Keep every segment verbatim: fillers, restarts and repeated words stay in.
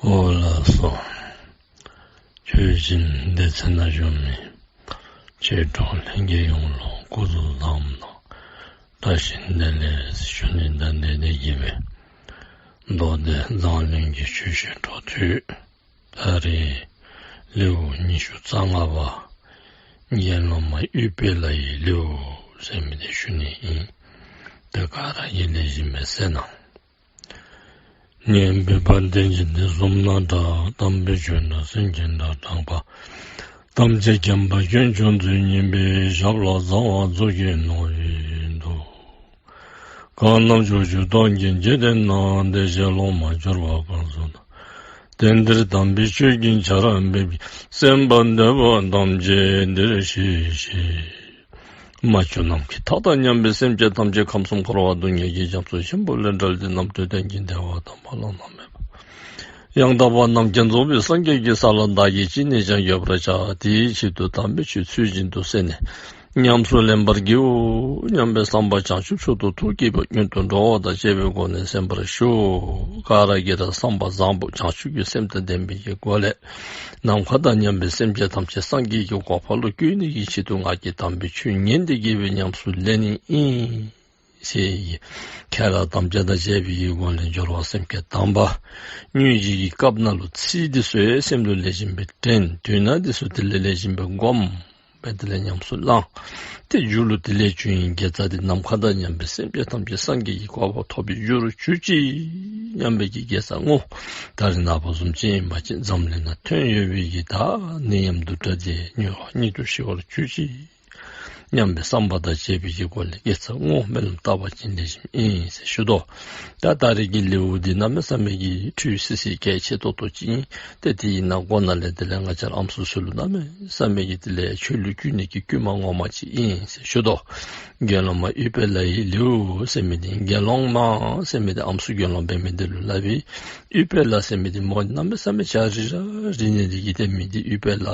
ཨོ་ལགས་སོ། ཆོས་སྦྱིན་སྡེ་ཚན་ནང་བཞུགས་མི་ཆོས་གྲོགས་ལྷན་རྒྱས་ཡོངས་ལུ་སྐུ་གཟུགས་བཟང་པོ་དང་བཀྲ་ཤིས་བདེ་ལེགས་ཞུ་ནི་དང་འབྲེལ་ཏེ་གིས་སྦེ་མདོ་སྡེ་མཛངས་བླུན་གྱི་ཆོས་བཤད་འཕྲོ་མཐུད། ད་རེས་ལེའུ་ཉི་ཤུ་རྩ་ལྔ་པ་དགེ་སློང་མ་ཨུཏྤལ་ལའི་ལེའུ་ཟེར་མི་འདི་ཞུ་ནི་ཨིན། ཏེ་ག་ར་གིས་ལེགས་ཤོམ་སྦེ་གསན་གནང་། སྙན་པའི་བ་དན་འཇིག་རྟེན་གསུམ་ན་གྲགས། དམ་པའི་ཆོས་ནི་སེམས་ཅན་སྒྲ་གྲགས་པ། ཐམས་ཅད་མཁྱེན་པ་དཀོན་མཆོག་མཛོད་བརྙེས་པའི། ཞབས་ལ་ཟ་བ་མཛོད་ཀྱི་ནོར་བུས་འདུད། གང་རྣམས་ཕྱོགས་བཅུ་སྟོང་གི་འཇིག་རྟེན་ན། བདེ་གཤེགས་སློབ་མར་གྱུར་པ་ཕུན་སུམ་ཚོགས། དེང་འདིར་དམ་པའི་ཆོས་ཀྱི་ཆར་འབེབས་ཀྱིས། གསན་པར་འདོད་པ་ཐམས་ཅད་འདིར་གཤེགས་ཤིག། མ་གྱུར་ནམ་མཁའི་མཐའ་དང་མཉམ་པའི་སེམས་ཅན་ཐམས་ཅད་ཁམས་གསུམ་འཁོར་བ་སྡུག་བསྔལ་གྱི་རྒྱ་མཚོ་ཆེན་པོ་ལས་བསྒྲལ་ཏེ་རྣམ་གྲོལ་གཏན་གྱི་བདེ་བ་དང་བ་ལང་ལང་མེད་པ། ཡང་དག་པར་རྣམ་མཁྱེན་རྫོགས་པའི་སངས་རྒྱས་ཀྱི་ས་ལ་བདག་གིས་ཅི་ནས་ཀྱང་འགོད་པར་བྱ། དེའི་ཆེད་དུ་དམ་པའི་ཆོས་ཚུལ་བཞིན་དུ་གསན་ནས་ཉམས་སུ་ལེན་པར་བགྱིའོ་སྙམ་པའི་བསམ་པ་བྱང་ཆུབ་མཆོག་ཏུ་ཐུགས་བསྐྱེད་པ་སྔོན་དུ་འགྲོ་བ་དང་བཅས་པའི་སྒོ་ནས་གསན་པར་ཞུ། ག་ར་གིས་ར་བསམ་པ་བཟང་པོ་བྱང་ཆུབ་ཀྱི་སེམས་དང་ལྡན་པའི་གི་སྒོ་ལས་ནམ་མཁའ་དང་མཉམ་པའི་སེམས་ཅན་ཐམས་ཅད་སངས་རྒྱས་ཀྱི་གོ་འཕང་ལུ་བཀོད་ནི་གི་ཆེད་དུ་ང་གིས་དམ་པའི་ཆོས་ཉན་ཏེ་གིས་སྦེ་ཉམས་སུ་ལེན་ནི་ཨིན། ཞེས་ཁྱེད་ར་དམ་བཅའ་དང་བཅས་པའི་གི་སྒོ་ལས་སྦྱོར་བ་སེམས་བསྐྱེད་དམ་པ་དངོས་གཞི་གི་སྐབས་ནང་ལུ་ཚིག་འདི་ཚུ་སེམས་ལུ་ལེགས་ཤོམ་སྦེ་དྲན། དོན་དག་འདི་ཚུ་དེ་ལས་ལེགས་ཤོམ་སྦེ་སྒོམ་སྦེ་དེ་ལས་ཉམས་སུ་བླང་། ཏེ་མཇུག་ལུ་དེ་ལས་བྱུང་བའི་དགེ་རྩ་འདི་ནམ་མཁའ་དང་མཉམ་པའི་སེམས་ཅན་ཐམས་ཅད་སངས་རྒྱས་ཀྱི་གོ་འཕང་ཐོབ་པའི་རྒྱུ་རུ་གྱུར་ཅིག་སྙམ་པའི་གི་དགེ་རྩ་བསྔོ། ད་རེས་ནངས་པ་བཟུམ་ཅིག་ཨིན་པ་ཅིན་འཛམ་གླིང་ནང་ཐོན་ཡོད་པའི་གི་ད་ནད་ཡམས་དུག་དྲགས་འདི་མྱུར་བ་ཉིད་དུ་ཞི་བར་གྱུར་ཅིག་སྙམ་པའི་བསམ་པ་དང་བཅས་པའི་གི་སྒོ་ལས་དགེ་རྩ་བསྔོ་སྨོན་ལམ་བཏབ་པ་ཅིན་ལེགས་ཤོམ་ཨིན་ཟེར་ཞུ་དོ། ད་ད་རེས་ཀྱི་ལེའུ་འདི་གནམ་མེད་ས་མེད་ཀྱི་འཕྲོས་སི་སི་གལ་ཆེ་ཏོག་ཏོ་ཅིག་ཨིན། ཏེ་དེ་ཨིན་ན་འགོ་ནང་ལས་དེ་ལས་ང་བཅས་ར་ཨམ་སྲུ་ཚུ་ལུ་གནམ་མེད་ས་མེད་ཀྱི་དེ་ལས་ཆོས་ལུ་བཀོད་ནི་གི་བསྐུལ་མ་ངོ་མ་ཅིག་ཨིན་ཟེར་ཞུ་དོ། དགེ་སློང་མ་ཨུཏྤལ་ལའི་ལེའུ་ཟེར་མི་འདི་དགེ་སློང་མ་ཟེར་མི་འདི་ཨམ་སྲུ་དགེ་སློང་འབད་མི་འདི་ལུ་སླབ་ཨིན། ཨུཏྤལ་ལ་ཟེར་མི་འདི་མོ་གནམ་མེད་ས་མེད་ཆ་རི་ར་རི་ནི་འདི་གིས་ཏེ་མིང་འདི་ཨུཏྤལ་ལ་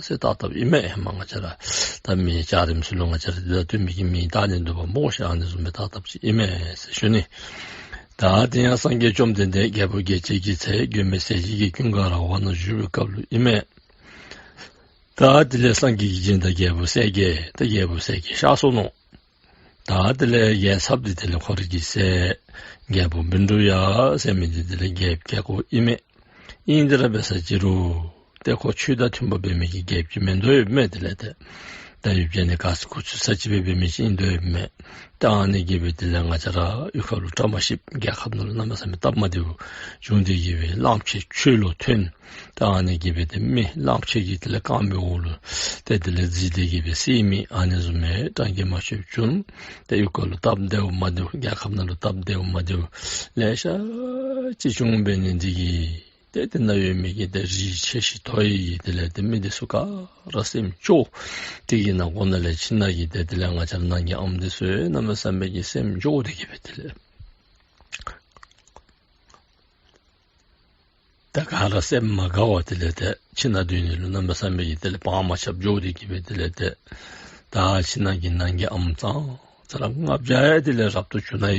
ཟེར་བཏགས་བཏགསཔ་ཨིན་མས། ཧེ་མ་ང་བཅས་ར་ད་མི་འཇའ་རིསམོ་ཚུ་ལུ་ང་བཅས་ར་འདི་དང་བསྟུན་མི་གི་མིང་བཏགས་ནི་འདུག་པ་སྨོ་ཤེས། ཨ་ནི་བཟུམ་སྦེ་བཏགས་བཏགསཔ་ཅིག་ཨིན་མས་ཟེར་ཞུ་ནི། ད་དེ་ཡང་སངས་རྒྱས་བཅོམ་ལྡན་འདས་རྒྱལ་པོ་རྒྱལ་བྱེད་ཀྱི་ཚལ་མགོན་མེད་ཟས་སྦྱིན་གྱི་ཀུན་དགའ་ར་བ་ན་བཞུགས་པའི་སྐབས་ལུ་ཨིན་མས། ད་དེ་ལས་སངས་རྒྱས་ཀྱི་སྦྱིན་བདག་རྒྱལ་པོ་གསལ་རྒྱལ་ད་རྒྱལ་པོ་གསལ་རྒྱལ་གཤགས་སོ་ནུག། ད་དེ་ལས་རྒྱལ་ཚབ་འདི་དེ་ལས་ཁོ་རའི་གི་སྲས་རྒྱལ་པོ་བཻ་ཌཱུརྱ་ཟེར་མི་འདི་དེ་ལས་རྒྱལཔོ་རྒྱལ་ཁོ་ཨིན་མས། ཨིན་དེ་ར་འབད་ས་ཅིག་རུང་ཏེ་ཁོ་ཆོས་དང་མཐུན་པ་འབད་མི་གི་རྒྱལཔོ་ཅིག་མིན་འདུག་ཡོདཔ་མས། དེ་ལས་ཏེ་ད་ཡུལ་གྱི་ནི་ག་ས་གོ་ཆུད་ས་ཅིག་སྦེ་འབད་མི་ཅིག་ཨིན་འདུག་ཡོདཔ་མས། ད་ཨ་ནི་གིས་སྦེ་དེ་ལས་ང་བཅས་ར་གཡུས་ཁ་ལུ་བཀྲ་མ་ཤིསཔ་རྒྱལ་ཁབ་ནང་ལུ་གནམ་མེད་ས་མེད་སྟབས་མ་བདེཝ་བྱུང་སྟེ་གིས་སྦེ་གླངམོ་ཆེ་ཆོས་ལུ་ཐོན། ད་ཨ་ནི་གིས་སྦེ་ཏེ་མི་གླངམོ་ཆེ་གི་དེ་ལས་རྐངམ་གི་འོག་ལུ་ཏེ་དེ་ལས་འཛུལ་ཏེ་གིས་སྦེ་བསད་མི་ཨ་ནི་བཟུམ་མའི་གྲང་གིས་མ་ཆོདཔ་བྱུང་། ཏེ་གཡུས་ཁ་ལུ་སྟབས་བདེཝ་མ་བདེཝ་རྒྱལ་ཁབ་ནང་ལུ་སྟབས་བདེཝ་མ་བདེཝ་ལེ་ཤ་ཅིག་བྱུང་འབད་ནི་འདི་གིས་ཏེ་དེ་ནང་ཡོད་མི་གི་ཏེ་རིགས་ཆེ་ཞི་མཐོ་ཡི་དེ་ལས་ཏེ་མི་འདི་ཚུ་ག་ར་སེམས་སྐྱོ་སྟེ་གིས་ན་འགོ་ནང་ལས་ཁྱིམ་ནང་གི་ཏེ་དེ་ལས་ང་བཅས་ར་ནང་གི་ཨམ་འདི་ཚུ་གནམ་མེད་ས་མེད་ཀྱི་སེམས་སྐྱོ་སྟེ་གིས་སྦེ་དེ་ལས་ད་ག་ར་སེམས་མ་དགའ་བར་དེ་ལས་ཏེ་ཁྱིམ་ནང་སྡོད་ནི་ལུ་གནམ་མེད་ས་མེད་ཀྱི་དེ་ལས་དཔའ་མ་ཆགསཔ་འགྱོ་སྟེ་གིས་སྦེ་དེ་ལས་ཏེ་ད་ཁྱིམ་ནང་གི་ནང་གི་ཨམ་ཙང་ཙ་ར་ལྔ་བརྒྱ་ཡང་དེ་ལས་རབ་ཏུ་བྱུང་ནི་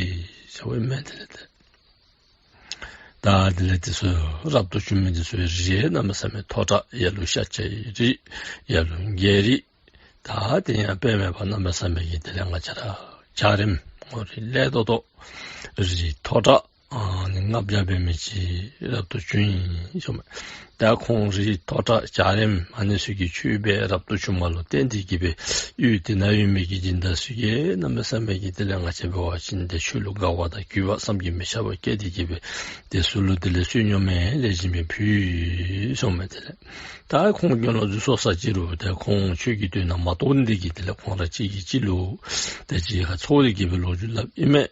ཟེར་བའི་མི་དེ་ལས་ཏེ་ད་དེ་ལས་དེ་ཚུ་རབ་ཏུ་བྱུང་མི་དེ་ཚུ་རིགས་གནམ་མེད་ས་མེད་མཐོ་དྲགས། ཡ་ལུ་ཤཱཀྱའི་རིགས། ཡ་ལུ་རྒྱལ་རིགས། ད་དེ་ཡང་དཔེ་མེད་པར་གནམ་མེད་ས་མེད་ཀྱི་དེ་ལས་ང་བཅས་ར་འཇའ་རིསམོ་ངོ་རིས་ལེགས་ཏོག་ཏོ་རིགས་མཐོ་དྲགས་ཨ་ནི་ལྔ་བརྒྱ་འབད་མི་ཅིག་རབ་ཏུ་བྱུང་ཡི་ཟེར་མས། ད་ཁོང་རིགས་མཐོ་དྲགས་འཇའ་རིསམོ་ཨ་ནི་ཚུ་གིས་ཆོས་འབད་རབ་ཏུ་བྱུང་བ་ལུ་བརྟེན་ཏེ་གིས་སྦེ་ཡུལ་དེ་ནང་ཡོད་མི་གི་སྦྱིན་བདག་ཚུ་གིས་གནམ་མེད་ས་མེད་ཀྱི་དེ་ལས་ང་བཅས་འབད་བ་ཅིན་ཏེ་ཆོས་ལུ་དགའ་བ་དང་གུས་པ་བསམ་གྱིས་མི་ཁྱབ་པ་སྐྱེས་ཏེ་གིས་སྦེ་དེ་ཚུ་ལུ་དེ་ལས་བསོད་སྙོམས་ཡང་ལེགས་ཤོམ་སྦེ་ཕུལ་ཡི་ཟེར་མས། དེ་ལས་ད་ཁོང་དགེ་སློང་འཛུལ་སོང་ས་ཅིག་རུང་ཏེ་ཁོང་ཆོས་ཀྱི་དོན་ནང་མ་གཏོགས་ནི་དེ་གིས་དེ་ལས་ཁོང་ར་གཅིག་གིས་གཅིག་ལུ་ཏེ་གཅིག་ཁར་ཚོགས་ཏེ་གིས་སྦེ་ལོ་རྒྱུས་སླབ་ཨིན་མས།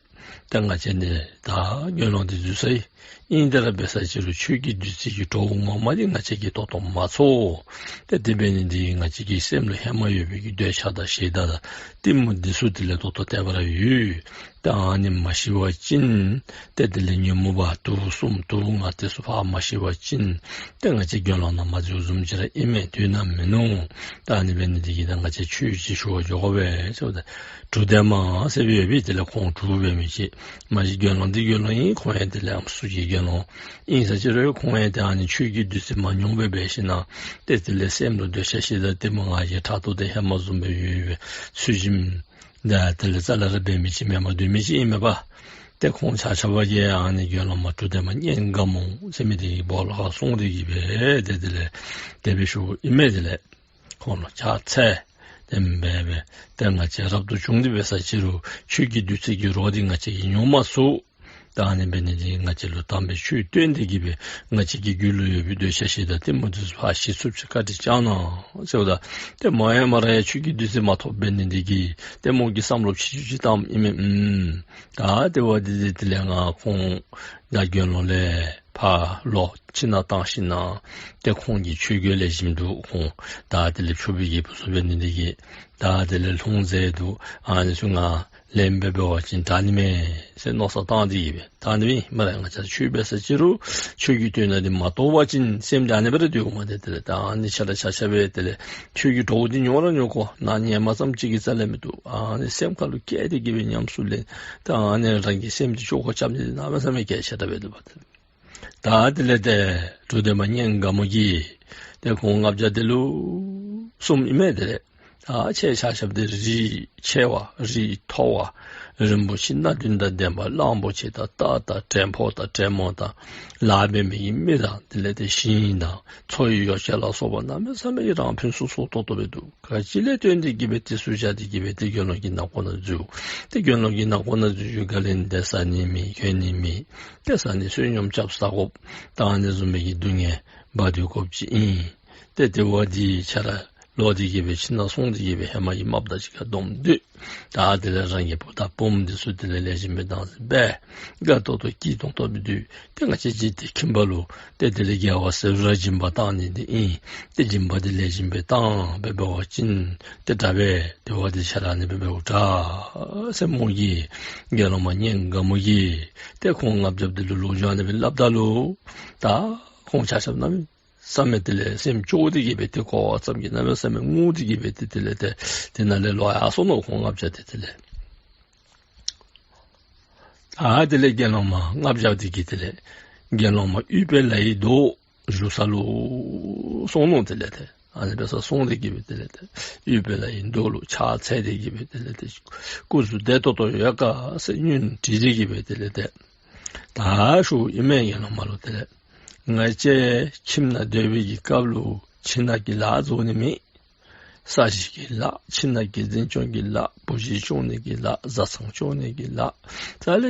ཏེ་ང་བཅས་ནི་ད་དགེ་སློང་འདི་འཛུལ་སོ་ཡི། ཨིན་དེ་ར་འབད་ས་ཅིག་རུང་ཆོས་ཀྱི་བདུད་རྩི་གི་བྲོཝ་ངོ་མ་འདི་ང་བཅས་ཀྱིས་ཏོག་ཏོ་མ་ཚོར། ཏེ་དེ་འབད་ནི་འདི་ང་བཅས་ཀྱི་སེམས་ལུ་ཧེ་མ་ཡོད་པའི་གི་འདོད་ཆགས་དང་ཞེ་སྡང་དང་གཏི་མུག་འདི་ཚུ་དེ་ལས་ཏོག་ཏོ་དེ་སྦེ་ར་ཡོད། ཏེ་ཨ་ནི་མ་ཞི་བ་ཅིན་ཏེ་དེ་ལས་ཉོན་མོངས་པ་དུག་གསུམ་དུག་ལྔ་དེ་ཚུ་ཕར་མ་ཞི་བ་ཅིན་ཏེ་ང་བཅས་དགེ་སློང་ནང་མ་འཛུལཝ་བཟུམ་ཅིག་ར་ཨིན་མས། དོན་དག་མིན་ནུག། ཏེ་ཨ་ནི་འབད་ནི་འདི་གིས་ད་ང་བཅས་ཆོས་ཅིག་ཞུ་བར་འགྱོ་དགོ་པས་ཟེརཝ་ད་གྲུ་འདེགས་མ་ཟེར་སྦེ་ཡོད་པས། དེ་ལས་ཁོང་གྲུ་འབད་མི་ཅིག་མ་གཞི་དགེ་སློང་འདི་དགེ་སློང་ཨིན། ཁོང་ཡང་དེ་ལས་ཨམ་སྲུ་ གི་དགེ་སློང་ཨིན་ས་ཅི་རུང་ཁོང་ཡང་ཏེ་ཨ་ནི་ཆོས་ཀྱི་བདུད་རྩི་མ་མྱོང་པར་འབད་ཞིནམ་ཏེ་དེ་ལས་སེམས་ལུ་འདོད་ཆགས་ཞེ་སྡང་གཏི་མུག་ང་རྒྱལ་ཕྲག་དོག་དེ་ཧེ་མ་བཟུམ་སྦེ་ཡོད་པའི་ཚུལ་བཞིན་ད་དེ་ལས་རྩ་ལས་ར་འབད་མི་ཅིག་མེནམ་སྡོད་མི་ཅིག་ཨིན་མས་པ། ཏེ་ཁོང་ཆ་ཁྱབ་ཀྱིས་ཨ་ནི་དགེ་སློང་མ་གྲུབ་བདེ་མ་གཉན་དགའ་མོ་ཟེར་མི་དེ་གི་སྦོ་ལོགས་ཁར་སོང་སྟེ་གི་སྦེ་ཏེ་དེ་ལས་དེ་སྦེ་ཞུཝ་ཨིན་མས། དེ་ལས་ཁོང་ལུ་ཕྱག་འཚལ། དེ་སྦེ་འབད་ཏེ་ང་བཅས་རབ་ཏུ་བྱུང་སྟེ་འབད་ས་ཅི་རུང་ཆོས་ཀྱི་བདུད་རྩི་གི་རོ་འདི་ང་བཅས་ཀྱིས་མྱོང་མ་ཚུགས། ད་ཨ་ནི་འབད་ནི་འདི་ང་བཅས་ལུ་དམ་པའི་ཆོས་སྟོན་ཏེ་གི་སྦེ་ང་བཅས་ཀྱི་རྒྱུད་ལུ་ཡོད་པའི་འདོད་ཆགས་ཞེ་སྡང་གཏི་མུག་འདི་ཚུ་ཕར་ཞི་ཚུགསཔ་ཅིག་བཀའ་དྲིན་བསྐྱང་གནང་ཟེརཝ་ད། ཏེ་མ་ཡ་མ་ར་ཡ་ཆོས་ཀྱི་བདུད་རྩི་མ་ཐོབ་འབད་ནི་འདི་གིས་ཏེ་མོ་གིས་བསམ་བློ་ཅིག་ཅིག་བཏངམ་ཨིན་མས། ཨུམ། ད་དེ་བ་འདི་འདི་དེ་ལས་ང་ཁོང་ད་དགེ་སློང་ལས་ཕར་ལོག་ཁྱིམ་ནང་བཏང་ཞིནམ་ཏེ་ཁོང་གི་ཆོས་གོས་ལེགས་ཤོམ་འདུག། ཁོང་ད་དེ་ལས་ཕྱུག་པའི་གི་བུ་ཚུ་འབད་ནི་འདི་གིས་ད་དེ་ལས་ལྷུང་བཟེད་འདུག། ཨ་ནི་ཚུ་ང་ལེན་འབད་བ་ཅིན་དྲག་ནི་མས་ཟེར་མནོ་བསམ་བཏང་སྟེ་གི་སྦེ། ད་ནི་མི་མ་ར་ང་བཅས་ཆོས་འབད་ས་ཅི་རུང་ཆོས་ཀྱི་དོན་དག་འདི་མ་རྟོགས་པ་ཅིན་སེམས་འདི་ཨ་ནི་སྦེ་ར་སྡོད་འོང་མས། ཏེ་དེ་ལས་ད་ཨ་ནི་ཆ་ར་ཆ་ཁྱབ་སྦེ་དེ་ལས་ཆོས་ཀྱི་བྲོཝ་འདི་མྱོང་ར་མྱོང་དགོ། ནང་ཉལ་མ་ཙམ་ཅིག་གིས་རྩ་ལས་མི་བཏུབ། ཨ་ནི་སེམས་ཁ་ལུ་བསྐྱེད་དེ་གི་སྦེ་ཉམས་སུ་ལེན། ད་ཨ་ནི་རང་གི་སེམས་འདི་བཅོས་ཁ་རྐྱབ་ནི་འདི་གནམ་མེད་ས་མེད་གལ་ཆེ་དྲགས་སྦེ་འདུག་པ། ད་དེ་ལས་ཏེ་གྲུབ་བདེ་མ་གཉན་དགའ་མོ་གིས་ཏེ་ཁོང་ལྔ་བརྒྱ་དེ་ལུ་གསུངམ་ཨིན་མས། དེ་ལས་ད་ཁྱེད་ཆ་ཁྱབ་འདི་རིགས་ཆེ་བ་རིགས་མཐོ་བ་རིན་པོ་ཆེ་སྣ་བདུན་དང་ལྡན་པ་གླང་པོ་ཆེ་དང་སྟག་དང་བྲན་ཕོ་དང་བྲན་མོ་དང་ལཱ་འབད་མི་གི་མི་དང་དེ་ལས་ཏེ་ཞིང་དང་མཚོ་ཡི་ཡོ་བྱད་ལ་སོགས་པ་གནམ་མེད་ས་མེད་ཀྱི་རང་ཕུན་སུམ་ཚོགས་ཏོག་ཏོ་སྦེ་འདུག། ག་ཅི་ལས་བརྟེན་ཏེ་གི་སྦེ་དེ་ཚུ་བཞག་སྟེ་གི་སྦེ་ཏེ་དགེ་སློང་གི་ནང་ཁོག་ནང་འཛུལ། ཏེ་དགེ་སློང་གི་ནང་ཁོག་ནང་འཛུལ་འཛུལ་ག་ལས་ནི་ཏེ་བཟའ་ནི་མེད་གྱོན་ནི་མེད། ཏེ་བཟའ་ནི་བསོད་སྙོམས་རྐྱབ་ས་དགོཔ་ད་ཨ་ནི་བཟུམ་མའི་གི་སྡུག་བསྔལ་འབག་སྡོད་དགོཔ་ཅིག་ཨིན། ཏེ་དེ་བ་འདི་ཆ་ར་ལོག་སྟེ་གི་སྦེ་ཁྱིམ་ནང་སོང་སྟེ་གི་སྦེ་ཧེ་མ་གི་རྨགཔ་དང་གཅིག་ཁར་སྡོམ་སྡོད། ད་དེ་ལས་རང་གི་བུ་དང་བུམོ་འདི་ཚུ་དེ་ལས་ལེགས་ཤོམ་སྦེ་དྭངས་སིང་སྦེ་དགའ་ཏོག་ཏོ་སྐྱིད་ཏོང་ཏོ་སྦེ་སྡོད། ཏེ་ང་བཅས་འཇིག་རྟེན་ཁྱིམ་པ་ལུ་ཏེ་དེ་ལས་དགེ་བ་ཟེར་རུང་སྦྱིན་པ་བཏང་ནི་འདི་ཨིན། ཏེ་སྦྱིན་པ་འདི་ལེགས་ཤོམ་སྦེ་བཏང་སྦེ་འབད་བ་ཅིན་ཏེ་དྲག་པས། དེ་བ་འདི་ཆ་ར་ཨ་ནི་སྦེ་འབདཝ་དྲག་ཟེར་མོ་གིས་དགེ་སློང་མ་གཉན་དགའ་མོ་གིས་ཏེ་ཁོང་ལྔ་བརྒྱ་འདི་ལུ་ལོ་རྒྱུས་ཨ་ནི་སྦེ་སླབ་ད་ལུ་ད་ཁོང་ཆ་ཁྱབ་གནམ་མེད་ས་མེད་དེ་ལས་སེམས་སྐྱོ་སྟེ་གི་སྦེ་ཏེ་གོ་བ་ཙམ་གྱིས་གནམ་མེད་ས་མེད་ངུ་སྟེ་གི་སྦེ་ཏེ་དེ་ལས་ཏེ་དེ་ནང་ལས་ལོག་ཡར་སོ་ནུག། ཁོང་ལྔ་བརྒྱ་འདི་དེ་ལས། ཨ་དེ་ལས་དགེ་སློང་མ་ལྔ་བརྒྱ་འདི་གིས་དེ་ལས་དགེ་སློང་མ་ཨུཏྤ་ལའི་མདོག་བཞུགས་ས་ལུ་སོང་ནུག། དེ་ལས་ཏེ་ཨ་ནི་སྦེ་ས་སོང་སྟེ་གི་སྦེ་དེ་ལས་ཏེ་ཨུཏྤ་ལའི་མདོག་ལུ་ཕྱག་འཚལ་ཏེ་གི་སྦེ་དེ་ལས་ཏེ་སྐུ་གཟུགས་བདེ་ཏོག་ཏོ་ཡོད་ག་ཟེར་སྙུན་དྲིས་ཏེ་གི་སྦེ་དེ་ལས་ཏེ་ད་ཞུཝ་ཨིན་མས། དགེ་སློང་མ་ལུ་དེ་ལས་ང་བཅས་ཁྱིམ་ནང་སྡོད་པའི་གི་སྐབས་ལུ་ཁྱིམ་ནང་གི་ལཱ་རྫོགས་ནི་མེད། ས་གཞི་གི་ལཱ་ཁྱིམ་ནང་གི་འཛིན་སྐྱོང་གི་ལཱ་བུ་གཞི་སྐྱོང་ནི་གི་ལཱ་བཟའ་ཚང་སྐྱོང་ནི་གི་ལཱ་རྩ་ལས་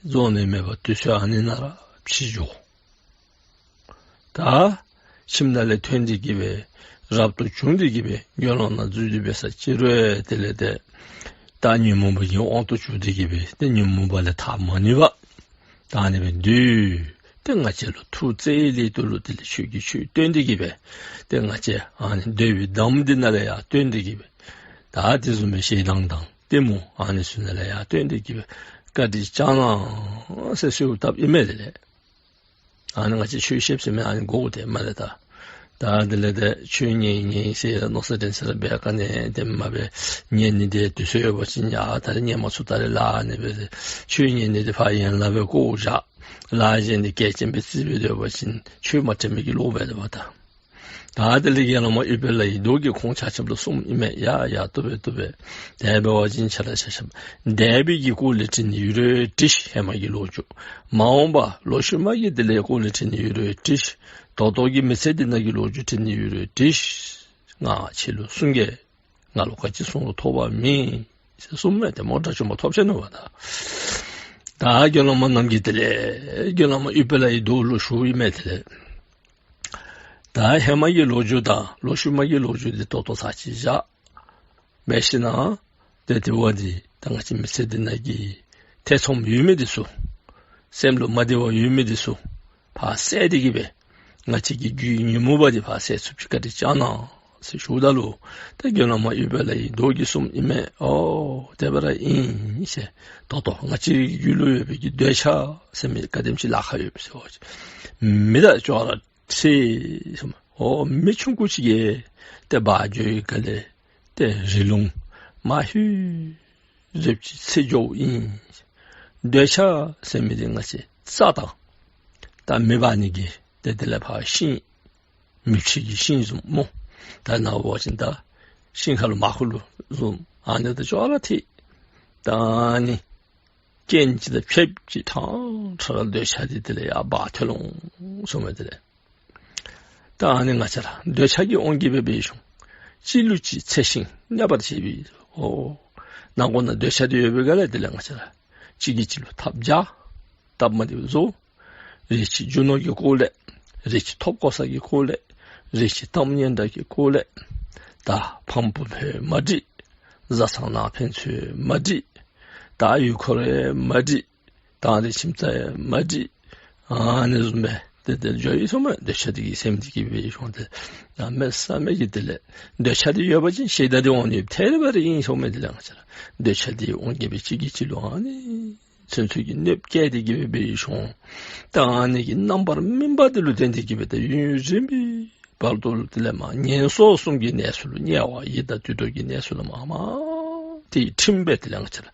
རྫོགས་ནི་མེད་པར་དུས་ཚོད་ཨ་ནི་ནང་ར་ཕྱི་འགྱོ། ད་ཁྱིམ་ནང་ལས་ཐོན་ཏེ་གི་སྦེ་རབ་ཏུ་བྱུང་སྟེ་གི་སྦེ་དགེ་སློང་ནང་འཛུལ་ཏེ་འབད་ས་ཅི་རུང་དེ་ལས་ཏེ་ད་ཉོན་མོངས་པ་གི་དབང་དུ་གྱུར་ཏེ་གི་སྦེ་ཏེ་ཉོན་མོངས་པ་ལས་ཐར་མ་ནུས་པར་ད་ཨ་ནི་སྦེ་འདུག། ཏེ་ང་བཅས་ལུ་ཐུགས་བརྩེ་བའི་སླད་དུ་ལུ་དེ་ལས་ཆོས་ཀྱི་ཆོས་སྟོན་ཏེ་གི་སྦེ་ཏེ་ང་བཅས་ཨ་ནི་འདོད་པའི་འདམ་འདི་ནང་ལས་ཡར་བཏོན་ཏེ་གི་སྦེ་ད་དེ་བཟུམ་སྦེ་ཞེ་སྡང་དང་གཏི་མུག་ཨ་ནི་ཚུ་ནང་ལས་ཡར་བཏོན་ཏེ་གི་སྦེ་བཀའ་དྲིན་བསྐྱང་གནང་ཟེར་གསོལཝ་བཏབ་ཨིན་མས། དེ་ལས་ཨ་ནི་ང་བཅས་ཆོས་བཤདཔ་ཟེར་མི་ཨ་ནི་གོཝ་ཏེ་མ་རེ་ད། ད་དེ་ལས་ཏེ་ཆོས་ཉན་ཉན་ཟེར་མནོ་བསམ་དྲན་ས་ར་འབད་ག་ནི་དེ་མ་འབད། ཉན་ནི་དེ་དུས་ཚོད་ཡོད་པ་ཅིན་ཡ་ད་རེས་ཉན་མ་ཚུགས་ད་རེས་ལཱ་ཨ་ནི་སྦེ་ཆོས་ཉན་ནི་དེ་ཕར་ཡན་ལག་སྦེ་བཀོ་བཞག། ལཱ་གཞན་དེ་གལ་ཆེན་སྦེ་བརྩི་སྦེ་སྡོད་པ་ཅིན་ཆོས་མ་དྲན་མི་གི་ལོ་སྦེ་སྡོད་པ་ད། ད་དེ་ལས་དགེ་སློང་མ་ཨུཏྤ་ལའི་མདོག་གིས་ཁོང་ཆ་ཁྱབ་ལུ་གསུངམ་ཨིན་མས། ཡ་ཡ་བཏུབ་པས་བཏུབ་པས། དེ་འབད་བ་ཅིན་ཆ་ར་ཆ་ཁྱབ་འདས་པའི་གི་སྐོར་ལས་དྲི་ནི་ཡོད་རུང་དྲིས། ཧེ་མ་གི་ལོ་རྒྱུས། མ་འོངས་པ་ལོ་ཤུལ་མ་གི་དེ་ལས་སྐོར་ལས་དྲི་ནི་ཡོད་རུང་དྲིས། ད་ལྟོ་གི་མི་ཚེ་འདི་ནང་གི་ལོ་རྒྱུས་དྲི་ནི་ཡོད་རུང་དྲིས། ང་ཁྱེད་ལུ་གསུང་གེ། ང་ལུ་ག་ཅི་གསུང་རུང་ཐོགས་པ་མེད་ཟེར་གསུངམ་མས། ཏེ་མོ་དགྲ་བཅོམ་པ་ཐོབ་ཆི་ནུག་པ་ད། ད་དགེ་སློང་མ་རྣམས་ཀྱིས་དེ་ལས་དགེ་སློང་མ་ཨུཏྤ་ལའི་མདོག་ལུ་ཞུཝ་ཨིན་མས། དེ་ལས་ད་ཧེ་མ་གི་ལོ་རྒྱུས་དང་ལོ་ཤུལ་མ་གི་ལོ་རྒྱུས་འདི་ད་ལྟོ་ཚར་གཅིག་བཞག། འབད་ཞིནམ་ཏེ་དེ་བ་འདི་ད་ང་བཅས་མི་ཚེ་འདི་ནང་གི་ཐེ་ཚོམ་ཡོད་མི་འདི་ཚུ་སེམས་ལུ་མ་བདེ་བ་ཡོད་མི་འདི་ཚུ་ཕར་བསལ་ཏེ་གི་སྦེ་ང་བཅས་ཀྱི་རྒྱུད་ཉོན་མོངས་པ་འདི་ཕར་བསལ་ཚུགསཔ་ཅིག་བཀའ་དྲིན་བསྐྱང་གནང་ཟེར་ཞུཝ་ད་ལུ་ཏེ་དགེ་སློང་མ་ཨུཏྤ་ལའི་མདོག་གིས་གསུངམ་ཨིན་མས། ཨོ་དེ་སྦེ་ར་ཨིན་ཟེར། ད་ལྟོ་ང་བཅས་རྒྱུད་ལུ་ཡོད་པའི་གི་འདོད་ཆགས་ཟེར་མི་ག་དེམ་ཅིག་ལཱ་ཁག་ཡོད་ཟེར་བ་ཅིན་མི་དང་ཅོག་ར་ཟེར་སོངམ། ཨོ་མི་ཆུང་ཀུ་ཅིག་གིས་ཏེ་འབག་འགྱོ་བའི་སྒང་ལས་ཏེ་རི་ལུང་མ་ཧུད་ཟེརཝ་ཅིག་འཚེར་འགྱོཝ་ཨིན། འདོད་ཆགས་ཟེར་མི་འདི་ང་བཅས་རྩྭ་དང་ ད་མེ་འབར་ནི་གི་ཏེ་དེ་ལས་ཕར་ཤིང་མེ་ཁྱེར་གྱི་ཤིང་བཟུམ་སྨོ། ད་ནཱ་འབད་བ་ཅིན་ད་ཤིང་ཁ་ལུ་མར་ཁུ་ལུ་བཟུམ་ཨ་ནི་དང་ཅོག་ར་འཐད། ད་ཨ་ནི་རྐྱེན་ཅིག་དང་ཕྱདཔ་ཅིག་ཕྲང་ཕྲང་ར་འདོད་ཆགས་འདི་དེ་ལས་ཡར་འབར་ཐོན་འོང་གསུངམ་མས། དེ་ལས་ད་ཨ་ནི་ང་བཅས་ར་འདོད་ཆགས་ཀྱི་དབང་གིས་འབད་འབད་ཞིནམ་གཅིག་ལུ་གཅིག་འཚེ་ཞིང་གནོད་པར་བྱེད་པའི། ཨོ་ནང་ཁོག་ནང་འདོད་ཆགས་འདི་ཡོད་པའི་སྒང་ལས་དེ་ལས་ང་བཅས་ར་གཅིག་གིས་གཅིག་ལུ་འཐབ་རྐྱབ། སྟབས་མ་བདེཝ་བཟོ། རེ་ཅིག་རྒྱུ་ནོར་གྱི་སྐོར་ལས། རེ་ཅིག་ཐོབ་གོ་ས་གི་སྐོར་ལས། རེ་ཅིག་གཏམ་སྙན་གྲགས་ཀྱི་སྐོར་ལས། ད་ཕམ་བུ་ཕོད་མ་འགྲིག། བཟའ་ཚང་ནང་ཕན་ཚུན་མ་འགྲིག། ད་ཡུལ་འཁོར་ཡང་མ་འགྲིག། ད་རེ་ཁྱིམ་ཚང་ཡང་མ་འགྲིག། ཨ་ནི་བཟུམ་སྦེ་ཏེ་དེ་འགྱོ་ཡི་གསུངམ་མས། འདོད་ཆགས་འདི་གིས་སེམས་འདི་གིས་འབད་ཞིནམ་ཏེ་གནམ་མེད་ས་མེད་ཀྱི་དེ་ལས་འདོད་ཆགས་འདི་ཡོད་པ་ཅིན་ཞེ་སྡང་འདི་འོང་ནི་ཐད་རི་བ་རི་ཨིན་གསུངམ་མས། དེ་ལས་ང་བཅས་ར་འདོད་ཆགས་འདི་འོང་གི་སྦེ་གཅིག་གིས་གཅིག་ལུ་ཨ་ནི་ཚུན་ཚོད་ཀྱི་གནོདཔ་བཀལ་ཏེ་གི་སྦེ་འབད་ཞིནམ་ད་ཨ་ནི་གི་རྣམ་པར་སྨིན་པ་འདི་ལུ་བརྟེན་ཏེ་གི་སྦེ་ད་ཡུན་རིངམོའི་བར་དུ་ལུ་དེ་ལས་མར་ངན་སོང་གསུམ་གྱི་གནས་ཚུལ་ལུ་དམྱལ་བ་ཡི་དྭགས་དུད་འགྲོ་གི་གནས་ཚུལ་ལུ་མར་མར་ཏེ་ཁྲིམས་སྦེ་དེ་ལས་ང་བཅས་ར་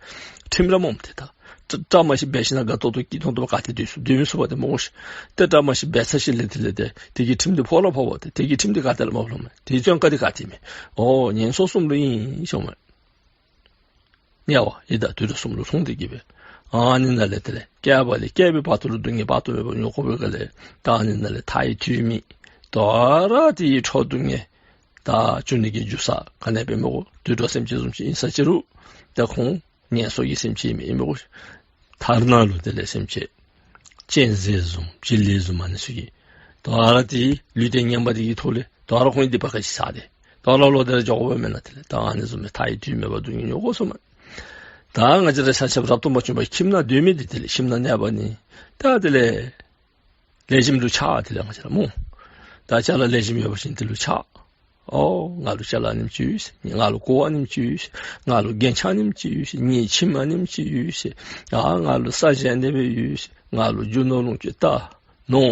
ཁྲིམས་ར་སྨོ་དེ་ད་བཀྲ་མ་ཤིསཔ་འབད་ཞིན་ན་དགའ་ཏོག་ཏོ་སྐྱིད་ཏོང་ཏོ་ག་ཏེ་སྡོད་ཚུགས་སྡོད་མི་ཚུགས་པ་དེ་སྨོ་ཤིག། ཏེ་བཀྲ་མ་ཤིསཔ་འབད་ཚར་ཞིནམ་ལས་དེ་ལས་ཏེ་དེ་གི་ཁྲིམས་འདི་ཕོག་ར་ཕོགཔ་ཏེ་དེ་གི་ཁྲིམས་འདི་ག་ཏེ་ལས་མར་ཕོགཔ་སྨོ། དེ་བཙོན་ཁང་འདི་ག་ཏེ་མས། ཨོ་ངན་སོང་གསུམ་ལུ་ཨིན་གསུངམ་མས། དམྱལ་བ་ཡི་དྭགས་དུད་འགྲོ་གསུམ་ལུ་ལྷུང་སྟེ་གི་སྦེ་ཨ་ནི་ནང་ལས་དེ་ལས་བསྐལ་པ་ལས་བསྐལ་པའི་བར་དུ་ལུ་སྡུག་བསྔལ་དཔག་ཏུ་མེད་པ་མྱོང་དགོ་པའི་སྒང་ལས་ད་ཨ་ནི་ནང་ལས་ཐར་བའི་དུས་མེད། དོ་རུང་དེའི་འཕྲོ་སྡུག་བསྔལ་ད་འབྱུང་ནི་གི་རྒྱུ་ས་ག་ནི་སྦེ་སྨོ་དུད་འགྲོ་སེམས་ཅན་བཟུམ་ཅིག་ཨིན་ས་ཅི་རུང་ད་ཁོང་ངན་སོང་གི་སེམས་ཅན་ཨིན་མས་སྨོ། ཐ་ན་ལུ་དེ་ལས་སེམས་ཅན་གཅན་གཟན་བཟུམ་བྱི་ལི་བཟུམ་ཨ་ནི་ཚུ་གིས་དོ་རུང་དེའི་ལུས་རྟེན་ངན་པ་དེ་གི་ཐོག་ལས་དོ་རུང་ཁོང་གིས་སྡིག་པ་ག་ཅི་བསགས་ཏེ་དོ་རུང་ལོག་སྟེ་ར་འགྱོ་དགོཔ་མེན་ན། དེ་ལས་ད་ཨ་ནི་བཟུམ་མའི་ཐར་བའི་དུས་མེད་པར་སྡུག་བསྔལ་མྱོང་དགོ་གསུངམ་མས། ད་ང་བཅས་ར་ཆ་ཁྱབ་རབ་ཏུ་མ་བྱུང་བར་ཁྱིམ་ནང་སྡོད་མི་འདི་དེ་ལས་ཁྱིམ་ནང་གནས་པ་ནི་ད་དེ་ལས་ལེགས་ཤོམ་ལུ་ཆགས། དེ་ལས་ང་བཅས་ར་སྨོ་ད་ཅ་ལ་ལེགས་ཤོམ་ཡོད་པ་ཅིན་དེ་ལུ་ཆགས། ཨོ་ང་ལུ་ཅ་ལ་ཨ་ནེམ་ཅིག་ཡོད་ཟེར། ང་ལུ་གོ་བ་ཨ་ནེམ་ཅིག་ཡོད་ཟེར། ང་ལུ་རྒྱན་ཆ་ཨ་ནེམ་ཅིག་ཡོད་ཟེར། ངེའི་ཁྱིམ་ཨ་ནེམ་ཅིག་ཡོད་ཟེར། ཨ་ང་ལུ་ས་གཞི་ཨ་ནི་སྦེ་ཡོད་ཟེར། ང་ལུ་རྒྱུ་ནོར་ལོངས་སྤྱོད་རྟ་ནོར་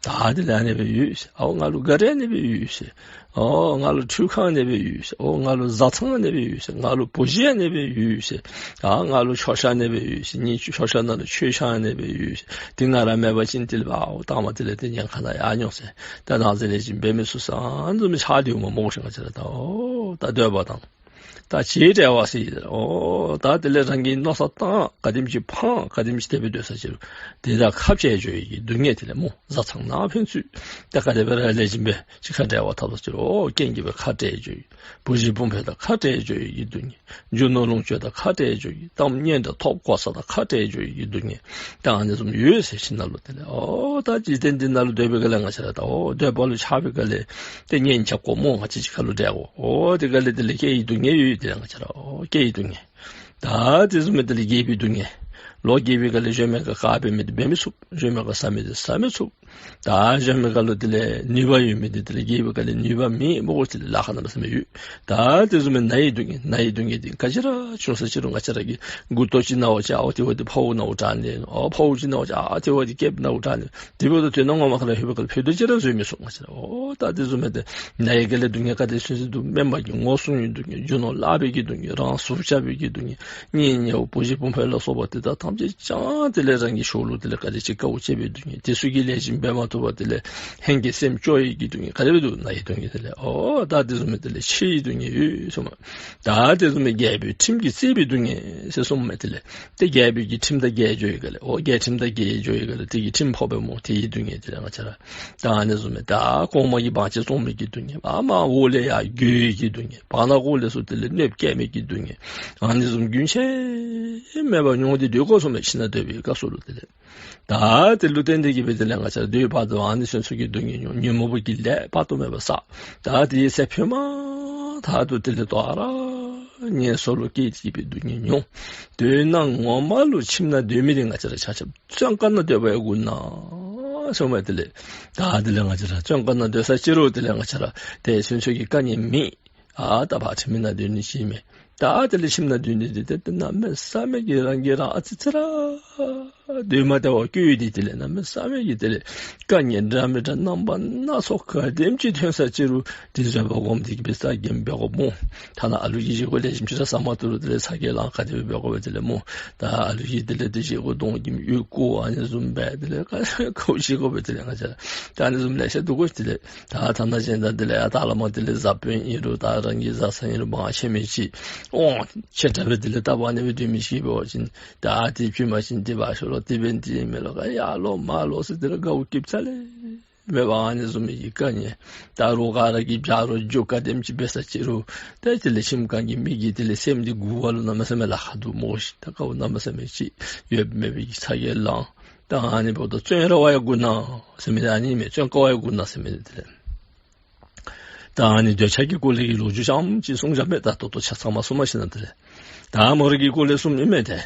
ད་དེ་ལས་ཨ་ནི་སྦེ་ཡོད་ཟེར། ཨོ་ང་ལུ་ག་རི་ཨ་ནི་སྦེ་ཡོད་ཟེར། ཨོ་ང་ལུ་ཁྲུས་ཁང་ཨ་ནི་སྦེ་ཡོད་ཟེར། ཨོ་ང་ལུ་བཟའ་ཚང་ཨ་ནི་སྦེ་ཡོད་ཟེར། ང་ལུ་བུ་གཞི་ཨ་ནི་སྦེ་ཡོད་ཟེར། ཨ་ང་ལུ་མཆོད་བཤམ་ཨ་ནི་སྦེ་ཡོད་ཟེར། ངེའི་མཆོད་བཤམ་ནང་ལུ་མཆོད་བཤམ་ཨ་ནི་སྦེ་ཡོད་ཟེར། དེ་ང་ར་མེད་པ་ཅིན་དེ་ལས་ཨའོ་ད་མ་དེ་ལས་ཏེ་ཉེན་ཁ་ནང་ཡར་འགྱོ་ཟེར། ད་ནང་ཟེར་ལས་ཅིག་འབད་མི་ཚུགས་ཟེར་ཨ་ནི་བཟུམ་ཆགས་ཏེ་འོངམ་སྨོ་ཤིག། ང་བཅས་ར་ད་ཨོ་ད་འདོད་པ་དང་ད་བྱེད་འབྲེལ་བ་ཟེར་ཨོ་ད་དེ་ལས་རང་གི་མནོ་བསམ་བཏང་ག་དེམ་ཅིག་ཕངས་ག་དེམ་ཅིག་དེ་སྦེ་སྡོད་ས་ཅི་རུང་དེ་དང་ཁ་འབྱལ་འགྱོ་ཡི་གི་སྡུག་བསྔལ་དེ་ལས་སྨོ། བཟའ་ཚང་ནང་ཕན་ཚུན་ད་ག་དེ་སྦེ་ར་ལེགས་ཤོམ་སྦེ་གཅིག་ཁར་འབྲེལ་བ་འཐབ་ས་ཅི་རུང་ཨོ་རྐྱེན་གྱིས་སྦེ་ཁ་འབྱལ་འགྱོ་ཡི། བུ་གཞི་སྤུན་ཕོ་དང་ཁ་འབྱལ་འགྱོ་ཡི་གི་སྡུག་བསྔལ། རྒྱུ་ནོར་ལོངས་སྤྱོད་དང་ཁ་འབྱལ་འགྱོ་ཡི། གཏམ་སྙན་གྲགས་ཐོབ་གོ་ས་དང་ཁ་འབྱལ་འགྱོ་ཡི་གི་སྡུག་བསྔལ། ད་ཨ་ནི་བཟུམ་ཡོད་ཟེར་ཞིནམ་ལས་དེ་ལས་ཨོ་ད་འཇིག་རྟེན་འདི་ནང་ལུ་སྡོད་པའི་སྒང་ལས་ང་བཅས་ར་ད་ཨོ་འདོད་པ་ལུ་ཆགས་པའི་སྒང་ལས་ཏེ་གཉེན་རྐྱབ་དགོ་སྨོ། ང་བཅས་གཅིག་ཁར་ལུ་འབྲལ་དགོ། ཨོ་དེ་སྒང་ལས་དེ་ལས་སྐྱེ་བའི་སྡུག་བསྔལ་ཡོད། དེ་ལས་ང་བཅས་ར་ཨོ་སྐྱེ་བའི་སྡུག་བསྔལ། ད་དེ་བཟུམ་མའི་དེ་ལས་རྒས་པའི་སྡུག་བསྔལ། ལོ་རྒས་པའི་སྒང་ལས་གཞོན་མི་ག་ག་འབད་མི་འདི་འབད་མི་ཚུགས། གཞོན་མི་ག་བཟའ་མི་འདི་བཟའ་མི་ཚུགས། ད་གཞོན་མི་ག་ལུ་དེ་ལས་ནུས་པ་ཡོད་མི་འདི་དེ་ལས་རྒས་པའི་སྒང་ལས་ནུས་པ་མེད་སྨོ། དེ་ལས་ལཱ་ཁག་གནམ་མེད་ས་མེད་ཡོད། ད་དེ་བཟུམ་མའི་ན་བའི་སྡུག་བསྔལ། ན་བའི་སྡུག་བསྔལ་འདི་ག་ཅི་ར་བྱུང་ས་ཅི་རུང་ང་བཅས་ར་གི་མགུ་ཏོ་ཅིག་ན་བ་ཅིན་ཨའོ་དེ་བ་འདི་ཕོཝ་ནཝ་དྲག་ནི། ཨའོ་ཕོཝ་ཅིག་ན་བ་ཅིན་ཨ་དེ་བ་འདི་སྐེདཔ་ནཝ་དྲག་ནི། དེ་འབདཝ་ད་དོན་ངོ་མ་ཁ་ལས་ལྷོད་པའི་སྒང་ལས་ཕུད་རྡོག་ཅིག་ར་བཟོད་མི་ཚུགས་ང་བཅས་ར། ཨོ་ད་དེ་བཟུམ་མའི་ཏེ་ན་བའི་སྒང་ལས་སྡུག་བསྔལ་ག་དེ་ཚུན་ཚོད་འདུག། རྨས་པ་གི་ངོ་སྲུང་བའི་སྡུག་བསྔལ། རྒྱུ་ནོར་བརླག་པའི་གི་སྡུག་བསྔལ། རང་ཟུག་བཅག་པའི་གི་སྡུག་བསྔལ། གཉེན་ཉེ་བོ་བུ་གཞི་སྤུན་ཕོ་ལ་སོགས་པ་དེ་དག་ཐམས་ཅད་ཀྱང་དེ་ལས་རང་གི་ཤུལ་ལུ་དེ་ལས་ག་དེ་ཅིག་དཀའཝ་སྤྱད་པའི་སྡུག་བསྔལ། དེ་ཚུ་གིས་ལེགས་ཤོམ་འབད་མ་བཏུབ་པར་དེ་ལས་ཧན་གྱིས་སེམས་སྐྱོ་བའི་གི་སྡུག་བསྔལ། ག་དེ་སྦེ་འདུག། ན་བའི་སྡུག་བསྔལ་དེ་ལས། ཨོ་ད་དེ་བཟུམ་མའི་དེ་ལས་འཆི་བའི་སྡུག་བསྔལ་ཡོད་གསུངམ་མས། ད་དེ་བཟུམ་མའི་རྒྱལ་པོའི་ཁྲིམས་ཀྱིས་གཙེས་པའི་སྡུག་བསྔལ་ཟེར་གསུངམ་མས། དེ་ལས་ཏེ་རྒྱལ་པོའི་གི་ཁྲིམས་དང་འགལ་འགྱོ་བའི་སྒང་ལས་ཨོ་རྒྱལ་ཁྲིམས་དང་འགལ་འགྱོ་བའི་སྒང་ལས་དེ་གི་ཁྲིམས་ཕོགཔ་སྨོ། དེའི་སྡུག་བསྔལ་དེ་ལས་ང་བཅས་ར་ད་ཨ་ནི་བཟུམ་མའི་ད་གོང་མ་གིས་དབང་ཆ་བཙོང་མི་གི་སྡུག་བསྔལ། ཨ་མ་འོག་ལས་ཡར་རྒོལ་བའི་གི་སྡུག་བསྔལ། བར་ན་འོག་ལས་ཚུར་དེ་ལས་གནོདཔ་བཀལ་མི་གི་སྡུག་བསྔལ། ཨ་ནི་བཟུམ་རྒྱུན་ཆད་མེད་པར་མྱོང་སྟེ་སྡོད་དགོ་གསུངམ་མས། ཕྱི་ནང་སྡོད་པའི་སྐབས་སུ་ལུ་དེ་ལས། ད་དེ་ལུ་བརྟེན་ཏེ་གི་སྦེ་དེ་ལས་ང་བཅས་ར་དུས་བར་དུ་ཨ་ནི་ཚུན་ཚོད་ཀྱི་སྡུག་བསྔལ་མྱོང་། ཉོན་མོངས་པ་གི་ལས་དཔག་ཏུ་མེད་པ་བསགས། ད་དེའི་ཚེ་འཕོས་མ་ཐག་ཏུ་དེ་ལས་དོ་རུང་ངན་སོང་ལུ་སྐྱེས་ཏེ་གི་སྦེ་སྡུག་བསྔལ་མྱོང་། དོན་ངོ་མ་ལུ་ཁྱིམ་ནང་སྡོད་མི་འདི་ང་བཅས་ར་ཆ་ཁྱབ་བཙོན་ཁང་ནང་སྡོད་པ་ཡང་གུད་ན་གསུངམ་མས། དེ་ལས་ད་དེ་ལས་ང་བཅས་ར་བཙོན་ཁང་ནང་སྡོད་ས་ཅི་རུང་དེ་ལས་ང་བཅས་ར་དེ་ཚུན་ཚོད་ཀྱི་དཀའ་ངལ་མེད། ཨ་ད་ཕར་ཁྲིམས་ནང་སྡོད་ནི་ཅིག་མས། ད་དེ་ལས་ཁྱིམ་ནང་སྡོད་ནི་འདི་ཏེ་གནམ་མེད་ས་མེད་ཀྱི་རང་གིས་རང་ཨ་ཙི་ཙི་ར་ སྡོད་མ་སྟེར་བར་བཀོལ་ཏེ་དེ་ལས་གནམ་མེད་ས་མེད་ཀྱི་དེ་ལས་དཀའ་ངལ་འདྲ་མི་འདྲ་རྣམ་པ་སྣ་ཚོགས་ག་དེམ་ཅིག་ཐོན་ས་ཅི་རུང་དེ་བཟོད་པ་སྒོམ་སྟེ་གི་སྦེ་ས་གོམ་སྦེ་སྒོམ་སྨོ། ཐ་ན་ཨ་ལུ་གི་བཞེས་སྒོ་ལེགས་ཤོམ་ཅིག་ར་བཟའ་མ་བཏུབ་རུང་དེ་ལས་ཚ་གྱང་ལང་ག་དེ་སྦེ་སྦེ་དགོ་པས་དེ་ལས་སྨོ། ད་ཨ་ལུ་གི་དེ་ལས་དེ་བཞེས་སྒོ་གདོང་གི་ཡོད་དགོ། ཨ་ནི་བཟུམ་སྦེ་དེ་ལས་ག་ཁོ་བཞེས་དགོ་པས་དེ་ལས་ང་བཅས་ར་ད་ཨ་ནི་བཟུམ་ལེ་ཤ་འདུག་གོ། དེ་ལས་ད་ད་ལྟ་ཅིག་ད་དེ་ལས་ཡར་ལྟག་ལས་མར་དེ་ལས་བཟའ་དཔོན་ཨིན་རུང་ད་རང་གི་བཟའ་ཚང་ཨིན་རུང་མང་ཆེ་མི་ཅིག་དབང་ཆེ་དྲགས་སྦེ་དེ་ལས་ལྟ་བ་ཨ་ནི་སྦེ་སྡོད་མི་ཅིག་འབད་བ་ཅིན་ད་དེ་བྱུང་པ་ཅིན་དེ་འབག་ཤོག་ལོ། དེ་འབད་ནི་དེ་མེན་ལོ། ག་ཡར་ལོག་མར་ལོག་ཟེར་དེ་ལས་དགའཝ་སྐྱིདཔ་རྩ་ལས་མེད་པར་ཨ་ནི་བཟུམ་མའི་གི་དཀའ་ངལ། ད་རོགས་ག་ར་གིས་འབྱར་རོགས་རྒྱུག་ག་དེམ་ཅིག་འབད་ས་ཅི་རུང་ཏེ་དེ་ལས་ཁྱིམ་གང་གི་མི་གི་དེ་ལས་སེམས་འདི་མགུ་བ་ལུ་གནམ་མེད་ས་མེད་ལཱ་ཁག་འདུག་སྨོ་ཤིག། ད་དཀའཝ་གནམ་མེད་ས་མེད་ཅིག་ཡོད་མེད་པའི་གི་ཚ་གྱང་ལང་། ད་ཨ་ནི་འབདཝ་ད་བཙོན་ར་བ་ཡང་དགོ་ན་ཟེར་མི་འདི་ཨ་ནི་མས། བཙོན་ཁང་བ་ཡང་དགོ་ན་ཟེར་མི་འདི་དེ་ལས། ད་ཨ་ནི་འདོད་ཆགས་ཀྱི་སྐོར་ལས་ཀྱི་ལོ་རྒྱུས་རྐྱངམ་ཅིག་གསུངས་བཞག་མས། ད་ད་ལྟོ་ཆ་ཚང་མ་གསུངས་མ་ཤེས་ན་དེ་ལས། ད་མོ་ར་གི་སྐོར་ལས་གསུངམ་ཨིན་མས་ཏེ།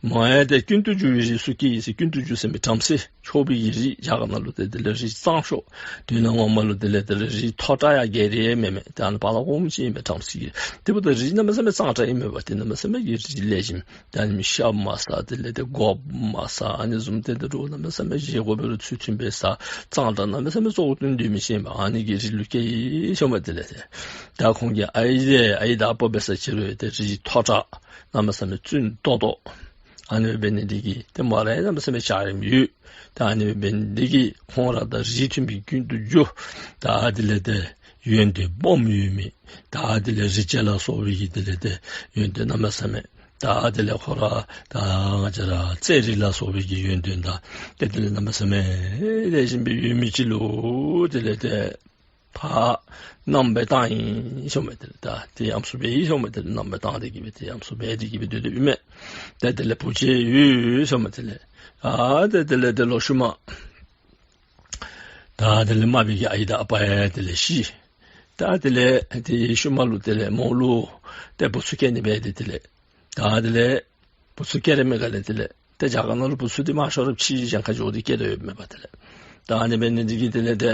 མོ་ཡང་ཏེ་ཀུན་ཏུ་རྒྱུ་བའི་རིགས་སུ་སྐྱེས་ཟེར། ཀུན་ཏུ་རྒྱུ་ཟེར་མི་བྲམ་ཟེ་ཆོས་པའི་གི་རིགས་རྒྱ་གར་ནང་ལུ་ཏེ་དེ་ལས་རིགས་གཙང་ཤོས། དེ་ནང་ངོ་མ་ལུ་དེ་ལས་དེ་ལས་རིགས་མཐོ་དྲགས་ཡང་ག་ར་མེན་མས། ཏེ་ཨ་ནི་བར་ལ་གོམས་ཅིག་ཨིན་མས་བྲམ་ཟེ་གི། དེ་འབདཝ་ད་རིགས་གནམ་མེད་ས་མེད་གཙང་དྲགས་ཨིན་མས་པ། ཏེ་གནམ་མེད་ས་མེད་ཀྱི་རིགས་ལེགས་ཤོམ། ད་ཨ་ནི་མི་ཤ་མ་ཟ་དེ་ལས་ཏེ་སྒོགཔ་མ་ཟ། ཨ་ནི་བཟུམ་ཏེ་ཏེ་རོགས་གནམ་མེད་ས་མེད་བཞེས་སྒོ་འབད་རུང་ཚུལ་མཐུན་སྦེ་ཟ། གཙང་དྲགས་གནམ་མེད་ས་མེད་བཙོག་བཏུང་སྡོད་མི་ཅིག་ཨིན་པས། ཨ་ནི་གི་རིགས་ལུ་སྐྱེས་ཡི་ཟེར་མས་དེ་ལས་ཏེ། ད་ཁོང་གི་ཨའི་དེ་ཨའི་དང་ཨ་པ་འབད་ས་ཅི་རུང་ཏེ་རིགས་མཐོ་དྲགས་གནམ་མེད་ས་མེད་བཙུན་ཏོག་ཏོ། ཨ་ནི་འབད་ནི་དེ་གིས་ཏེ་མོ་ར་ཡང་གནམ་མེད་ས་མེད་འཇའ་རིསམོ་ཡོད། ད་ཨ་ནི་འབད་ནི་དེ་གིས་ཁོང་ར་དང་རིགས་མཐུན་པའི་ཀུན་ཏུ་རྒྱུ། ད་དེ་ལས་ཏེ་ཡོན་ཏན་སྦོམ་ཡོད་མི། ད་དེ་ལས་རིག་བྱེད་ལ་སོགས་པའི་གི་དེ་ལས་ཏེ་ཡོན་ཏན་གནམ་མེད་ས་མེད། ད་དེ་ལས་ཁོ་ར་ད་ང་བཅས་ར་རྩེད་རིགས་ལ་སོགས་པའི་གི་ཡོན་ཏན་དང་ཏེ་དེ་ལས་གནམ་མེད་ས་མེད་ལེགས་ཤོམ་སྦེ་ཡོད་མི་ཅིག་ལུ་དེ་ལས་ཏེ་ཕར་མནའམ་སྦེ་བཏང་ཡི་ཟེར་མས་དེ་ལས། ད་དེ་ཨམ་སྲུ་འབད་ཡི་ཟེར་མས་དེ་ལས། མནའམ་སྦེ་བཏང་སྟེ་གི་སྦེ་ཏེ་ཨམ་སྲུ་འབད་དེ་གི་སྦེ་སྡོད་དོ་ཨིན་མས། ད་དེ་ལས་བུ་ཅིག་ཡོད་ཟེར་མས་དེ་ལས། ཨ་ད་དེ་ལས་ཏེ་ལོག་ཤུལ་མ་ད་དེ་ལས་མ་པའི་གི་ཨའི་དང་ཨ་པ་ཡང་དེ་ལས་ཤི། ད་དེ་ལས་དེའི་ཤུལ་མ་ལུ་དེ་ལས་མོ་ལུ་ཏེ་བུ་ཚུ་སྐྱེ་ནི་འབད་དེ་དེ་ལས། ད་དེ་ལས་བུ་ཚུ་སྐྱེ་རན་མི་ག་ལས་དེ་ལས་ཏེ་རྒྱ་གར་ནང་ལུ་བུ་ཚུ་འདི་མང་ཤོས་ར་ཕྱི་གཞན་ཁར་འགྱོ་སྟེ་སྐྱེ་དོ་ཡོདཔ་མས་པ་དེ་ལས། ད་ཨ་ནི་འབད་ནི་དེ་གིས་དེ་ལས་ཏེ་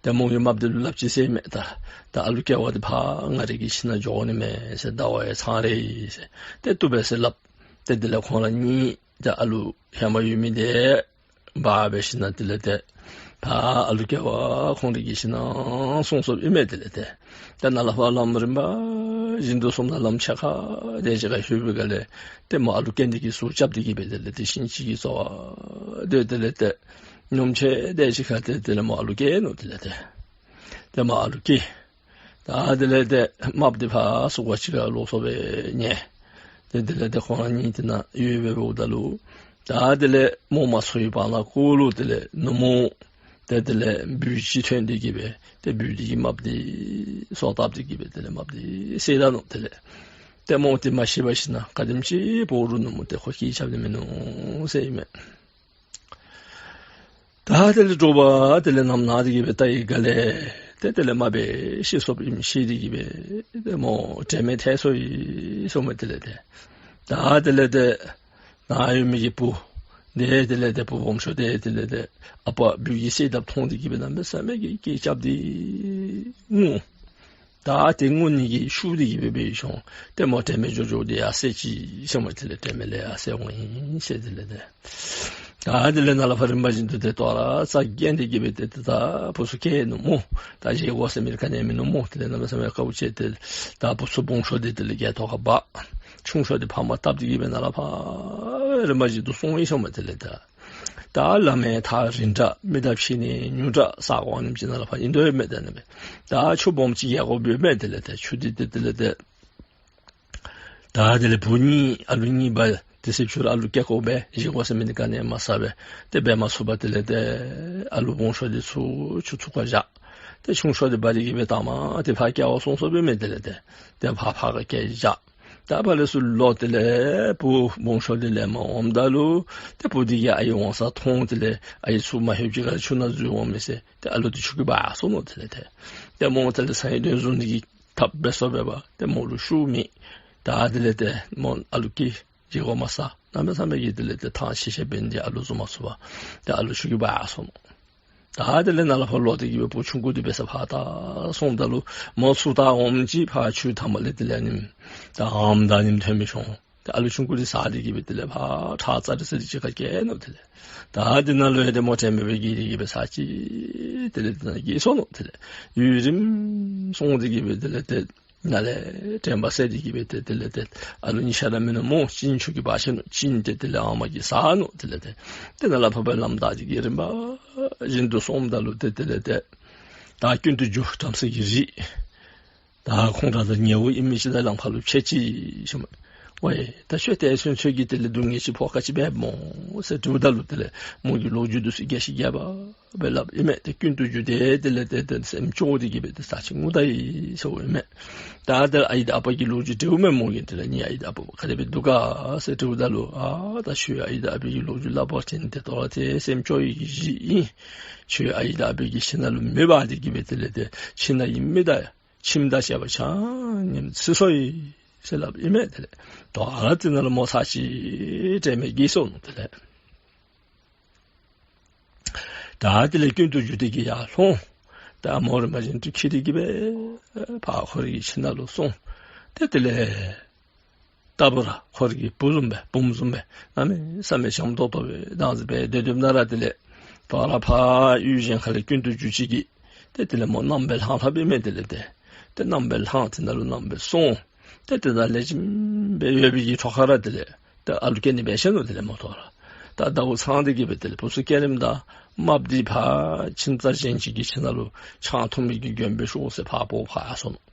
ཏེ་མོ་གིས་རྨགཔ་འདི་ལུ་སླབ་ཅི་ཟེར་མས། ད་ད་ཨ་ལུ་སྐྱེ་བ་འདི་ཕར་ང་རའི་གི་ཁྱིམ་ནང་འགྱོ་ནི་མས་ཟེར། ཟླ་བ་ཡང་ཚང་རེ་ཟེར། ཏེ་བཏུབ་པས་ཟེར་སླབ། ཏེ་དེ་ལས་ཁོང་ར་གཉིས་ད་ཨ་ལུ་ཧེ་མ་ཡོད་མི་འདི་འབག་འབད་ཞིནམ་དེ་ལས་ཏེ་ད་ཨ་ལུ་སྐྱེ་བ་ཁོང་རའི་གི་ཁྱིམ་ནང་སོང་སོཔ་ཨིན་མས། དེ་ལས་ཏེ་ད་ནཱ་ལས་ཕར་ལམ་རིམ་པ་བཞིན་དུ་སོངམ་ད་ལམ་ཕྱེད་ཀ་དེ་ཅིག་ཁར་ལྷོད་པའི་སྒང་ལས་ཏེ་མོ་ཨ་ལུ་སྐྱེ་ནི་གི་ཚུར་རྐྱབ་སྟེ་གི་སྦེ་དེ་ལས་ཏེ་ཤིང་ཅིག་གི་རྩ་བར་ཏེ་དེ་ལས་ཏེ་ཉིནམ་ཕྱེད་དེ་ཅིག་ཁར་ཏེ་དེ་ལས་མོ་ཨ་ལུ་སྐྱེས་ནུག། དེ་ལས་ཏེ་ཏེ་མོ་ཨ་ལུ་སྐྱེས། ད་དེ་ལས་ཏེ་རྨགཔ་འདི་ཕར་ཟུར་ཁ་ཅིག་ཁར་ལོག་སོང་སྦེ་ཉལ། ཏེ་དེ་ལས་ཏེ་ཁོང་ར་གཉིས་དེ་ནང་ཡོད་སྦེ་འབདཝ་ད་ལུ་ད་དེ་ལས་མོ་མ་ཚུགས་པའི་བར་ན་ཁོ་ལུ་དེ་ལས་ནུབ་མོ་ཏེ་དེ་ལས་སྦུལ་ཅིག་ཐོན་ཏེ་གི་སྦེ་ཏེ་སྦུལ་འདི་གིས་རྨགཔ་འདི་སོ་བཏབ་སྟེ་གི་སྦེ་དེ་ལས་རྨགཔ་འདི་བསད་ད་ནུག། དེ་ལས་ཏེ་མོ་འདི་མ་ཤི་བར་ཞིནམ་ག་དེམ་ཅིག་འབད་རུང་ནུབ་མོ་འདི་ཁོ་སྐྱེལ་རྐྱབ་ནི་མིན་ནུག་ཟེར་ཨིན་མས། ད་དེ་ལས་དྲོ་པ་དེ་ལས་ནམ་ནངས་ཏེ་གི་སྦེ་བལྟ་བའི་སྒང་ལས་ཏེ་དེ་ལས་རྨགཔ་འདི་ཤི་སོཔ་ཨིནམ་ཤེས་ཏེ་གི་སྦེ་ཏེ་མོ་དྲན་མེད་ཐལ་སོ་ཡི་ཟེར་མས། དེ་ལས་ཏེ་ད་དེ་ལས་ཏེ་ནཱ་ཡོད་མི་གི་བུ་འདི་དེ་ལས་ཏེ་བུ་སྦོམ་ཤོས་འདི་དེ་ལས་ཏེ་ཨ་པ་སྦུལ་གྱིས་བསད་དཔ་མཐོང་སྟེ་གི་སྦེ་གནམ་མེད་ས་མེད་ཀྱི་སྐད་རྐྱབ་སྟེ་ངུ། ད་ཏེ་ངུ་ནི་གི་ཤུགས་འདི་གིས་སྦེ་འབད་ཞིནམ་ཏེ་མོ་དྲན་མེད་འགྱོ་འགྱོ་སྟེ་ཡར་བསད་ཅི་ཟེར་མས། དེ་ལས་དྲན་མེད་ལས་ཡར་བསད་འོང་ཡི་ཟེར། དེ་ལས་ཏེ་ད་དེ་ལས་ནཱ་ལས་ཕར་རིམ་པ་བཞིན་དུ་ཏེ་དོ་རུང་རྩ་འགེངས་ཏེ་གི་སྦེ་ཏེ་ཏེ་ད་བུ་ཚུ་སྐྱེས་ནུག་སྨོ། ད་བཞེས་སྒོ་ཟེར་མི་ག་ནི་མིན་ནུག་སྨོ། དེ་ལས་གནམ་མེད་ས་མེད་དཀའཝ་སྤྱད་དེ་ད་བུ་ཚུ་སྦོམ་ཤོས་འདི་དེ་ལས་སྐེ་ཐོག་ཁར་འབག། ཆུང་ཤོས་འདི་ཕ་མར་བཏབ་སྟེ་གི་སྦེ་ནཱ་ལས་ཕར་རིམ་པ་བཞིན་དུ་སོང་ཡི་ཟེར་མས། དེ་ལས་ད་ད་ལམ་ཡང་ཐག་རིང་དྲགས་མི་དང་ཕྱད་ནི་ཉུང་དྲགས་ས་གོ་ཨ་ནེམ་ཅིག་ནང་ལས་ཕར་ཨིན་དོ་ཡོད་མས། དེ་ལས་ད་ཆུ་སྦོམ་ཅིག་བཞེས་དགོཔ་ཡོད་མས། དེ་ལས་ད་ཆུ་འདི་ཏེ་དེ་ལས་ཏེ་ད་དེ་ལས་བུ་གཉིས་ཨ་ལུ་གཉིས་འབག་དེ་ཚེ་ཕྱི་རུ་ཨ་ལུ་སྐྱེ་དགོ་པས། བཞེས་སྒོ་ཟེར་མི་འདི་ག་ནི་མ་བཟའ་བས། ཏེ་འབད་མ་ཚུགས་པར་དེ་ལས་ཏེ་ཨ་ལུ་སྦོམ་ཤོས་འདི་ཚུར་ཆུ་ཚུར་ཁར་བཞག། ཏེ་ཆུང་ཤོས་འདི་འབག་སྟེ་གི་སྦེ་ད་མ་ཏེ་ཕར་སྐྱེལ་བར་སོང་སོཔ་ཨིན་མས། དེ་ལས་ཏེ་ཏེ་ཕར་ཕར་ཁར་སྐྱེལ་བཞག། ད་ཕར་ལས་ཚུར་ལོག་དེ་ལས་བུ་སྦོམ་ཤོས་འདི་ལེན་པར་འོངམ་ད་ལུ་ཏེ་བུ་འདི་གིས་ཨའི་འོང་ས་མཐོང་། དེ་ལས་ཨའི་ཚུར་མ་ལྷོདཔ་ཅིག་ཁར་ཆུ་ནང་འཛུལ་འོང་མས་ཟེར། ཏེ་ཨ་ལུ་འདི་ཆུ་གིས་འབག་སོང་ནུག། དེ་ལས་ཏེ་ཏེ་མོ་དེ་ལས་ས་ཡི་དོན་བཟུང་ནི་གི་ཐབས་འབད་སོཔ་འབད་བ་ཏེ་མོ་ལུ་ཤུགས་མེད། ད་དེ་ལས་ཏེ་མོ་ཨ་ལུ་སྐྱེས་བཞེས་སྒོ་མ་བཟའ། གནམ་མེད་ས་མེད་ཀྱི་དེ་ལས་ཏེ་ཐང་ཆད་ཆད་འབད་ནི་འདི་ཨ་ལུ་བཟུམ་མ་ཚུགས་པར་ཏེ་ཨ་ལུ་ཆུ་གིས་འབག་སོང་ནུག། ད་དེ་ལས་ནཱ་ལས་ཕར་ལོག་སྟེ་གི་སྦེ་བུ་ཆུང་ཀུ་འདི་འབད་སར་ཕར་ད་སོངམ་ད་ལུ་མོ་ཚུར་ད་འོངམ་ཅིག་ཕར་ཆུ་མཐའ་མ་ལས་དེ་ལས་ཨ་ནེམ་ད་ཨམ་དང་ཨ་ནེམ་ཐོན་མི་ཤོང་། ཏེ་ཨ་ལུ་ཆུང་ཀུ་འདི་ཟ་སྟེ་གི་སྦེ་དེ་ལས་ཕར་ཁྲག་ཙ་རི་ཙ་རི་ཅིག་ཁར་བསྐྱལ་ནུག། དེ་ལས་ད་དེ་ནང་ལུ་ཡང་ཏེ་མོ་དྲན་མེད་སྦེ་འགྱེལ་ཏེ་གི་སྦེ་ཚར་གཅིག་དེ་ལས་དེ་ནང་འགྱེལ་སོ་ནུག། དེ་ལས་ཡུན་རིངམོ་སོང་སྟེ་གི་སྦེ་དེ་ལས་ཏེ་ནཱ་ལས་དྲན་པ་གསོས་ཏེ་གི་སྦེ་ཏེ་དེ་ལས་ཏེ་ཨ་ལུ་གཉིས་ཆ་ར་མེན་ནུག་སྨོ། གཅིན་ཆུ་གིས་འབག་ཆི་ནུག། གཅིན་ཏེ་དེ་ལས་ཨ་མ་གིས་ཟ་ནུག། དེ་ལས་ཏེ་ཏེ་ནཱ་ལས་ཕར་སྦེ་ལམ་བདའ་སྟེ་གི་རིམ་པ་བཞིན་དུ་སོངམ་ད་ལུ་ཏེ་དེ་ལས་ཏེ་ད་ཀུན་ཏུ་རྒྱུ་བྲམ་ཟེ་གི་རིགས་ད་ཁོང་ར་དང་ཉེ་བོ་ཨིན་མི་ཅིག་དང་གླང་ཕ་ལུ་ཕྱད་ཅི་ཞུ་མས། ཝའེ་ད་ཁྱོད་དེ་སོང་ཚོད་ཀྱི་དེ་ལས་སྡུག་བསྔལ་ཅིག་ཕོག་ག་ཅི་འབད་སྨོ་ཟེར་དྲིཝ་ད་ལུ་དེ་ལས་མོ་གིས་ལོ་རྒྱུས་འདི་ཚུ་རྒྱས་ཤིང་རྒྱས་པ་སྦེ་སླབ་ཨིན་མས། ཏེ་ཀུན་ཏུ་རྒྱུ་དེ་དེ་ལས་ཏེ་ཏེ་སེམས་སྐྱོ་སྟེ་གི་སྦེ་ཏེ་ཚར་གཅིག་ངུ་ད་ཡི་ཟེརཝ་ཨིན་མས། ད་དེ་ལས་ཨའི་དང་ཨ་པ་གི་ལོ་རྒྱུས་དྲིཝ་མས། མོ་གིས་དེ་ལས་ངེའི་ཨའི་དང་ཨ་པ་ག་དེ་སྦེ་འདུག་ག་ཟེར་དྲིཝ་ད་ལུ་ཨ་ད་ཁྱོད་ཨའི་དང་ཨ་པའི་གི་ལོ་རྒྱུས་སླབ་པ་ཅིན་ཏེ་དོ་རུང་ཏེ་སེམས་སྐྱོ་བའི་གི་གཞི་ཨིན། ཁྱོད་ཨའི་དང་ཨ་པའི་གི་ཁྱིམ་ནང་ལུ་མེ་འབར་ཏེ་གི་སྦེ་དེ་ལས་ཏེ་ཁྱིམ་ནང་གི་མི་དང་ཁྱིམ་དང་བཅས་པ་ཆ་མཉམ་ཚིག་སོ་ཡི་ཟེར་སླབ་ཨིན་མས། དེ་ལས་དོ་རུང་དེ་ནང་ལུ་མོ་ཚར་གཅིག་དྲན་མེད་འགྱེལ་སོ་ནུག། དེ་ལས་ད་དེ་ལས་ཀུན་ཏུ་རྒྱུ་དེ་གིས་ཡར་ལྷོང་། ད་མོ་རིམ་པ་བཞིན་དུ་འཁྱིད་དེ་གི་སྦེ་ཕར་ཁོ་རའི་གི་ཁྱིམ་ནང་ལུ་སོང་། ཏེ་དེ་ལས་ལྟ་བུ་ར་ཁོ་རའི་གི་བུ་བཟུམ་སྦེ་བུམོ་བཟུམ་སྦེ་གནམ་མེད་ས་མེད་བྱམས་ཏོག་ཏོ་སྦེ་བདག་འཛིན་འབད་སྡོད་སྡོདཔ་ནང་ར་དེ་ལས་དོ་རུང་ཕར་ཡུལ་གཞན་ཁ་ལས་ཀུན་ཏུ་རྒྱུ་ཅིག་གིས་ཏེ་དེ་ལས་མོ་མནའམ་སྦེ་ལྷང་ལྷངམ་ཨིན་མས། དེ་ལས་ཏེ་ཏེ་མནའམ་སྦེ་ལྷང་དེ་ནང་ལུ་མནའམ་སྦེ་སོང་། ཏེ་དེ་ནང་ལེགས་ཤོམ་སྦེ་ཡོད་པའི་གི་ཐོག་ཁར་ར་དེ་ལས་ད་ཨ་ལུ་སྐྱེ་ནི་འབད་ཤེས་ནུག། དེ་ལས་མོ་དོ་རུང་ད་ཟླཝ་ཚང་སྟེ་གི་སྦེ་དེ་ལས་བུ་ཚུ་སྐྱེ་རནམ་ད་རྨགཔ་འདི་ཕར་ཁྱིམ་ཚང་གཞན་ཅིག་གི་ཁྱིམ་ནང་ལུ་ཆང་འཐུང་མི་གི་མགྱོནམ་སྦེ་ཤོག་ཟེར་ཕར་སྤོ་ཕར་ཡར་སོ་ནུག།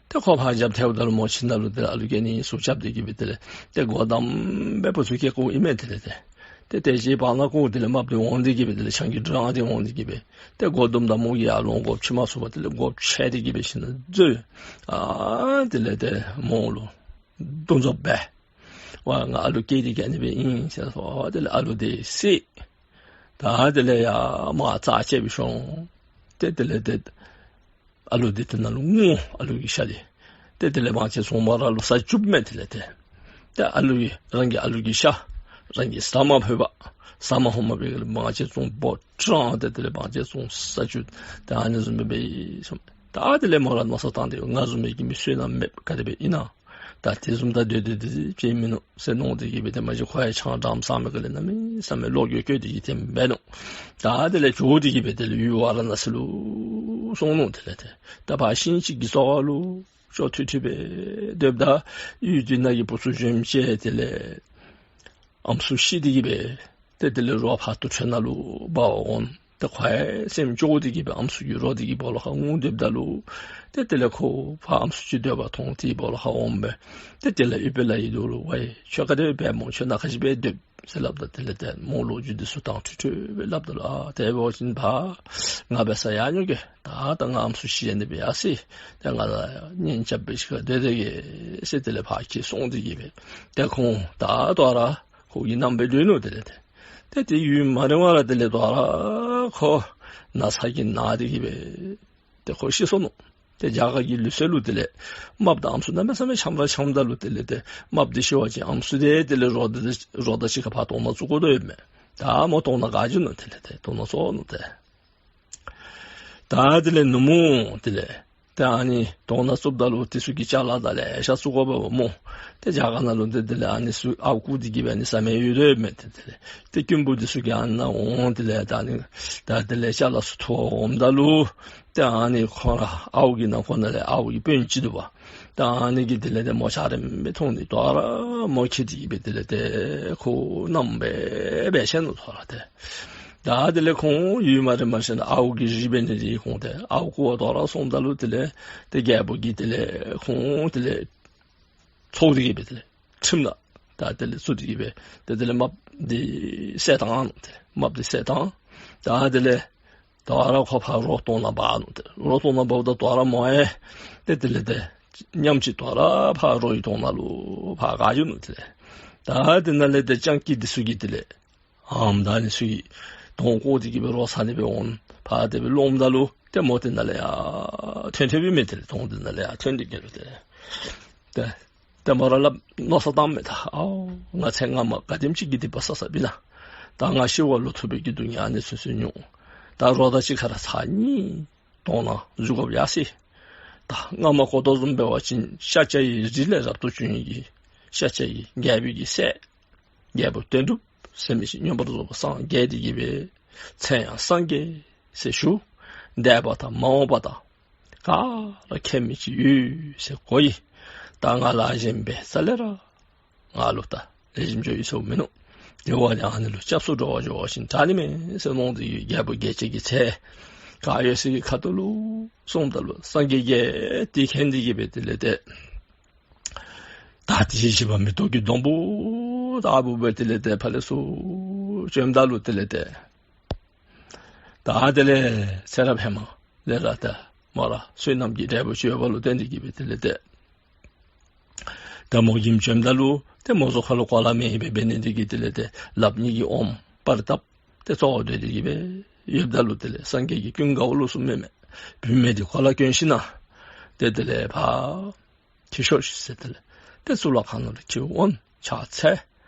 ཏེ་ཁོ་ཕར་རྒྱབ་ཐལཝ་ད་ལུ་མོ་ཁྱིམ་ནང་ལུ་དེ་ལས་ཨ་ལུ་སྐྱེ་ནི་ཟུག་རྐྱབ་སྟེ་གི་སྦེ་དེ་ལས་ཏེ་སྒོ་བསྡམས་སྦེ་བུ་ཚུ་སྐྱེ་བཀོཝ་ཨིན་མས། དེ་ལས་ཏེ་ཏེ་དེ་གི་བར་ན་ཁོ་དེ་ལས་རྨགཔ་འདི་འོང་སྟེ་གི་སྦེ་དེ་ལས་ཆང་གི་གྲང་སྟེ་འོང་སྟེ་གི་སྦེ་ཏེ་སྒོ་བསྡམ་ད་མོ་གིས་ཡར་ལོང་དགོཔ་ཅིག་མ་ཚུགས་པར་དེ་ལས་སྒོ་ཕྱེ་སྟེ་གི་སྦེ་ཁྱིམ་ནང་འཛུལ། ཨ་དེ་ལས་ཏེ་མོ་ལུ་འདུ་འཛོམས་འབད། ཝ་ང་ཨ་ལུ་སྐྱེས་ཏེ་གི་ཨ་ནི་སྦེ་ཨིན་ཟེར་སོ། དེ་ལས་ཨ་ལུ་དེ་བསད། ད་དེ་ལས་ཡར་མར་རྩ་བཅད་སྦེ་ཤོང་། ཏེ་དེ་ལས་ཏེ་ཨ་ལུ་དེ་དེ་ནང་ལུ་ངུ། ཨ་ལུ་གི་ཤ་དེ། ཏེ་དེ་ལས་མང་ཆེ་བཙོང་མར་ལུ་ས་བཅུགཔ་མས། དེ་ལས་ཏེ་ཏེ་ཨ་ལུ་གི་རང་གི་ཨ་ལུ་གི་ཤ་རང་གིས་ཟ་མ་ཕོད་པར་ཟ་མ་ཧོ་མ་འབད་ག་ལས་མང་ཆེ་བཙོང་འབོ་དྲང་སྟེ་དེ་ལས་མང་ཆེ་བཙོང་ས་བཅུག། ཏེ་ཨ་ནི་བཟུམ་སྦེ་འབད་ཡི་ཟེར། ད་དེ་ལས་མོ་ར་མནོ་བསམ་བཏང་སྟེ་ང་བཟུམ་མའི་གི་མི་བསོད་ནམས་མེདཔ་ག་དེ་སྦེ་ཨིན་ན། ད་དེ་བཟུམ་ད་སྡོད་སྡོད་དེ་ཅིག་མིན་ནུག་ཟེར་མནོ་སྟེ་གི་སྦེ་ཏེ་མ་གཞི་ཁོ་ཡང་ཆང་འགྲམ་བསགས་མི་ག་ལས་གནམ་མེད་ས་མེད་བློ་འགྱོད་སྐྱོ་སྟེ་གི་ཏེ་འབད་ནུག། ད་དེ་ལས་བྱོག་སྟེ་གི་སྦེ་དེ་ལས་ཡུལ་ཝཱ་ར་ཎ་སི་ལུ་སོང་ནུག། དེ་ལས་ཏེ་ད་ཕར་ཤིང་ཅིག་གི་རྩ་བ་ལུ་ཅོག་འཐུ་འཐུ་སྦེ་སྡོདཔ་ད་ཡུལ་དེ་ནང་གི་བུ་ཚུ་གཞོནམ་ཅིག་དེ་ལས་ཨམ་སྲུ་ཤི་སྟེ་གི་སྦེ་ཏེ་དེ་ལས་རོ་ཕར་དུར་ཁྲོད་ནང་ལུ་སྦ་འོང་། ཏེ་ཁོ་ཡང་སེམས་སྐྱོ་སྟེ་གི་སྦེ་ཨམ་སྲུ་གི་རོ་དེ་གི་སྦོ་ལོགས་ཁར་ངུ་སྡོདཔ་ད་ལུ་ཏེ་དེ་ལས་ཁོ་ཕར་ཨམ་སྲུ་ཅིག་སྡོད་པ་མཐོང་། དེའི་སྦོ་ལོགས་ཁར་འོངམ་སྦེ་ཏེ་དེ་ལས་ཨུཏྤ་ལའི་མདོག་ལུ་ཝའེ་ཁྱོད་ག་དེ་སྦེ་འབད་སྨོ། ཁྱོད་ནཱ་ག་ཅི་འབད་སྡོདཔ་ཟེར་སླབ་ད་དེ་ལས་ཏེ་མོ་ལོ་རྒྱུས་འདི་ཚུ་དྭངས་འཕྲོས་འཕྲོས་སྦེ་སླབ་ད་ལུ་ཨ་དེ་འབད་བ་ཅིན་ཕར་ང་འབད་སར་ཡར་འགྱོ་གེ། ད་ད་ང་ཨམ་སྲུ་ཤི་ཨ་ནི་སྦེ་ཡར་སོ་ཡི། ཏེ་ང་ལུ་གཉེན་རྐྱབ་སྦེ་ཅིག་ཁར་སྡོད་སྡོད་གེ་ཟེར་དེ་ལས་ཕར་ཁྱིད་སོང་སྟེ་གི་སྦེ་ཏེ་ཁོང་ད་དོ་རུང་ཁོ་གི་མནའམ་སྦེ་སྡོད་ནུག། དེ་ལས་ཏེ་ཏེ་དེ་ཡུན་མ་རིང་བར་དེ་ལས་དོ་རུང་ཁོ་ན་ཚ་གིས་ན་སྟེ་གི་སྦེ་ཏེ་ཁོ་ཤི་སོ་ནུག། ཏེ་རྒྱ་གར་གྱི་ལུགས་སྲོལ་ལུ་དེ་ལས་རྨགཔ་དང་ཨམ་སྲུ་གནམ་མེད་ས་མེད་འཆམ་ར་འཆམ་ད་ལུ་དེ་ལས་ཏེ་རྨགཔ་འདི་ཤི་བ་ཅིན་ཨམ་སྲུ་དེ་དེ་ལས་རོགས་དང་རོགས་དང་གཅིག་ཁར་ཕར་དོང་ནང་བཙུགས་དགོ་དོ་ཡོདཔ་མས། ད་མོ་དོང་ནང་བཀག་འགྱོ་ནུག། དེ་ལས་ཏེ་དོང་ནང་བཙུགས་ནུག། ཏེ་ད་དེ་ལས་ནུབ་མོ་དེ་ལས་ཏེ་ཨ་ནི་དོང་ནང་བཙུགསཔ་ད་ལུ་དེ་ཚུ་གིས་ཅ་ལ་དང་ལེ་ཤ་བཙུགས་དགོཔ་སྨོ། ཏེ་རྒྱ་གར་ནང་ལུ་ཏེ་དེ་ལས་ཨ་ནི་ཚུ་ཨརཝ་བརྐུ་སྟེ་གི་སྦེ་ཨ་ནི་ཟ་མི་ཡོད་དོ་ཡོདཔ་མས། ཏེ་དེ་ལས་ཏེ་རྐུན་པོ་འདི་ཚུ་གིས་ཨ་ནཱ་འོང་དེ་ལས་ད་ཨ་ནི་ད་དེ་ལས་ཅ་ལ་ཚུ་འཐུ་འོངམ་ད་ལུ་ཏེ་ཨ་ནི་ཁོང་ར་ཨརཝ་གི་ནང་ཁོ་ན་ལས་ཨརཝ་གི་དཔོན་ཅིག་འདུག་པ། ད་ཨ་ནི་གིས་དེ་ལས་ཏེ་མོ་འཇའ་རིསམོ་སྦེ་མཐོང་ནི་དོ་རུང་མོ་ཁྱིད་དེ་གི་སྦེ་དེ་ལས་ཏེ་ཁོ་མནའམ་སྦེ་འབད་ཤེས་ནུག། དོ་རུང་ཏེ་ད་དེ་ལས་ཁོང་ཡུན་མ་རིང་མ་ཤེས་ན་ཨརཝ་གི་རིགས་འབད་ནི་དེ་ཁོང་ཏེ་ཨརཝ་བརྐུ་བར་དོ་རུང་སོངམ་ད་ལུ་དེ་ལས་ཏེ་རྒྱལ་པོ་གིས་དེ་ལས་ཁོང་དེ་ལས་ཚོགས་དེ་གི་སྦེ་དེ་ལས་ཁྲིམས་ལ་ད་དེ་ལས་བཙུགས་ཏེ་གི་སྦེ་ཏེ་དེ་ལས་རྨགཔ་འདི་བསད་བཏང་ནུག། ཏེ་རྨགཔ་འདི་བསད་བཏང་། ད་དེ་ལས་དོ་རུང་ཁོ་ཕར་རོ་དོང་ནང་འབག་ནུག། ཏེ་རོ་དོང་ནང་འབགཔ་ད་དོ་རུང་མོ་ཡང་ཏེ་དེ་ལས་ཏེ་མཉམ་ཅིག་དོ་རུང་ཕར་རོ་གི་དོང་ནང་ལུ་ཕར་བཀག་འགྱོ་ནུག། དེ་ལས་ད་དེ་ནང་ལས་ཏེ་སྤྱང་ཀི་འདི་ཚུ་གིས་དེ་ལས་ཨམ་ད་ཨ་ནི་ཚུ་གིས་དོང་བརྐོ་སྟེ་གི་སྦེ་རོ་ཟ་ནི་སྦེ་འོང་ཕར་དེ་སྦེ་ལོངམ་ད་ལུ་ཏེ་མོ་དེ་ནང་ལས་ཡར་ཐོན་ཐོནམ་ཨིན་མས། དེ་ལས་དོང་དེ་ནང་ལས་ཡར་ཐོན་ཏེ་གི་སྦེ་ཏེ་ཏེ་ཏེ་མོ་ར་སླབ་མནོ་བསམ་བཏངམ་མས། ད་ཨའོ་ང་ཚེ་སྔ་མ་ག་དེམ་ཅིག་གི་སྡིག་པ་བསགས་བསགསཔ་ཨིན་ན། ད་ང་ཤི་བ་ལུ་ཐུག་པའི་གི་སྡུག་བསྔལ་ཨ་ནི་ཚུན་ཚོད་མྱོང་། ད་རོགས་དང་གཅིག་ཁར་ཚར་གཉིས་དོང་ནང་འཛུལ་དགོཔ་ཡར་སོ་ཡི། ད་སྔ་མ་གོ་ཐོས་བཟུམ་འབད་བ་ཅིན་ཤཱཀྱ་ཡི་རིགས་ལས་རབ་ཏུ་བྱུང་ཡི་གི་ ཤཱཀྱའི་རྒྱལ་པོའི་གི་སྲས་རྒྱལ་པོ་དོན་གྲུབ་ཟེར་མི་ཅིག་མངོན་པར་རྫོགས་པར་སངས་རྒྱས་ཏེ་གི་སྦེ་མཚན་ཡང་སངས་རྒྱས་ཟེར་ཞུ། འདས་པ་དང་མ་འོངས་པ་དང་ག་ར་མཁྱེན་མི་ཅིག་ཡོད་ཟེར་གོ་ཡི། ད་ང་ལ་གཞན་པའི་རྩ་ལས་ར་ང་ལུ་ད་ལེགས་ཤོམ་འགྱོ་ཡི་ཟེར་མིན་ནུག། དེ་བ་ནི་ཨ་ནི་ལུ་སྐྱབས་སུ་འགྲོ་བར་འགྱོ་བ་ཅིན་དྲག་ནི་མས་ཟེར་མནོ་སྟེ་གི་རྒྱལ་པོ་རྒྱལ་བྱེད་ཀྱི་ཚལ་ག་ཡོད་ས་གི་ཁ་ཐུག་ལུ་སོངམ་ད་ལུ་སངས་རྒྱས་རྒྱས་ཏེ་མཁྱེན་ཏེ་གི་སྦེ་དེ་ལས་ཏེ་ད་དེ་བཞིན་གཤེགས་པ་མེ་ཏོག་གི་སྡོང་པོ་ལྟ་བུ་སྦེ་དེ་ལས་ཏེ་ཕར་ལས་ཚུར་བྱོནམ་ད་ལུ་དེ་ལས་ཏེ་ད་དེ་ལས་ཚེ་རབས་ཧེ་མ་ལས་ར་ད་མོ་ར་བསོད་ནམས་ཀྱི་འབྲས་བུ་ཅིག་ཡོདཔ་ལུ་བརྟེན་ཏེ་གི་སྦེ་དེ་ལས་ཏེ་ད་མོ་གིས་བྱོནམ་ད་ལུ་ཏེ་མོ་གཟུགས་ཁ་ལུ་གོ་ལ་མེདཔ་སྦེ་འབད་ནི་དེ་གིས་དེ་ལས་ཏེ་ལགཔ་གཉིས་ཀྱིས་ཨོམ་སྤར་བཏབ་སྟེ་གཙོ་བོ་འདོད་དེ་གི་སྦེ་ཡོདཔ་ད་ལུ་དེ་ལས་སངས་རྒྱས་ཀྱིས་ཀུན་དགའ་བོ་ལུ་གསུངམ་མས། བུད་མེད་འདི་གོ་ལ་གྱོན་ཞིན་ན་ཏེ་དེ་ལས་ཕར་ཁྱིད་ཤོག་ཤིག་ཟེར། དེ་ལས་ཏེ་གཙུག་ལག་ཁང་ནང་ལུ་ཁྱིད་འོང་ཕྱག་འཚལ།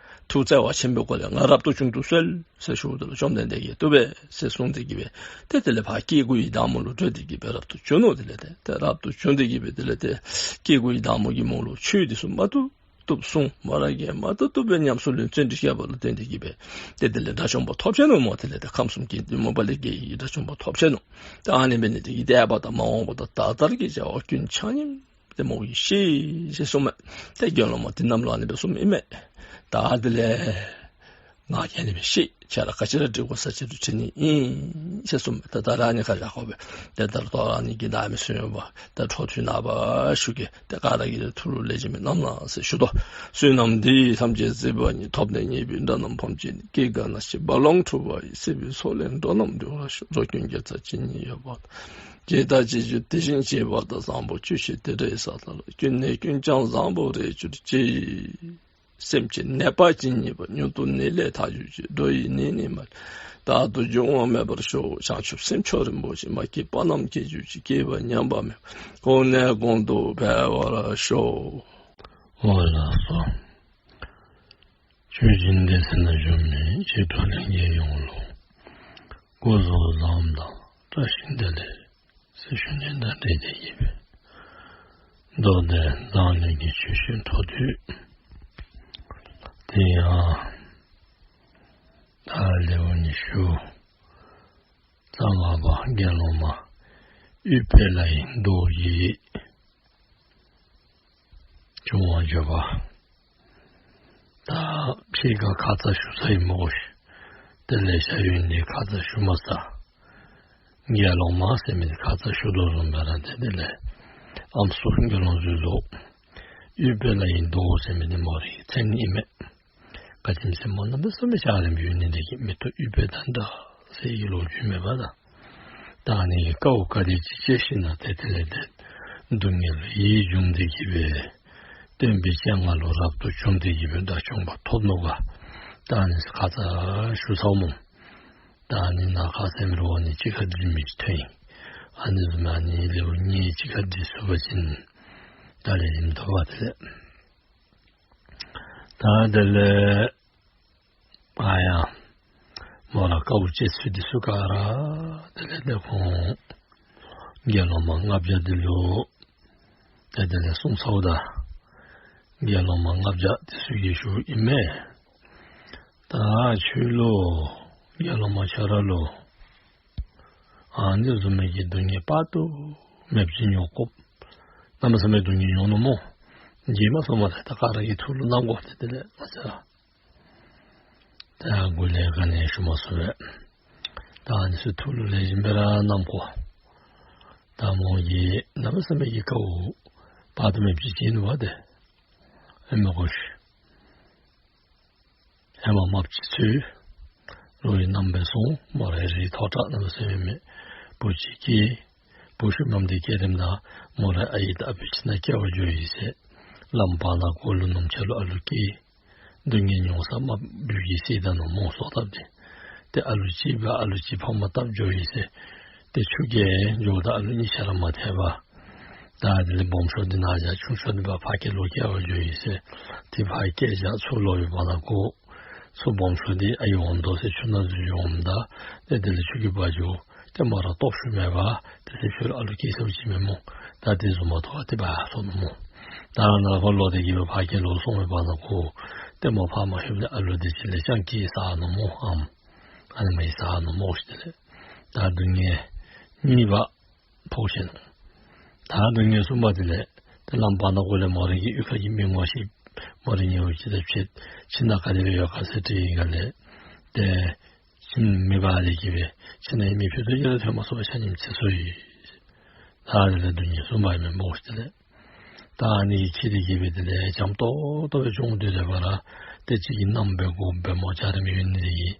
ཐུགས་བརྩེ་བ་ཆེན་པོའི་སྒོ་ལས་ང་རབ་ཏུ་བྱུང་དུ་གསོལ་ཟེར་ཞུཝ་ད་ལུ་བཅོམ་ལྡན་འདས་ཀྱིས་བཏུབ་པས་ཟེར་གསུངས་ཏེ་གི་སྦེ་ཏེ་དེ་ལས་ཕར་སྐྱེ་དགུའི་བདག་མོ་ལུ་བགྲོད་དེ་གི་སྦེ་རབ་ཏུ་བྱུང་ནུག། དེ་ལས་ཏེ་ཏེ་རབ་ཏུ་བྱུང་སྟེ་གི་སྦེ་དེ་ལས་ཏེ་སྐྱེ་དགུའི་བདག་མོ་གིས་མོ་ལུ་ཆོས་འདི་ཚུ་མ་ཐུབ་ཐུབ་གསུངས། མོ་ར་གིས་མ་ཐུབ་ཐུབ་སྦེ་ཉམས་སུ་ལེན། བརྩོན་འགྲུས་བསྐྱེདཔ་ལུ་བརྟེན་ཏེ་གི་སྦེ་ཏེ་དེ་ལས་དགྲ་བཅོམ་པ་ཐོབ་ཆི་ནུག། མོ་དེ་ལས་ཏེ་ཁམས་གསུམ་གྱི་འདུས་མ་བ་ལས་རྒྱལ་བའི་དགྲ་བཅོམ་པ་ཐོབ་ཆི་ནུག། ཏེ་ཨ་ནི་འབད་ནི་དེ་གིས་འདས་པ་དང་མ་འོངས་པ་དང་ད་ལྟར་གྱི་བྱ་བ་ཀུན་ཆ་མཉམ་ཏེ་མོ་གིས་ཤེས་ཟེར་གསུངམ་མས། ཏེ་དགེ་སློང་མ་དེ་རྣམས་ལུ་ཨ་ནི་སྦེ་གསུངམ་ཨིན་མས། ད་དེ་ལས་ང་གིས་ཨ་ནི་སྦེ་ཤེས། ཁྱེད་ར་ག་ཅི་ར་འདྲི་དགོ་ས་ཅི་རུང་དྲི་ནི་ཨིན་ཟེར་གསུངམ་མས། ད་ད་ར་ཨ་ནི་ཁར་བཞག་དགོ་པས། ཏེ་ད་རུང་ད་རུང་ཨ་ནི་གི་ད་མི་སུ་ཡོད་པ་ད་འཕྲོ་མཐུད་ནང་པ་ཞུ་གེ། ཏེ་ག་ར་གིས་ཐུགས་ལུ་ལེགས་ཤོམ་སྦེ་བསྣམས་གནང་ཟེར་ཞུ་དོ། བསོད་ནམས་འདི་ཡིས་ཐམས་ཅད་གཟིགས་པ་ཉིད། ཐོབ་ནས་ཉེས་པའི་དགྲ་རྣམས་ཕམ་བྱས་ནས། སྐྱེ་རྒ་ན་འཆིའི་རྦ་ཀློང་འཁྲུགས་པ་ཡི། སྲིད་པའི་མཚོ་ལས་འགྲོ་རྣམས་སྒྲོལ་བར་ཤོག། འགྲོ་ཀུན་དགེ་རྩ་ཇི་སྙེད་ཡོད་པ་དང་། བྱས་དང་བྱེད་འགྱུར་དེ་བཞིན་བྱེད་པ་དང་། བཟང་པོ་སྤྱོད་ཕྱིར་དེ་འདྲའི་ས་དག་ལ། ཀུན་ནས་ཀུན་ཀྱང་བཟང་པོར་རེག་གྱུར་ཅིག། སེམས་ཅན་ནད་པ་ཇི་སྙེད་པ། མྱུར་དུ་ནད་ལས་ཐར་གྱུར་ཅིག། འགྲོ་ཡི་ནད་ནི་མ་ལུས་རྟག་ཏུ་འབྱུང་བ་མེད་པར་ཤོག། བྱང་ཆུབ་སེམས་མཆོག་རིན་པོ་ཆེ། མ་སྐྱེས་པ་རྣམས་སྐྱེ་གྱུར་ཅིག། སྐྱེས་པ་ཉམས་པ་མེད་པར། གོང་ནས་གོང་དུ་འཕེལ་བར་ཤོག། འོ་ལགས་སོ། ཆོས་སྦྱིན་སྡེ་ཚན་ནང་བཞུགས་མི་ཆོས་གྲོགས་ལྷན་རྒྱས་ཡོངས་ལུ་སྐུ་གཟུགས་བཟང་དང་བཀྲ་ཤིས་བདེ་ལེགས་ཟེར་ཞུ་ནི་དང་འབྲེལ་ཏེ་གི་སྦེ་མདོ་སྡེ་མཛངས་བླུན་གྱི་ཆོས་བཤད་འཕྲོ་མཐུད་དེ་ཡང་ད་ལེའུ་ཉི་ཤུ་རྩ་ལྔ་པ་དགེ་སློང་མ་ཨུཏྤལ་ལའི་མདོ་ཡི་བྱུང་བ་བརྗོད་པ། ད་ཕྱི་ཁར་ཁ་ཙ་ཞུ་ཚར་ཡི་སྨོ་ཤིག། དེ་ལས་ཤ་ཡོན་འདི་ཁ་ཙ་ཞུ་མ་ཚར། དགེ་སློང་མ་ཟེར་མི་འདི་ཁ་ཙ་ཞུ་དོ་བཟུམ་སྦེ་ར་ཏེ་དེ་ལས་ཨམ་སྲུ་དགེ་སློང་ཚུ་ལུ་ཨུཏྤལ་ལའི་མདོ་ཟེར་མི་འདི་མོ་རའི་མཚན་ཨིན་མས། ག་ཅི་སྨོ་ཟེར་སྨོ་ན་མི་སེམས་ཅན་ལུ་ཡོད་ནི་དེ་གིས་མེ་ཏོག་ཨུཏྤལ་དང་འདྲ་ཟེར་གྱི་ལོ་རྒྱུས་མེད་པ་ད། ད་ཨ་ནི་གི་དཀའཝ་ག་དེ་ཅིག་སྤྱད་ཞིན་ན་ཏེ་དེ་ལས་ཏེ་སྡུག་བསྔལ་ལུ་ཡིད་འབྱུང་སྟེ་གི་སྦེ་སྟོན་པའི་སྤྱན་སྔར་ལུ་རབ་ཏུ་བྱུང་སྟེ་གི་སྦེ་དགྲ་བཅོམ་པ་ཐོབ་ནུག་ག། ད་ཨ་ནི་ཁ་ཙ་ཞུ་ཚརཝ་སྨོ། ད་ཨ་ནི་ནང་ཁ་ཙ་མི་རུང་བ་ནི་གཅིག་ཁར་སྒྲིལ་མི་ཅིག་ཐོན་ཡི། ཨ་ནི་བཟུམ་ཨ་ནི་ལེའུ་གཉིས་གཅིག་ཁར་སྒྲིལ་ཚུགས་པ་ཅིན་ད་ལེགས་ཤོམ་འདུག་པ། དེ་ལས་ད་དེ་ལས་ཨ་ཡང་མོ་ར་དཀའཝ་སྤྱད་ཚུལ་འདི་ཚུ་ག་ར་དེ་ལས་ཏེ་ཁོང་དགེ་སློང་མ་ལྔ་བརྒྱ་འདི་ལུ་ཏེ་དེ་ལས་གསུངས་ཚརཝ་ད་དགེ་སློང་མ་ལྔ་བརྒྱ་འདི་ཚུ་གིས་ཞུཝ་ཨིན་མས། ད་ཁྱོད་ལུ་དགེ་སློང་མ་ཁྱོད་ར་ལུ་ཨ་ནི་བཟུམ་མའི་གི་སྡུག་བསྔལ་དཔག་ཏུ་མེདཔ་ཅིག་མྱོང་དགོཔ། གནམ་མེད་ས་མེད་སྡུག་བསྔལ་མྱོང་ནུག་སྨོ། བརྗེད་མ་སོང་མས། ད་ག་ར་གིས་ཐུགས་ལུ་བསྣམ་དགོ། ཏེ་དེ་ལས་ང་བཅས་ར་ད་འགོ་ལས་ག་ནི་ཞུ་མ་ཚུགས་པས། ད་ཨ་ནི་ཚུ་ཐུགས་ལུ་ལེགས་ཤོམ་སྦེ་ར་བསྣམ་དགོ། ད་མོ་གིས་གནམ་མེད་ས་མེད་ཀྱི་དཀའཝ་དཔག་ཏུ་མེདཔ་ཅིག་སྤྱད་ནུག་པ་ཏེ། ཨེ་མ་གོ་ཤིག། ཧེ་མ་མ་གཅིག་ཚུ་ལོ་ཡི་རྣམ་པས་སོང་། མོ་རའི་རིགས་མཐོ་དྲགས་གནམ་མེད་ས་མེད་མེད། བུ་གཅིག་སྐྱེས། བུ་ཤུལ་མམ་འདི་སྐྱེས་རནམ་ད་མོ་རའི་ཨའི་དང་ཨ་པའི་ཁྱིམ་ནང་སྐྱེ་བར་འགྱོ་ཡི་ཟེར། བླམ་བར་ན་གོ་ལུ་ནུབ་ཕྱེད་ལུ་ཨ་ལུ་སྐྱེས། སྡུག་བསྔལ་མྱོང་ས་མ་བུ་གིས་བསད་ད་ནུག་སྨོ་སྲོག་བཏབ་སྟེ། ཏེ་ཨ་ལུ་གཅིག་འབད་ཨ་ལུ་གཅིག་ཕམ་བཏབ་འགྱོ་ཡི་ཟེར། ཏེ་ཆུ་རྐྱལ་འགྱོཝ་ད་ཨ་ལུ་གཉིས་ཆ་ར་མ་ཐལ་བར་ད་དེ་ལས་སྦོམ་ཤོས་འདི་ནཱ་བཞག་ཆུང་ཤོས་འདི་འབད་ཕར་སྐྱེལ་ལོག་སྐྱེལ་བར་འགྱོ་ཡི་ཟེར། ཏེ་ཕར་སྐྱེལ་བཞག་ཚུར་ལོག་ཡོདཔ་ད་གོ། ཚུར་སྦོམ་ཤོས་འདི་ཨའི་འོང་དོ་ཟེར་ཆུ་ནང་འཛུལ་འོངམ་ད་ཏེ་དེ་ལས་ཆུ་གིས་འབག་འགྱོ། ཏེ་མོ་ར་སྟོབས་ཤུགས་མེད་པར་དེ་ཚེ་ཤུལ་ཨ་ལུ་སྐྱེས་ཚརཝ་ཅིག་མས་སྨོ། ད་དེ་བཟུམ་མ་ཐོབ་པར་ཏེ་འབག་སོ་ནུག་སྨོ། ད་ནཱ་ལས་ཕར་ལོག་སྟེ་གི་སྦེ་ཕར་ཁ་ལུ་སོང་བའི་བར་ན་ཁོ་ཏེ་མོ་ཕར་མ་ལྷོདཔ་ལས་ཨ་ལུ་འདི་ཅིག་ལས་སྤྱང་ཀི་ཟ་ནུག་སྨོ། ཨམ་ཨ་ནི་མ་ཡིས་ཟ་ནུག་སྨོ་ཤིག། དེ་ལས་ད་སྡུག་བསྔལ་གཉིས་པ་ཕོག་ཞིནམ་ད་སྡུག་བསྔལ་གསུམ་པ་དེ་ལས་ཏེ་ལམ་བར་ན་ཁོ་ལས་མོ་རའི་གི་གཡུས་ཁ་གི་མི་ངོ་ཤེས་མོ་རའི་ཉེ་བོ་ཅིག་དང་ཕྱད། ཁྱིམ་ནང་ག་དེ་སྦེ་ཡོད་ག་ཟེར་དྲིས་ཡི་ག་ལས་ཏེ་ཁྱིམ་མེདཔ་ལས་གི་སྦེ་ཁྱིམ་ནང་མི་ཕུད་རྡོག་གཅིག་ར་ཐོན་མ་ཚུགས་པར་ཆ་མཉམ་ཚེ་སོང་ཡི། ད་དེ་ལས་སྡུག་བསྔལ་གསུམ་པ་ཨིན་མས་སྨོ་ཤིག། དེ་ལས་ད་ཨ་ནི་གིས་ཁྱད་དེ་གི་སྦེ་དེ་ལས་འཇམ་ཏོག་ཏོ་སྦེ་བྱུང་སྟེ་ར་བར་ཏེ་གཅིག་གིས་མནའམ་སྦེ་དགོཔ་སྦེ་མོ་འཇའ་རིསམོ་ཡོད་ནི་དེ་གིས་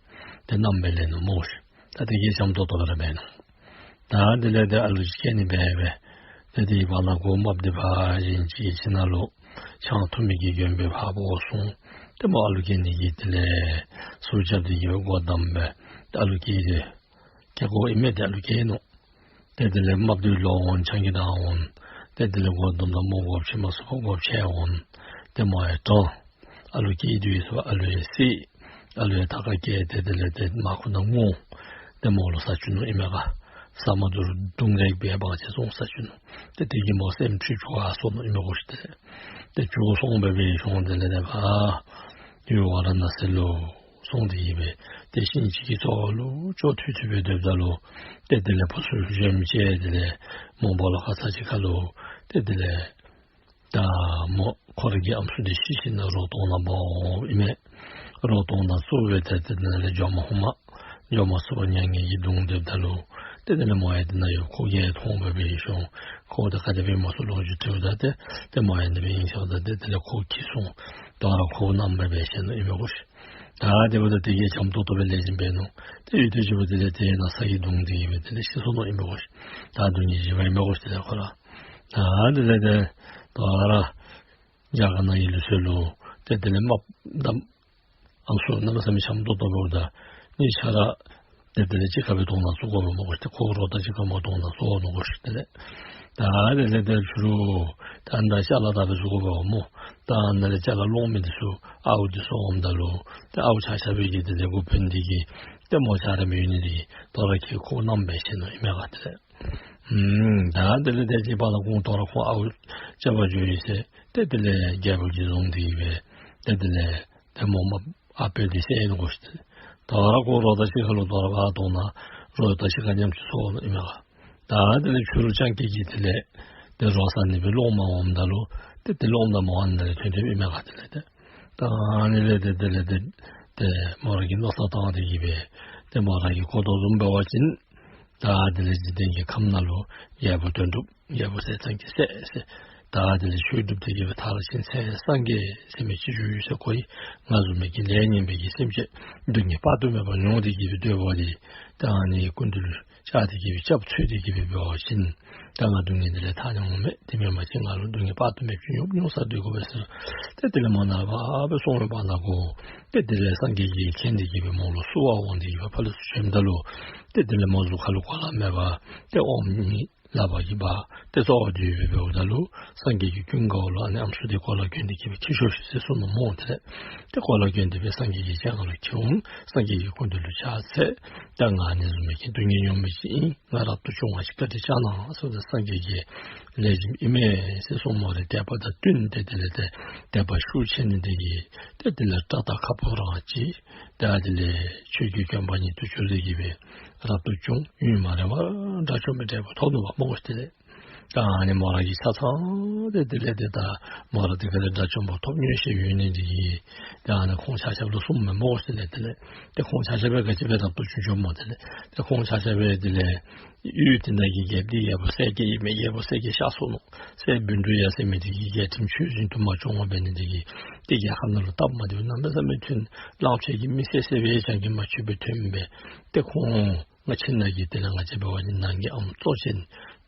ཏེ་མནའམ་སྦེ་ལེན་ནུག་སྨོ་ཤིག། ད་དེ་གིས་འཇམ་ཏོག་ཏོ་སྦེ་ར་འབད་ནུག། ད་དེ་ལས་ཏེ་ཨ་ལུ་ཅིག་སྐྱེ་ནི་འབད་སྦེ་ཏེ་དེའི་བར་ན་ཁོ་རྨགཔ་འདི་ཕར་གཞན་ཅིག་གི་ཁྱིམ་ནང་ལུ་ཆང་འཐུང་མི་གི་མགྱོནམ་སྦེ་ཕར་འབོ་སོང་། ཏེ་མོ་ཨ་ལུ་སྐྱེ་ནི་གི་དེ་ལས་ཟུར་རྐྱབ་སྟེ་གི་སྦེ་སྒོ་བསྡམས་སྦེ་ཏེ་ཨ་ལུ་སྐྱེ་སྟེ་སྐྱེ་སྒོ་ཨིན་མས། ཏེ་ཨ་ལུ་སྐྱེ་ནུག། ཏེ་དེ་ལས་རྨགཔ་འདི་ལོག་འོང་ཆང་གིས་བདའ་འོང་། ཏེ་དེ་ལས་སྒོ་བསྡམས་ད་མོ་སྒོ་ཕྱེ་མ་ཚུགས་པར་སྒོ་ཕྱེ་འོང་། ཏེ་མོ་ཡང་དྲང་། ཨ་ལུ་སྐྱེ་དོ་ཡོད་ཟེར་ཨ་ལུ་ཡང་བསད། ཨ་ལུ་ཡང་ཐབ་ཁར་བཀལ་ཏེ་དེ་ལས་ཏེ་མར་ཁུ་ནང་བརྔོ། ཏེ་མོ་ལུ་ཟ་བཅུག་ནུག་ཨིན་མས་ག། ཟ་མ་བཏུབ་རུང་བརྡུང་རེག་སྦེ་བང་ཆེན་བཙོང་ཟ་བཅུག་ནུག། ཏེ་དེ་གིས་མོ་སེམས་འཁྲུལ་བཅུག་སོང་ནུག་ཨིན་མས་གོ་ཤིག། ཏེ་ཏེ་བཅུག་སོང་སྦེ་སྦེ་ཤོང་། དེ་ལས་ཏེ་ག་ཡུལ་ཝཱ་ར་ཎ་སི་ལུ་སོང་སྟེ་གི་སྦེ་ཏེ་ཤིང་ཅིག་གི་རྩ་ལུ་ཅོག་འཐུ་འཐུ་སྦེ་སྡོདཔ་ད་ལུ་ཏེ་དེ་ལས་ཕོ་སུ་གཞོནམ་ཅིག་དེ་ལས་མོ་སྦོ་ལོགས་ཁར་ཚར་ཅིག་ཁར་ལུ་ཏེ་དེ་ལས་ད་མོ་ཁོ་ར་གི་ཨམ་སྲུ་འདི་ཤི་ཞིནམ་ལས་རོ་དོང་ནང་འབག་འོངམ་ཨིན་མས། རོ་དོང་ནང་བཙུགས་སྦེ་ཏེ་དེ་ནང་ལས་འགྱོ་མ་ཧུ་མ་འགྱོ་མ་ཚུགས་པར་མྱ་ངན་གྱིས་གདུང་སྡོདཔ་ད་ལུ་ཏེ་དེ་ལས་མོ་ཡང་དེ་ནང་ཡོདཔ་ཁོ་གིས་མཐོང་སྦེ་སྦེ་ཤོང་། ཁོ་དང་ག་དེ་སྦེ་མོ་ཚུ་ལོ་རྒྱུས་དྲིཝ་ད་ཏེ་ཏེ་མོ་ཡང་དེ་སྦེ་ཨིན་ཟེརཝ་ད་ཏེ་དེ་ལས་ཁོ་འཁྱིད་སོང་། དོ་རུང་ཁོ་མནའམ་སྦེ་སྦེ་བཞག་ནུག་ཨིན་མས་གོ་ཤིག། ད་དེ་འབདཝ་ད་དེ་གིས་འཇམ་ཏོག་ཏོ་སྦེ་ལེགས་ཤོམ་འབད་ནུག། ཏེ་ཡུན་ཏེ་ཅིག་འབདཝ་ད་དེ་ལས་ཏེ་ན་ཚ་གིས་གདུང་སྟེ་གི་སྦེ་དེ་ལས་ཤི་སོང་ནུག་ཨིན་མས་གོ་ཤིག། ད་སྡུག་བསྔལ་བཞི་པ་ཨིན་མས་གོ་ཤིག། དེ་ལས་ཁོ་ར་ད་དེ་ལས་ཏེ་དོ་རུང་རྒྱ་གར་ནང་གི་ལུགས་སྲོལ་ལུ་ཏེ་དེ་ལས་རྨགཔ་དང་ཨམ་སྲུ་གནམ་མེད་ས་མེད་འཇམ་ཏོག་ཏོ་འབདཝ་ད་གཉིས་ཆ་ར་ཏེ་དེ་ལས་གཅིག་ཁར་སྦེ་དོང་ནང་བཙུགས་དགོ་པས་སྨོ་གོ་ཤིག། ཏེ་ཁོ་རོགས་དང་གཅིག་ཁར་མོ་དོང་ནང་བཙུགས་དགོ་ནུག་གོ་ཤིག། དེ་ལས་ད་དེ་ལས་ཏེ་ཕྱི་རུ་ད་ཨ་ནཱ་ཅ་ལ་དག་སྦེ་བཙུགས་དགོ་པས་སྨོ། ད་ཨ་ནཱ་ལས་ཅ་ལ་སློང་མི་འདི་ཚུ་ཨརཝ་འདི་ཚུ་འོངམ་ད་ལུ་ཏེ་ཨརཝ་ཆ་ཆ་སྦེ་གི་དེ་ལས་འགོ་དཔོན་འདི་གིས་ཏེ་མོ་འཇའ་རིསམོ་ཡོད་ནི་འདི་གིས་དོ་རུང་ཁོ་མནའམ་སྦེ་བཞག་ནུག་ཨིན་མས་ག། དེ་ལས་ཨུམ་ད་དེ་ལས་ཏེ་དེའི་བར་ན་ཁོང་དོ་རུང་ཁོང་ཨརཝ་རྐྱབ་པར་འགྱོ་ཡི་ཟེར་ཏེ་དེ་ལས་རྒྱལ་པོ་གིས་བཟུང་སྟེ་གི་སྦེ་ཏེ་དེ་ལས་ཏེ་མོ་རྨགཔ་ཨ་པ་འདི་བསད་ནུག་གོ་ཤིག། དོ་རུང་ཁོ་རོགས་དང་གཅིག་ཁར་ལུ་དོ་རུང་ཕར་དོང་ནང་རོགས་དང་གཅིག་ཁར་མཉམ་གཅིག་སོང་ནུག་ཨིན་མས་ག། ད་དེ་ལས་ཕྱི་རུ་སྤྱང་ཀི་གིས་དེ་ལས་ཏེ་རོ་ཟ་ནི་སྦེ་སློང་མོ་འོངམ་ད་ལུ་ཏེ་དེ་སློངམ་ད་མོ་ཨ་ནཱ་ལས་ཐོན་ཐོནམ་ཨིན་མས་ག། དེ་ལས་ཏེ་ད་ཨ་ནི་ལས་ཏེ་དེ་ལས་ཏེ་ཏེ་མོ་ར་གིས་མནོ་བསམ་བཏང་སྟེ་གི་སྦེ་ཏེ་མོ་ར་གིས་གོ་དོ་བཟུམ་འབད་བ་ཅིན་ད་དེ་ལས་འཇིག་རྟེན་གྱི་ཁམས་ནང་ལུ་རྒྱལ་པོ་དོན་གྲུབ་རྒྱལ་པོ་ཟས་གཙང་གིས་བསད་ཟེར། ད་དེ་ལས་ཆོས་སྒྲུབ་སྟེ་གི་སྦེ་ཐར་ཞིང་མཚན་བསམ་གྱིས་མི་ཁྱབ་པ་ཅིག་ཡོད་ཟེར་གོ་ཡི། ང་བཟུམ་མའི་གི་ལས་ངན་པའི་གི་སེམས་ཅན་སྡུག་བསྔལ་དཔག་ཏུ་མེད་པ་མྱོང་སྟེ་གི་སྦེ་སྡོད་པ་འདི་ད་ཨ་ནི་སྐུ་མདུན་ལུ་བཅར་ཏེ་གི་སྦེ་སྐྱབས་བཅོལ་ཏེ་གི་སྦེ་འབད་བ་ཅིན་ད་ང་སྡུག་བསྔལ་འདི་ལས་ཐར་ནི་འོང་མས། དེ་མེན་པ་ཅིན་ང་ལུ་སྡུག་བསྔལ་དཔག་ཏུ་མེད་པ་ཅིག་མྱོང་མྱོང་ས་སྡོད་དགོ་པས་ཟེར། ཏེ་དེ་ལས་མོ་ནཱ་ཕར་སྦེ་སོང་བའི་བར་ན་ཁོ་ཏེ་དེ་ལས་སངས་རྒྱས་ཀྱིས་མཁྱེན་ཏེ་གི་སྦེ་མོ་ལུ་བསུ་བར་འོང་སྟེ་གི་སྦེ་ཕར་ལས་ཚུར་བྱོནམ་ད་ལུ་ཏེ་དེ་ལས་མོ་གཟུགས་ཁ་ལུ་གོ་ལ་མེད་པར་ཏེ་ཨོམ་ལག་པར་གྱིས་འབག་སྟེ་བཙོ་བ་སྡུད་སྦེ་འབདཝ་ད་ལུ་སངས་རྒྱས་ཀྱིས་ཀུན་དགའ་བོ་ལུ་ཨ་ནི་ཨམ་སྲུ་འདི་གོ་ལ་གྱོན་ཏེ་གི་སྦེ་འཁྱིད་ཤོག་ཤིག་ཟེར་གསུངས་ནུག་སྨོ། དེ་ལས་ཏེ་གོ་ལ་གྱོན་ཏེ་སྦེ་སངས་རྒྱས་ཀྱི་སྤྱན་སྔར་ལུ་འཁྱིད་འོང་། སངས་རྒྱས་ཀྱི་སྐུ་མདུན་ལུ་བཅར་ཚེ་ད་ང་ཨ་ནི་བཟུམ་མའི་གི་སྡུག་བསྔལ་མྱོང་མི་ཅིག་ཨིན། ང་རབ་ཏུ་བྱུང་བ་ཅིག་བཀའ་དྲིན་བསྐྱང་གནང་ཟེརཝ་ད་སངས་རྒྱས་ཀྱིས་ལེགས་ཤོམ་ཨིན་མས་ཟེར་གསུངས་མོ་རའི་དད་པ་དང་བསྟུན་ཏེ་དེ་ལས་ཏེ་དད་པ་ཤུགས་ཆེ་ནི་འདི་གིས་ཏེ་དེ་ལས་སྐྲ་དང་ཁ་སྤུ་རངས་ཅི། ད་དེ་ལས་ཆོས་ཀྱི་དགོན་པ་ཉིད་དུ་གྱུར་ཏེ་གི་སྦེ་རབ་ཏུ་བྱུང་། ཡུན་མ་རིང་བར་དགྲ་བཅོམ་པའི་འབྲས་བུ་ཐོབ་ནུག་པ་སྨོ་ཤིག། དེ་ལས་ད་ཨ་ནི་མོ་ར་གིས་ཆ་ཚང་སྟེ་དེ་ལས་ཏེ་ད་མོ་ར་འདི་ག་ལས་དགྲ་བཅོམ་པ་ཐོབ་མནོ་ཤེས་ཡོད་ནི་འདི་གིས་ད་ཨ་ནི་ཁོང་ཆ་ཁྱབ་ལུ་གསུངམ་མས་སྨོ་ཤིག། དེ་ལས་དེ་ལས་ཏེ་ཁོང་ཆ་ཁྱབ་སྦེ་ག་ཅི་སྦེ་རབ་ཏུ་བྱུང་བྱུངམ་སྨོ། དེ་ལས་ཏེ་ཁོང་ཆ་ཁྱབ་སྦེ་དེ་ལས་ཡུལ་དེ་ནང་གི་རྒྱལཔོ་འདི་རྒྱལ་པོ་གསལ་རྒྱལ་ཨིན་མས། རྒྱལ་པོ་གསལ་རྒྱལ་གཤགས་སོ་ནུག། སྲས་བཻ་ཌཱུརྱ་ཟེར་མི་འདི་གིས་རྒྱལ་ཁྲིམས་ཆོས་བཞིན་དུ་མ་སྐྱོང་བར་འབད་ནི་འདི་གིས་ཏེ་རྒྱལ་ཁབ་ནང་ལུ་སྟབས་མ་བདེཝ་གནམ་མེད་ས་མེད་ཐོན། གླངམོ་ཆེ་གི་མི་བསད་བསད་པའི་གྱང་གིས་མ་ཆོད་པའི་ཐོན་སྦེ་ཏེ་ཁོང་ང་ཁྱིམ་ནང་གི་དེ་ལས་ང་བཅས་འབད་བ་ཅིན་ནང་གི་ཨམ་གཙོ་ཅན་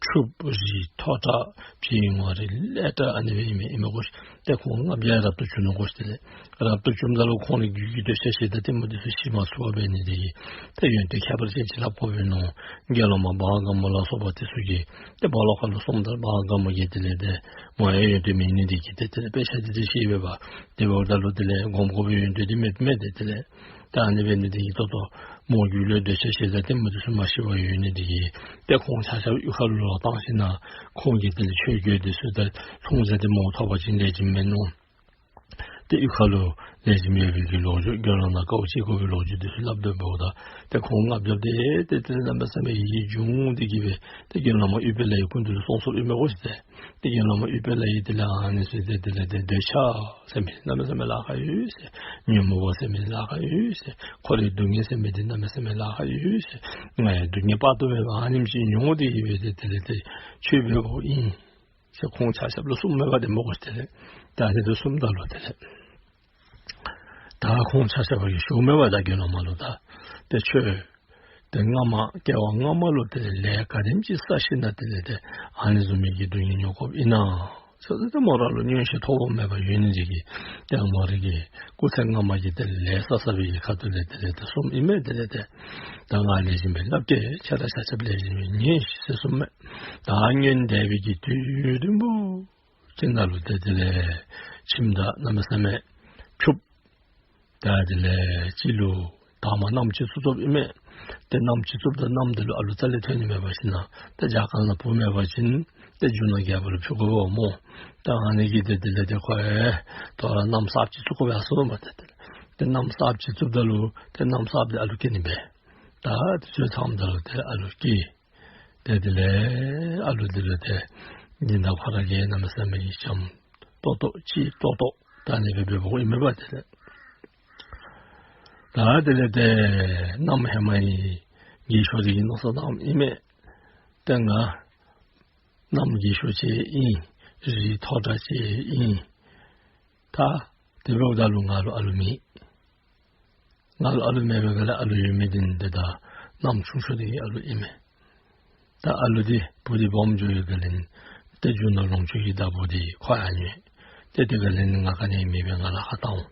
ཕྱུགཔོ་རི་མཐོ་དྲགས་བྱེ་ངོ་རི་ལེ་དྲགས་ཨ་ནི་སྦེ་ཨིན་མས་ཨིན་མས་གོ་ཤིག། ཏེ་ཁོང་ལྔ་བརྒྱ་རབ་ཏུ་བྱུང་ནུག་གོ་ཤིག། དེ་ལས་རབ་ཏུ་བྱུངམ་ད་ལུ་ཁོང་ལུ་རྒྱུད་ཀྱི་འདོད་ཆགས་ཞེ་སྡང་གཏི་མུག་འདི་ཚུ་ཞི་མ་ཚུགས་པར་འབད་ནི་འདི་གིས་ཏེ་ཡོན་ཏན་ཁྱད་པར་ཅན་ཅིག་སླབ་དགོ་པས་མནོ། དགེ་སློང་མ་འབངས་དགའ་མོ་ལ་སོགས་པ་འདི་ཚུ་གིས་ཏེ་སྦོ་ལོགས་ཁ་ལུ་སོངམ་ད་འབངས་དགའ་མོ་གིས་དེ་ལས་ཏེ་མོ་ཡང་ཡོན་ཏན་མེད་ནི་འདི་གིས་ཏེ་དེ་ལས་དཔེ་ཆ་འདི་ཏེ་ཤེས་པས་པ། དེ་འབདཝ་ད་ལུ་དེ་ལས་སྒོམ་དགོ་པའི་ཡོན་ཏན་འདི་མེད་མས། ཏེ་དེ་ལས་ད་ཨ་ནི་འབད་ནི་འདི་གིས་ཏོག་ཏོ་ མོ་རྒྱུད་ལུ་འདོད་ཆགས་ཞེ་སྡང་གཏི་མུག་འདི་ཚུ་མ་ཞི་བར་ཡོད་ནི་འདི་གིས་ཏེ་ཁོང་ཆ་ཁྱབ་གཡུས་ཁ་ལུ་ལོག་བཏང་ཞིནམ་ལས་ཁོང་གིས་དེ་ལས་ཆོས་གོས་འདི་ཚུ་ད་ལྷུང་བཟེད་འདི་མོ་ཐོབ་པ་ཅིན་ལེགས་ཤོམ་མས་མནོ། ཏེ་གཡུས་ཁ་ལུ་ལེགས་ཤོམ་ཡོད་པའི་གི་ལོ་རྒྱུས་དགེ་སློང་དང་དཀའཝ་སྤྱད་དགོ་པའི་ལོ་རྒྱུས་འདི་ཚུ་སླབ་སྡོདཔ་ད་ཏེ་ཁོང་ལྔ་བརྒྱ་དེ་ཏེ་ཏེ་གནམ་མེད་ས་མེད་ཡིད་ཀྱིས་འཇུ་འོང་སྟེ་གིས་སྦེ་ཏེ་དགེ་སློང་མ་ཨུཏྤ་ལའི་སྐུ་མདུན་ལུ་སོང་སོངམ་ཨིན་མས་གོ་ཤིག་ཏེ། ཏེ་དགེ་སློང་མ་ཨུཏྤ་ལའི་དེ་ལས་ཨ་ནི་ཚུ་ཏེ་དེ་ལས་ཏེ་འདོད་ཆགས་ཟེར་མི་གནམ་མེད་ས་མེད་ལཱ་ཁག་ཡོད་ཟེར། ཉོན་མོངས་པ་ཟེར་མི་ལཱ་ཁག་ཡོད་ཟེར། འཁོར་བའི་སྡུག་བསྔལ་ཟེར་མི་འདི་གནམ་མེད་ས་མེད་ལཱ་ཁག་ཡོད་ཟེར། ང་ཡང་སྡུག་བསྔལ་དཔག་ཏུ་མེད་པ་ཨ་ནེམ་ཅིག་མྱོང་སྟེ་གིས་སྦེ་ཏེ་དེ་ལས་ཏེ་ཆོས་འབད་དགོཔ་ཨིན་ཟེར་ཁོང་ཆ་ཁྱབ་ལུ་གསུངམ་མས་པ་ཏེ་མོ་གོ་ཤིག་ཏེ། ད་དེ་ཚུ་གསུངམ་ད་ལུ་དེ་ལས་ད་ཁོང་ཆ་ཁྱབ་ཀྱིས་ཞུཝ་མས་པ་ད་དགེ་སློང་མ་ལུ་ད་ཏེ་ཁྱོད་ཏེ་སྔ་མ་སྐྱེ་བ་སྔ་མ་ལུ་དེ་ལས་ལས་ག་དེམ་ཅིག་བསགས་ཞིནམ་ལས་དེ་ལས་ཏེ་ཨ་ནི་བཟུམ་མའི་གི་སྡུག་བསྔལ་མྱོང་དགོཔ་ཨིན་ན་ཟེར་ཏེ་མོ་ར་ལུ་མངོན་ཤེས་ཐོགས་པ་མེད་པ་ཡོད་ནི་འདི་གིས་ཏེ་མོ་རའི་གི་སྐུ་ཚེ་སྔ་མ་གི་དེ་ལས་ལས་བསགས་བསགས་པའི་གི་ཁ་ཐུག་ལས་དེ་ལས་ཏེ་གསུངམ་ཨིན་མས། དེ་ལས་ཏེ་ད་ང་ལེགས་ཤོམ་སྦེ་སླབ་གེ། ཁྱེད་ར་ཆ་ཁྱབ་ལེགས་ཤོམ་སྦེ་ཉན་ཤིག་ཟེར་གསུངམ་མས། ད་སྔོན་འདས་པའི་གི་དུས་རིང་པོ་ཅིག་ནང་ལུ་ཏེ་དེ་ལས་ཁྱིམ་བདག་གནམ་མེད་ས་མེད་ཕྱུགཔོ་ད་དེ་ལས་ཅིག་ལུ་དང་པ་གནམ་ཅིག་བཙུགས་བཙུགསཔ་ཨིན་མས། ཏེ་གནམ་ཅིག་བཙུགསཔ་ད་གནམ་དེ་ལུ་ཨ་ལུ་རྩ་ལས་ཐོན་ནི་མེད་པ་ཅིན་ཏེ་རྒྱ་གར་ནང་བུ་མེད་པ་ཅིན་ཏེ་རྒྱུ་ནོར་རྒྱལ་པོ་ལུ་ཕུལ་དགོ་པས་སྨོ། ད་ཨ་ནི་གིས་ཏེ་དེ་ལས་ཏེ་ཁོ་ཡང་དོ་རུང་གནམ་གསརཔ་ཅིག་བཙུགས་དགོ་པས་ཟེར་མནོཝ་མས། ཏེ་དེ་ལས་ཏེ་གནམ་གསརཔ་ཅིག་བཙུགསཔ་ད་ལུ་ཏེ་གནམ་གསརཔ་དེ་ཨ་ལུ་སྐྱེ་ནི་སྦེ། ད་དེ་ཚུ་ཚངམ་ད་ལུ་ཏེ་ཨ་ལུ་སྐྱེས། ཏེ་དེ་ལས་ཨ་ལུ་དེ་ལུ་ཏེ་སྦྱིན་བདག་ཁོ་ར་གིས་གནམ་མེད་ས་མེད་ཀྱི་བྱམས་ཏོག་ཏོ་ཅིག་ཏོག་ཏོ་ད་ཨ་ནི་སྦེ་འབདཝ་ཨིན་མས་པ། དེ་ལས་ད་དེ་ལས་ཏེ་གནམ་ཧེ་མ་ཡི་རྒས་ཤོས་དེ་གིས་མནོ་བསམ་བཏངམ་ཨིན་མས། ཏེ་ང་གནམ་རྒས་ཤོས་ཅིག་ཨིན། རིགས་མཐོ་དྲགས་ཅིག་ཨིན། ད་དེ་འབདཝ་ད་ལུ་ང་ལུ་ཨ་ལུ་མེད། ང་ལུ་ཨ་ལུ་མེད་པའི་སྒང་ལས་ཨ་ལུ་ཡོད་མི་འདི་ནི་ཏེ་ད་གནམ་ཆུང་ཤོས་དེ་གི་ཨ་ལུ་ཨིན་མས། ད་ཨ་ལུ་འདི་བུ་འདི་སྦོམ་འགྱོ་བའི་སྒང་ལས་ཏེ་རྒྱུ་ནོར་ལོངས་སྤྱོད་ཀྱི་བདག་པོ་འདི་ཁོ་ཡང་ཉོས། ཏེ་དེ་སྒང་ལས་ནི་ང་ག་ནི་མེད་པའི་ང་ལཱ་ཁག་བཏང་འོང་།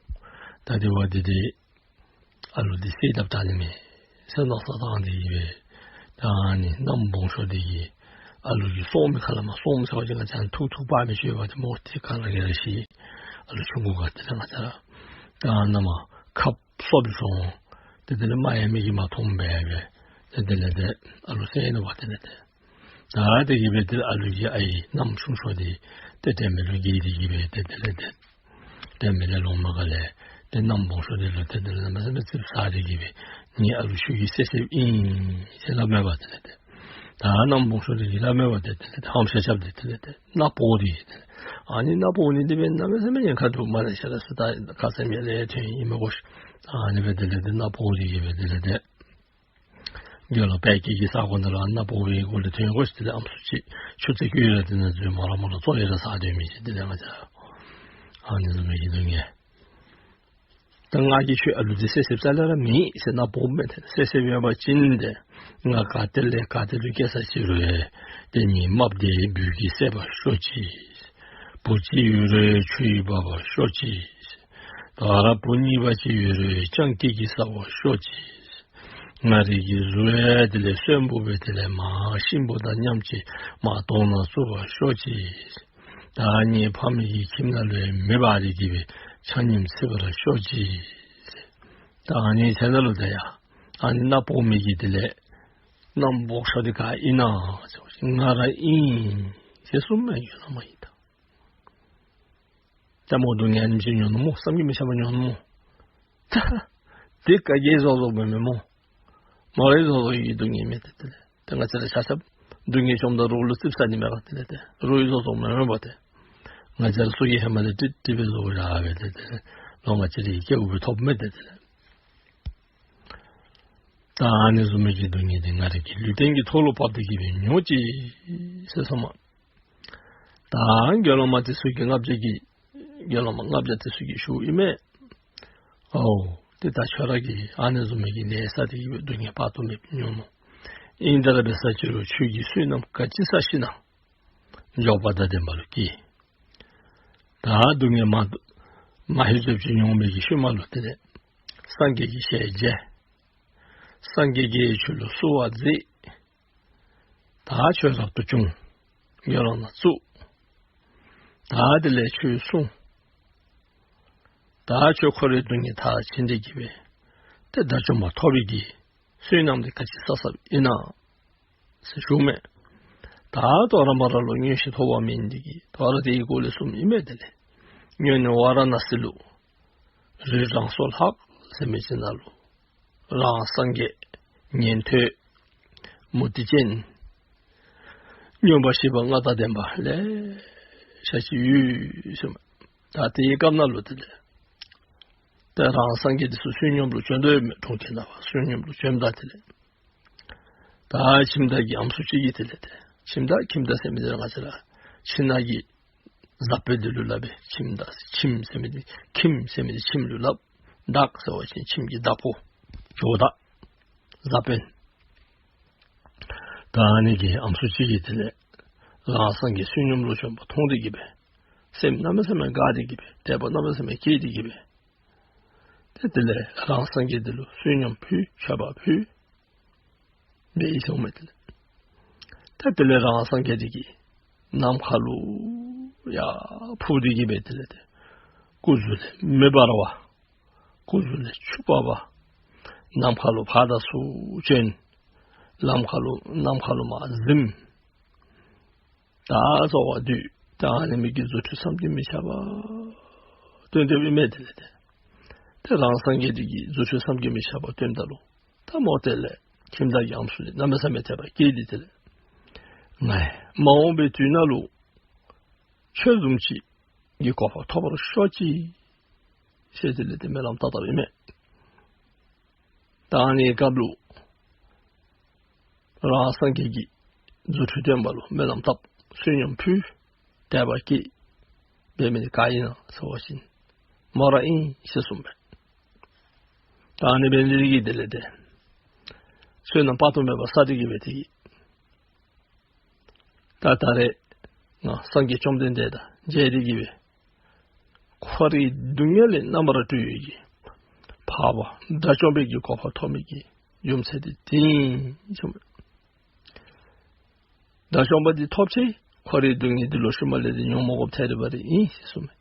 ད་དེ་བ་འདི་ཏེ་ཨ་ལུ་འདི་བསད་བཏབ་ད་ནི་མེད་ཟེར་མནོ་བསམ་བཏང་སྟེ་གིས་སྦེ་ད་ཨ་ནི་གནམ་སྦོམ་ཤོས་འདི་གིས་ཨ་ལུ་གི་སྲོག་མི་ཁ་ལས་མར་སྲོག་མི་ཟེར་བ་ཅིན་ང་བཅས་ཐུག་ཐུག་པ་མི་ཤེས་པ་ཏེ་སྨོ། ཏེ་ག་ར་ག་ར་ཤི། ཨ་ལུ་ཆུང་ཀུ་ག་དེ་ལས་ང་བཅས་ར་ད་ཨ་ནཱ་མར་ཁབ་སོབ་སོང་། ཏེ་དེ་ལས་མ་ཡལ་མི་གིས་མ་མཐོངམ་སྦེ་སྦེ་ཏེ་དེ་ལས་ཏེ་ཨ་ལུ་བསད་ནུག་པ། དེ་ལས་ཏེ་ད་དེ་གིས་སྦེ་ཏེ་ཨ་ལུ་གི་ཨའི་གནམ་ཆུང་ཤོས་འདི་ཏེ་དྲན་མེད་ལུ་འགྱེལ་ཏེ་གིས་སྦེ་ཏེ་དེ་ལས་ཏེ་དྲན་མེད་ལས་ལོང་མི་སྒང་ལས་ཏེ་གནམ་སྦོམ་ཤོས་འདི་ལུ་ཏེ་དེ་ལས་གནམ་མེད་ས་མེད་ཙིགཔ་ཟ་སྟེ་གིས་སྦེ་ངེའི་ཨ་ལུ་ཁྱོད་ཀྱིས་བསད་བསདཔ་ཨིན་ཟེར་སླབ་མས་པ། དེ་ལས་ཏེ་ད་གནམ་སྦོམ་ཤོས་འདི་གིས་སླབ་མས་པ། ཏེ་དེ་ལས་ཏེ་ཧམ་ཤ་རྐྱབ་སྟེ་དེ་ལས་ཏེ་གནགཔོ་འདི་ཏེ་ཨ་ནི་གནགཔོ་འདི་ཏེ་སྦེ་གནམ་མེད་ས་མེད་ཉེན་ཁ་འདུག། མ་ལེ་ཤ་ལ་སོགས་ད་ཁ་ཙ་མི་ལས་ཐོན་ཡི་མས་གོ་ཤིག། ཨ་ནི་སྦེ་དེ་ལས་ཏེ་གནགཔོ་འདི་གིས་སྦེ་དེ་ལས་ཏེ་དགེ་སློང་དཔལ་སྐྱེས་ཀྱི་ས་གོ་ནང་ལུ་ཨ་ནི་གནགཔོ་འདི་གི་སྒོ་ལས་ཐོན་གོ་ཤིག། དེ་ལས་ཨམ་སྲུ་ཅིག་ཆུ་ཚན་སྐྱུག་ར་དེ་ནང་འཛུལ་མོ་ར་མོ་ལུ་བཙོ་ཡི་ར་ཟ་སྡོད་མི་ཅིག། དེ་ལས་ང་བཅས་ཨ་ནི་བཟུམ་མའི་གི་སྡུག་བསྔལ། ད་ང་གིས་ཁྱོད་ཨ་ལུ་འདི་བསད་བསདཔ་རྩ་ལས་ར་མེད་ཟེར་གནགཔོ་མས། ཏེ་བསད་བསདཔ་ཡོད་པ་ཅིན་ཏེ་ང་ག་ཏེ་ལས་ག་ཏེ་ལུ་སྐྱེས་ས་ཅི་རུང་ཏེ་ངེའི་རྨགཔ་འདི་སྦུལ་གྱིས་བསད་པར་ཤོག་ཅིག། བུ་གཅིག་ཡོད་རུང་ཆུ་ཡིས་འབག་པར་ཤོག་ཅིག། ད་རུང་བུ་གཉིས་པ་ཅིག་ཡོད་རུང་སྤྱང་ཀི་གིས་བསད་པར་ཤོག་ཅིག། ང་རའི་གི་གཟུགས་ཡང་དེ་ལས་གསོན་པོ་སྦེ་དེ་ལས་མར་གཤིན་པོ་དང་མཉམ་གཅིག་མར་དོང་ནང་བཙུགས་པར་ཤོག་ཅིག། ད་ངེའི་ཕམ་གི་ཁྱིམ་ནང་ལུ་ཡང་མེ་འབར་ཏེ་གིས་སྦེ་ཆ་མཉམ་འཚིག་པར་ཤོག་ཅིག། ད་ཨ་ནི་ཚེ་ནང་ལུ་ད་ཡ་ཨ་ནི་གནགཔོ་མི་གི་དེ་ལས་གནམ་སྦོམ་ཤོས་འདི་ག་ཨིན་ན་ཟེར་བ་ཅིན་ང་ར་ཨིན་ཟེར་གསུངམ་མས། ཡོད་ན་མ་ཡིན་ད། ཏེ་མོ་སྡུག་བསྔལ་ཨ་ནེམ་ཅིག་མྱོང་ནུག་སྨོ། བསམ་གྱིས་མི་ཁྱབ་པ་མྱོང་ནུག་སྨོ། ད་དེ་ག་གིས་བཟོ་བཟོཝ་མེན་མས་སྨོ། མོ་རའི་བཟོ་བཟོ་བའི་སྡུག་བསྔལ་མས། ཏེ་དེ་ལས་ཏེ་ང་བཅས་ར་ཆ་ཁྱབ་སྡུག་བསྔལ་བྱུངམ་ད་རོགས་ལུ་ཙིགཔ་ཟ་ནི་མས་ག། དེ་ལས་ཏེ་རོགས་ཀྱིས་བཟོ་བཟོཝ་མེན་མས་པ། ཏེ་ང་བཅས་ར་ཚུ་གིས་ཧེ་མ་ལས་ཀྲིག་ཀྲི་སྦེ་བཟོ་བཞག་སྦེ་ཏེ་དེ་ལས་ལོ་ལྔ་བཅུ་རེ་སྐྱེ་བོ་སྦེ་ཐོབ་མས། ཏེ་དེ་ལས་ད་ཨ་ནི་བཟུམ་མའི་གི་སྡུག་བསྔལ་འདི་ང་རའི་གི་ལུས་རྟེན་གྱི་ཐོག་ལུ་བབས་ཏེ་གིས་སྦེ་མྱོང་ཅི་ཟེར་གསུངམ་མས། ད་དགེ་སློང་མ་དེ་ཚུ་གིས་ལྔ་བརྒྱ་གི་དགེ་སློང་མ་ལྔ་བརྒྱ་དེ་ཚུ་གིས་ཞུཝ་ཨིན་མས། ཨོ་ཏེ་ད་ཁྱོད་ར་གིས་ཨ་ནི་བཟུམ་མའི་གི་ལས་བསགས་ཏེ་གིས་སྦེ་སྡུག་བསྔལ་དཔག་ཏུ་མེད་པ་མྱོང་ནུག། ཨིན་ཏེ་ར་འབད་ས་ཅི་རུང་ཁྱོད་ཀྱིས་བསོད་ནམས་ག་ཅི་བསགས་ཞིན་ན་འབྱོར་པ་དང་ལྡན་པ་ལུ་སྐྱེས། ད་སྡུག་བསྔལ་མ་མ་ཧེ་ཙམ་ཅིག་མྱོང་བའི་གི་ཤུལ་མ་ལུ་དེ་ལས་སངས་རྒྱས་ཀྱི་ཞལ་མཇལ། སངས་རྒྱས་ཀྱིས་ཁྱོད་ལུ་གསོལ་བ་མཛད། ད་ཁྱོད་རབ་ཏུ་བྱུང་། དགེ་སློང་ནང་བཙུགས། ད་དེ་ལས་ཁྱོད་སོང་། ད་ཁྱོད་འཁོར་བའི་སྡུག་བསྔལ་མཐར་ཕྱིན་ཏེ་གིས་སྦེ་ཏེ་དགྲ་བཅོམ་པ་ཐོབ་པའི་གི་ བསོད་ནམས་འདི་ག་ཅི་བསགས་བསགསཔ་ཨིན་ན་ཟེར་ཞུཝ་མས། ད་ད་རུང་མོ་ར་ལུ་མངོན་ཤེས་ཐོབ་པ་མེན་ཏེ་གིས་ད་རུང་དེའི་སྐོར་ལས་གསུངམ་ཨིན་མས། དེ་ལས་སྔོན་ནི་ཝཱ་ར་ཎཱ་སི་ལུ་རི་རང་སོ་ལྷག་ཟེར་མི་ཅིག་ནང་ལུ་རང་སངས་རྒྱས་ཉན་ཐོས་མུ་སྟེགས་ཅན་སྨྱོན་པ་ཤེས་པ་མངའ་བདག་ལྡན་པ་ལེ་ཤ་ཅིག་ཡོད་ཟེར་མས། ད་དེའི་སྐབས་ནང་ལུ་དེ་ལས་ད་རང་སངས་རྒྱས་འདི་ཚུ་བསོད་སྙོམས་ལུ་བྱོན་དོ་ཡོདཔ་མས། གྲོང་ཁྱེར་ནང་ཕར་བསོད་སྙོམས་ལུ་བྱོནམ་ད་དེ་ལས་ད་ཁྱིམ་བདག་གི་ཨམ་སྲུ་ཅིག་གིས་དེ་ལས་ཏེ་ཁྱིམ་བདག་ཁྱིམ་བདག་ཟེར་མི་འདི་ར་ང་བཅས་ར་ཁྱིམ་ནང་གི་བཟའ་དཔོན་འདི་ལུ་སླབ་པས། ཁྱིམ་བདག་ཁྱིམ་ཟེར་མི་འདི་ཁྱིམ་ཟེར་མི་འདི་ཁྱིམ་ལུ་སླབ། བདག་ཟེར་བ་ཅིན་ཁྱིམ་གྱི་བདག་པོ་ཇོ་བདག་བཟའ་དཔོན། ད་ཨ་ནི་གི་ཨམ་སྲུ་ཅིག་གིས་དེ་ལས་རང་སངས་རྒྱས་བསོད་སྙོམས་ལུ་བྱོན་པ་མཐོང་སྟེ་གིས་སྦེ་སེམས་གནམ་མེད་ས་མེད་དགའ་སྟེ་གིས་སྦེ་དད་པ་གནམ་མེད་ས་མེད་སྐྱེས་ཏེ་གིས་སྦེ་ཏེ་དེ་ལས་རང་སངས་རྒྱས་འདི་ལུ་བསོད་སྙོམས་ཕུལ། མཆོད་པ་ཕུལ་སྦེ་ཨིན་ཟེར་མས། དེ་ལས་ཏེ་དེ་ལས་རང་སངས་རྒྱས་འདི་གིས་ནམ་མཁའ་ལུ་ཡར་འཕུར་ཏེ་གིས་སྦེ་དེ་ལས་ཏེ་སྐུ་གཟུགས་ལས་མེ་འབར་བ། སྐུ་གཟུགས་ལས་ཆུ་འབབ་པ། ནམ་མཁའ་ལུ་ཕར་དང་ཚུར་བྱོན། ནམ་མཁའ་ལུ་ནམ་མཁའ་ལུ་མར་གཟིམས། ད་སོ་བ་དུས་ད་ཨ་ནི་མི་གིས་རྫུ་འཕྲུལ་བསམ་གྱིས་མི་ཁྱབ་པ་སྟོན་ཏེ་ཨིན་མས། དེ་ལས་ཏེ་ཏེ་རང་སངས་རྒྱས་འདི་གིས་རྫུ་འཕྲུལ་བསམ་གྱིས་མི་ཁྱབ་པ་སྟོནམ་ད་ལུ་ད་མོ་དེ་ལས་ཁྱིམ་བདག་གི་ཨམ་སྲུ་འདི་གནམ་མེད་ས་མེད་དད་པ་སྐྱེས་ཏེ་དེ་ལས་ང་མ་འོངས་པའི་དུས་ནང་ལུ་ཁྱོད་བཟུམ་ཅིག་གི་གོ་འཕང་ཐོབ་པར་ཤོག་ཅིག་ཟེར་དེ་ལས་ཏེ་སྨོན་ལམ་བཏབ་བཏབཔ་ཨིན་མས། ད་ཨ་ནི་སྐབས་ལུ་རང་སངས་རྒྱས་ཀྱིས་རྫུ་འཕྲུལ་སྟོན་པ་ལུ་སྨོན་ལམ་བཏབ། བསོད་སྙོམས་ཕུལ། དད་པ་སྐྱེས། འབད་མི་འདི་ག་ཨིན་ན་ཟེར་བ་ཅིན་མོ་ར་ཨིན་ཟེར་གསུངས་པས། ད་ཨ་ནི་འབད་ནི་འདི་གིས་དེ་ལས་ཏེ་བསོད་ནམས་དཔག་ཏུ་མེད་པ་བསགས་ཏེ་གིས་སྦེ་དེ་གིས་ད་ད་རེས་ང་སངས་རྒྱས་བཅོམ་ལྡན་འདས་དང་མཇལ་ཏེ་གིས་སྦེ་འཁོར་བའི་སྡུག་བསྔལ་ལས་རྣམ་པར་གྲོལ་བའི་གི་འཕགས་པ་དགྲ་བཅོམ་པའི་གི་གོ་འཕང་ཐོབ་མི་གི་རྒྱུ་མཚན་འདི་དེ་ཨིན་ཟེར་མས། དགྲ་བཅོམ་པ་འདི་ཐོབ་ཚེ་འཁོར་བའི་སྡུག་བསྔལ་འདི་ལོག་ཤུལ་མ་ལས་འདི་མྱོང་མ་དགོཔ་ཐལ་རི་བ་རི་ཨིན་ཟེར་གསུངས་མས།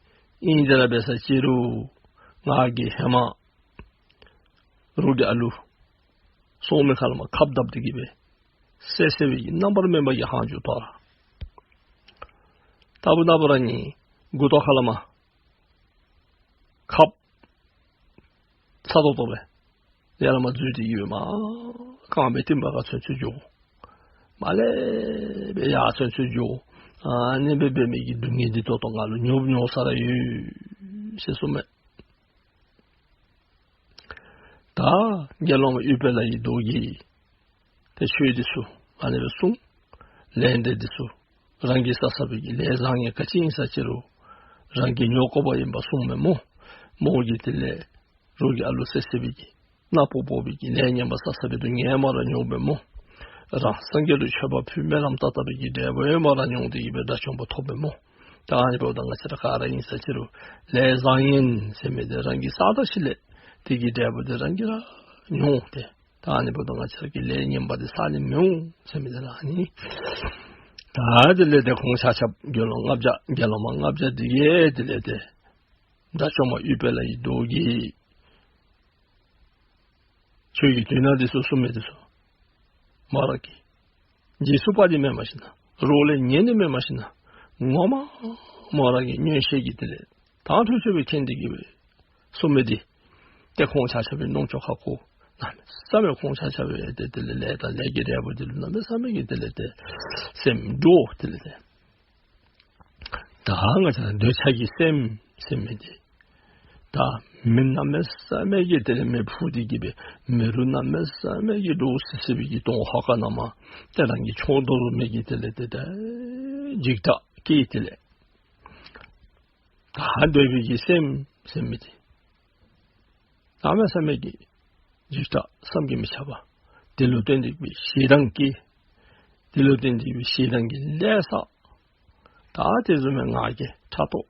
ཨིན་དེ་ར་འབད་ས་ཅི་རུང་ང་གིས་ཧེ་མ་རོགས་ཀྱི་ཨ་ལུ་སྲོག་མེད་ཁ་ལས་མར་ཁབ་བརྡབས་ཏེ་གིས་སྦེ་བསད་བསད་པའི་གི་རྣམ་པར་སྨིན་པ་གི་ཧང་ཅུ་ཐོར་ར། ད་བུ་ན་བུ་ར་ནི་མགུ་ཏོ་ཁ་ལས་མར་ཁབ་ཚ་ཏོག་ཏོ་སྦེ་ཡར་ལས་མར་འཛུལ་ཏེ་གིས་སྦེ་མར་རྐངམ་སྦེ་རྟིང་པ་ཁར་ཚུན་ཚོད་འགྱོ། མར་ལས་སྦེ་ཡར་ཚུན་ཚོད་འགྱོ། ཨ་ནི་སྦེ་འབད་མི་གི་སྡུག་བསྔལ་འདི་ཏོག་ཏོ་ང་ལུ་མྱོང་མྱོང་ས་ར་ཡོད་ཟེར་གསུངས་མས། ད་དགེ་སློང་མ་ཨུཏྤ་ལ་ཡི་མདོག་གིས་ཏེ་ཆོས་འདི་ཚུ་ཨ་ནི་སྦེ་གསུངས། ལས་འབྲས་འདི་ཚུ་རང་གིས་བསགས་བསགས་པའི་གི་ལས་བཟང་ངན་ག་ཅི་ཨིན་ས་ཅི་རུང་རང་གིས་མྱོང་དགོཔ་ཨིནམ་གསུངས་མས་སྨོ། མོ་གིས་དེ་ལས་རོགས་ཀྱི་ཨ་ལུ་བསད་བསད་པའི་གི་ནག་པོ་པོ་སྦེ་གི་ལས་ངན་པ་བསགས་བསགས་པའི་སྡུག་བསྔལ་མོ་ར་མྱོང་པས་སྨོ། རང་སངས་རྒྱས་ལུ་མཆོད་པ་ཕུལ་སྨོན་ལམ་བཏབ་བཏབ་པའི་གི་འབྲས་བུ་མོ་ར་མྱོང་སྟེ་གིས་སྦེ་དགྲ་བཅོམ་པ་ཐོབ་པས་སྨོ། ད་ཨ་ནི་འབདཝ་ད་ང་བཅས་ར་ག་ར་ཨིན་ས་ཅི་རུང་ལས་བཟང་ངན་ཟེར་མི་འདི་རང་གིས་བསགས་ད་ཞིནམ་ལས་དེ་གི་འབྲས་བུ་འདི་རང་གིས་ར་མྱོང་སྟེ། ད་ཨ་ནི་འབདཝ་ད་ང་བཅས་ར་གིས་ལས་ངན་པ་འདི་བསགས་ནི་མི་འོང་ཟེར་མི་འདི་ར་ཨ་ནི། ད་དེ་ལས་ཏེ་ཁོང་ཆ་ཁྱབ་དགེ་སློང་ལྔ་བརྒྱ་དགེ་སློང་མ་ལྔ་བརྒྱ་འདི་གིས་དེ་ལས་ཏེ་དགྲ་བཅོམ་པ་ཨུཏྤ་ལ་ཡི་མདོག་གིས་ཆོས་ཀྱི་དོན་དག་འདི་ཚུ་གསུངས་མི་འདི་ཚུ་མོ་ར་གིས་རྗེས་སུ་དཔག་སྟེ་མེནམ་ཞིན་ན་རོགས་ལས་ཉན་ཏེ་མེནམ་ཞིན་ན་ངོ་མ་མོ་ར་གིས་མངོན་ཤེས་ཀྱིས་དེ་ལས་དྭངས་འཕྲོས་འཕྲོས་སྦེ་མཁྱེན་ཏེ་གིས་སྦེ་གསུངས་མི་འདི་ཏེ་ཁོང་ཆ་ཁྱབ་ཀྱི་རྣམ་ཅོག་ཁར་ཁོ་གནམ་མེད་ས་མེད་ཁོང་ཆ་ཁྱབ་ཀྱིས་ཏེ་དེ་ལས་ལས་དང་ལས་ཀྱི་འབྲས་བུ་འདི་ལུ་གནམ་མེད་ས་མེད་ཀྱི་དེ་ལས་ཏེ་སེམས་སྤྲོ་དེ་ལས་ཏེ། ད་ང་བཅས་ར་འདོད་ཆགས་ཀྱི་སེམས་ཟེར་མི་འདི་ད་མེ་གནམ་མེད་ས་མེད་ཀྱི་དེ་ལས་མེ་ཕུ་སྟེ་གིས་སྦེ་མེ་རུ་གནམ་མེད་ས་མེད་ཀྱི་འདྲོག་སི་སི་སྦེ་གི་དོང་ཧོ་ཀ་ནང་མར་ཏེ་རང་གིས་མཆོང་དོ་བཟུམ་མའི་གི་དེ་ལས་ཏེ་ད་འཇིགས་སྐྲག་སྐྱེས། དེ་ལས་ད་འདོད་པའི་གི་སེམས་ཟེར་མི་འདི་གནམ་མེད་ས་མེད་ཀྱི་འཇིགས་སྐྲག་བསམ་གྱིས་མི་ཁྱབ་པ། དེ་ལུ་བརྟེན་ཏེ་གིས་སྦེ་ཞེ་སྡང་སྐྱེས། དེ་ལུ་བརྟེན་ཏེ་གིས་སྦེ་ཞེ་སྡང་གི་ལས་བསགས། ད་དེ་བཟུམ་མའི་ང་རྒྱལ་ཕྲག་དོག་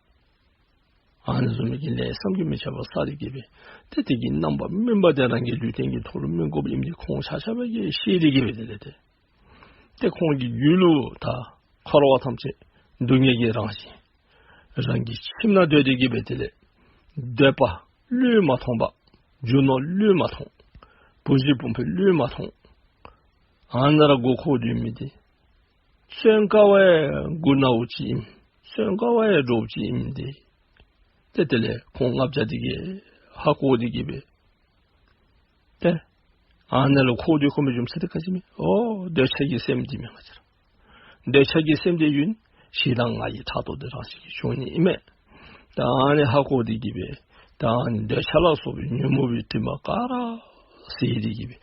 ཨ་ནི་བཟུམ་མའི་གི་ལས་བསམ་གྱིས་མི་ཁྱབ་པ་བསགས་ཏེ་གིས་སྦེ་ཏེ་དེ་གི་རྣམ་པར་སྨིན་པ་དེ་རང་གི་ལུས་རྟེན་གྱི་ཐོག་ལུ་སྨིན་དགོཔ་ཨིནམ་འདི་ཁོང་ཆ་ཁྱབ་ཀྱིས་ཤེས་ཏེ་གིས་སྦེ་དེ་ལས་ཏེ་ཏེ་ཁོང་གི་རྒྱུད་ལུ་ད་འཁོར་བ་ཐམས་ཅད་སྡུག་བསྔལ་གྱི་རང་བཞིན། རང་གི་ཁྱིམ་ནང་སྡོད་དེ་གིས་སྦེ་དེ་ལས་འདོད་པ་བློས་མ་ཐོངས་པ། རྒྱུ་ནོར་བློས་མ་ཐོངས། བུ་གཞི་བུམོ་སྦེ་ལུས་མ་མཐོང་། ཨ་ནཱ་ར་མགུ་འཁོར་སྡོད་མི་འདི་བཙོན་ཁང་བ་ཡང་མགུ་ནཝ་ཅིག་ཨིནམ། བཙོན་ཁང་བ་ཡང་འདྲོགཔ་ཅིག་ཨིནམ་འདི་ཏེ་དེ་ལས་ཁོང་ལྔ་བརྒྱ་འདི་གིས་ཧ་གོ་སྟེ་གི་སྦེ་ཏེ་ཨ་ནཱ་ལུ་འཁོར་སྡོད་དགོ་མི་རྒྱུ་མཚན་འདི་ག་ཅི་མས། ཨོ་འདོད་ཆགས་ཀྱི་སེམས་འདི་མས། ང་བཅས་ར་འདོད་ཆགས་ཀྱི་སེམས་འདི་ཡོད་ན་ཞེ་སྡང་ང་རྒྱལ་ཕྲག་དོག་འདི་རང་བཞིན་གྱིས་བྱུང་ནི་ཨིན་མས། ད་ཨ་ནི་ཧ་གོ་སྟེ་གི་སྦེ་ད་ཨ་ནི་འདོད་ཆགས་ལ་སོགས་པའི་ཉོན་མོངས་པའི་དྲི་མ་ག་ར་བསལ་ཏེ་གི་སྦེ་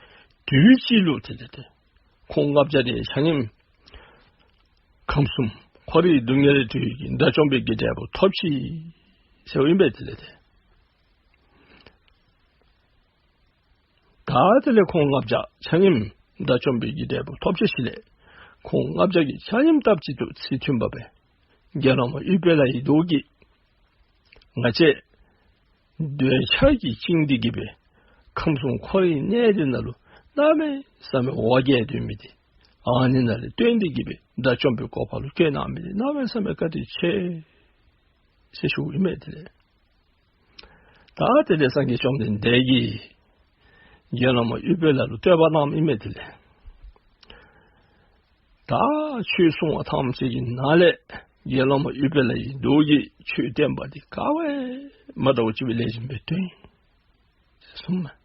དུས་གཅིག་ལུ་དེ་ལས་ཏེ་ཁོང་ལྔ་བརྒྱ་དེ་ཆ་མཉམ་ཁམས་གསུམ་འཁོར་བའི་སྡུག་བསྔལ་ལས་གྲོལ་གྱི་དགྲ་བཅོམ་པའི་གི་འབྲས་བུ་ཐོབ་ཅི་ཟེརཝ་ཨིན་པས། དེ་ལས་ཏེ་ད་དེ་ལས་ཁོང་ལྔ་བརྒྱ་ཆ་མཉམ་དགྲ་བཅོམ་པའི་གི་འབྲས་བུ་ཐོབ་ཅི་ཞིནམ་ལས་ཁོང་ལྔ་བརྒྱ་གིས་ཆ་མཉམ་སྟབས་གཅིག་ཏུ་ཚིག་མཐུན་པ་སྦེ་དགེ་སློང་མ་ཨུཏྤལ་ལའི་མདོག་གིས་ང་བཅས་འདོད་ཆགས་ཀྱིས་བཅིངས་ཏེ་གི་སྦེ་ཁམས་གསུམ་འཁོར་བའི་གནས་འདི་ནང་ལུ་གནམ་མེད་ས་མེད་འོ་བརྒྱལ་སྡོད་མི་འདི་ཨ་ནི་ནང་ལས་བཏོན་ཏེ་གི་སྦེ་དགྲ་བཅོམ་པའི་གོ་འཕང་ལུ་བཀོད་གནང་མི་འདི་གནམ་མེད་ས་མེད་བཀའ་དྲིན་ཆེ་ཟེར་ཞུཝ་ཨིན་མས། དེ་ལས་ད་དེ་ལས་སངས་རྒྱས་བཅོམ་ལྡན་འདས་ཀྱིས་དགེ་སློང་མ་ཨུཏྤལ་ལ་ལུ་བསྟོད་པ་གནངམ་ཨིན་མས། དེ་ལས་ད་ཆོས་གསུང་བ་ཐམས་ཅད་ཀྱི་ནང་ལས་དགེ་སློང་མ་ཨུཏྤལ་ལའི་མདོག་གིས་ཆོས་བསྟན་པ་འདི་ག་བ་ཡང་མ་འདྲཝ་ཅིག་སྦེ་ལེགས་ཤོམ་སྦེ་སྟོན་ཟེར་གསུངམ་མས།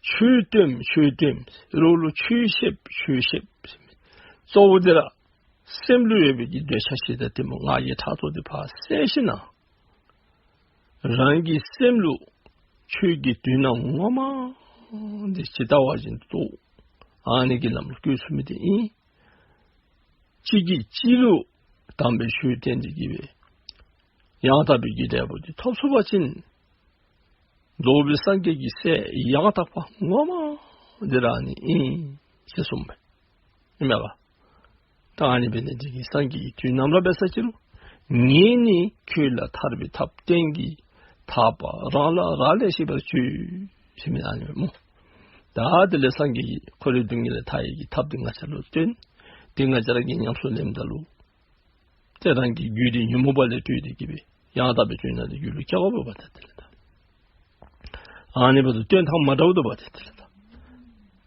ཆོས་སྟོན་ཆོས་སྟོན་རོགས་ལུ་ཆོས་བཤད་ཆོས་བཤད། གཙོ་བོ་འདི་ར་སེམས་ལུ་ཡོད་པའི་གི་འདོད་ཆགས་ཞེ་སྡང་གཏི་མུག་ང་རྒྱལ་ཕྲག་དོག་འདི་ཕར་བསལ་ཞིནམ་ལས་རང་གི་སེམས་ལུ་ཆོས་ཀྱི་དོན་དག་ངོ་མ་འདི་ཇི་ལྟ་བ་བཞིན་དུ་ཨ་ནི་གི་ལམ་ལུ་བཀོད་ཚུགས་མི་འདི་ཨིན། གཅིག་གིས་གཅིག་ལུ་དམ་པའི་ཆོས་བསྟན་ཏེ་གི་སྦེ་ཡང་དག་པའི་གི་འབྲས་བུ་འདི་ཐོབ་ཚུགས་པ་ཅིན་རྫོགས་པའི་སངས་རྒྱས་ཀྱི་སྲས་ཡང་དག་པ་ངོ་མ་འདི་ར་ཨ་ནི་ཨིན་ཟེར་གསུངམ་མས། ཨིན་མས་པ། ད་ཨ་ནི་འབད་ནི་འདི་གིས་སངས་རྒྱས་ཀྱིས་དུས་ནམ་ར་འབད་ས་ཅི་རུང་ངས་ནི་ཁྱོད་ལ་ཐར་པའི་ཐབས་བསྟན་གྱི། ཐར་པ་རང་ལ་རག་ལས་ཤེས་པར་བྱོས་ཟེར་མི་ཨ་ནི་སྨོ། ད་དེ་ལས་སངས་རྒྱས་ཀྱིས་འཁོར་བའི་སྡུག་བསྔལ་ལས་ཐར་ནི་གི་ཐབས་འདི་ང་བཅས་ལུ་སྟོན། དེ་ང་བཅས་ར་གིས་ཉམས་སུ་ལེནམ་ད་ལུ་ཏེ་རང་གི་རྒྱུད་འདི་ཉོན་མོངས་པ་ལས་གྲོལ་ཏེ་གི་སྦེ་ཡང་དག་པའི་དོན་དག་འདི་རྒྱུད་ལུ་སྐྱེ་དགོ་པས་པ། ད་དེ་ལས་ད་ཨ་ནི་འབདཝ་ད་སྟོན་ཐངས་མ་འདྲཝ་འདུག་པ། ད་དེ་ལས་ད་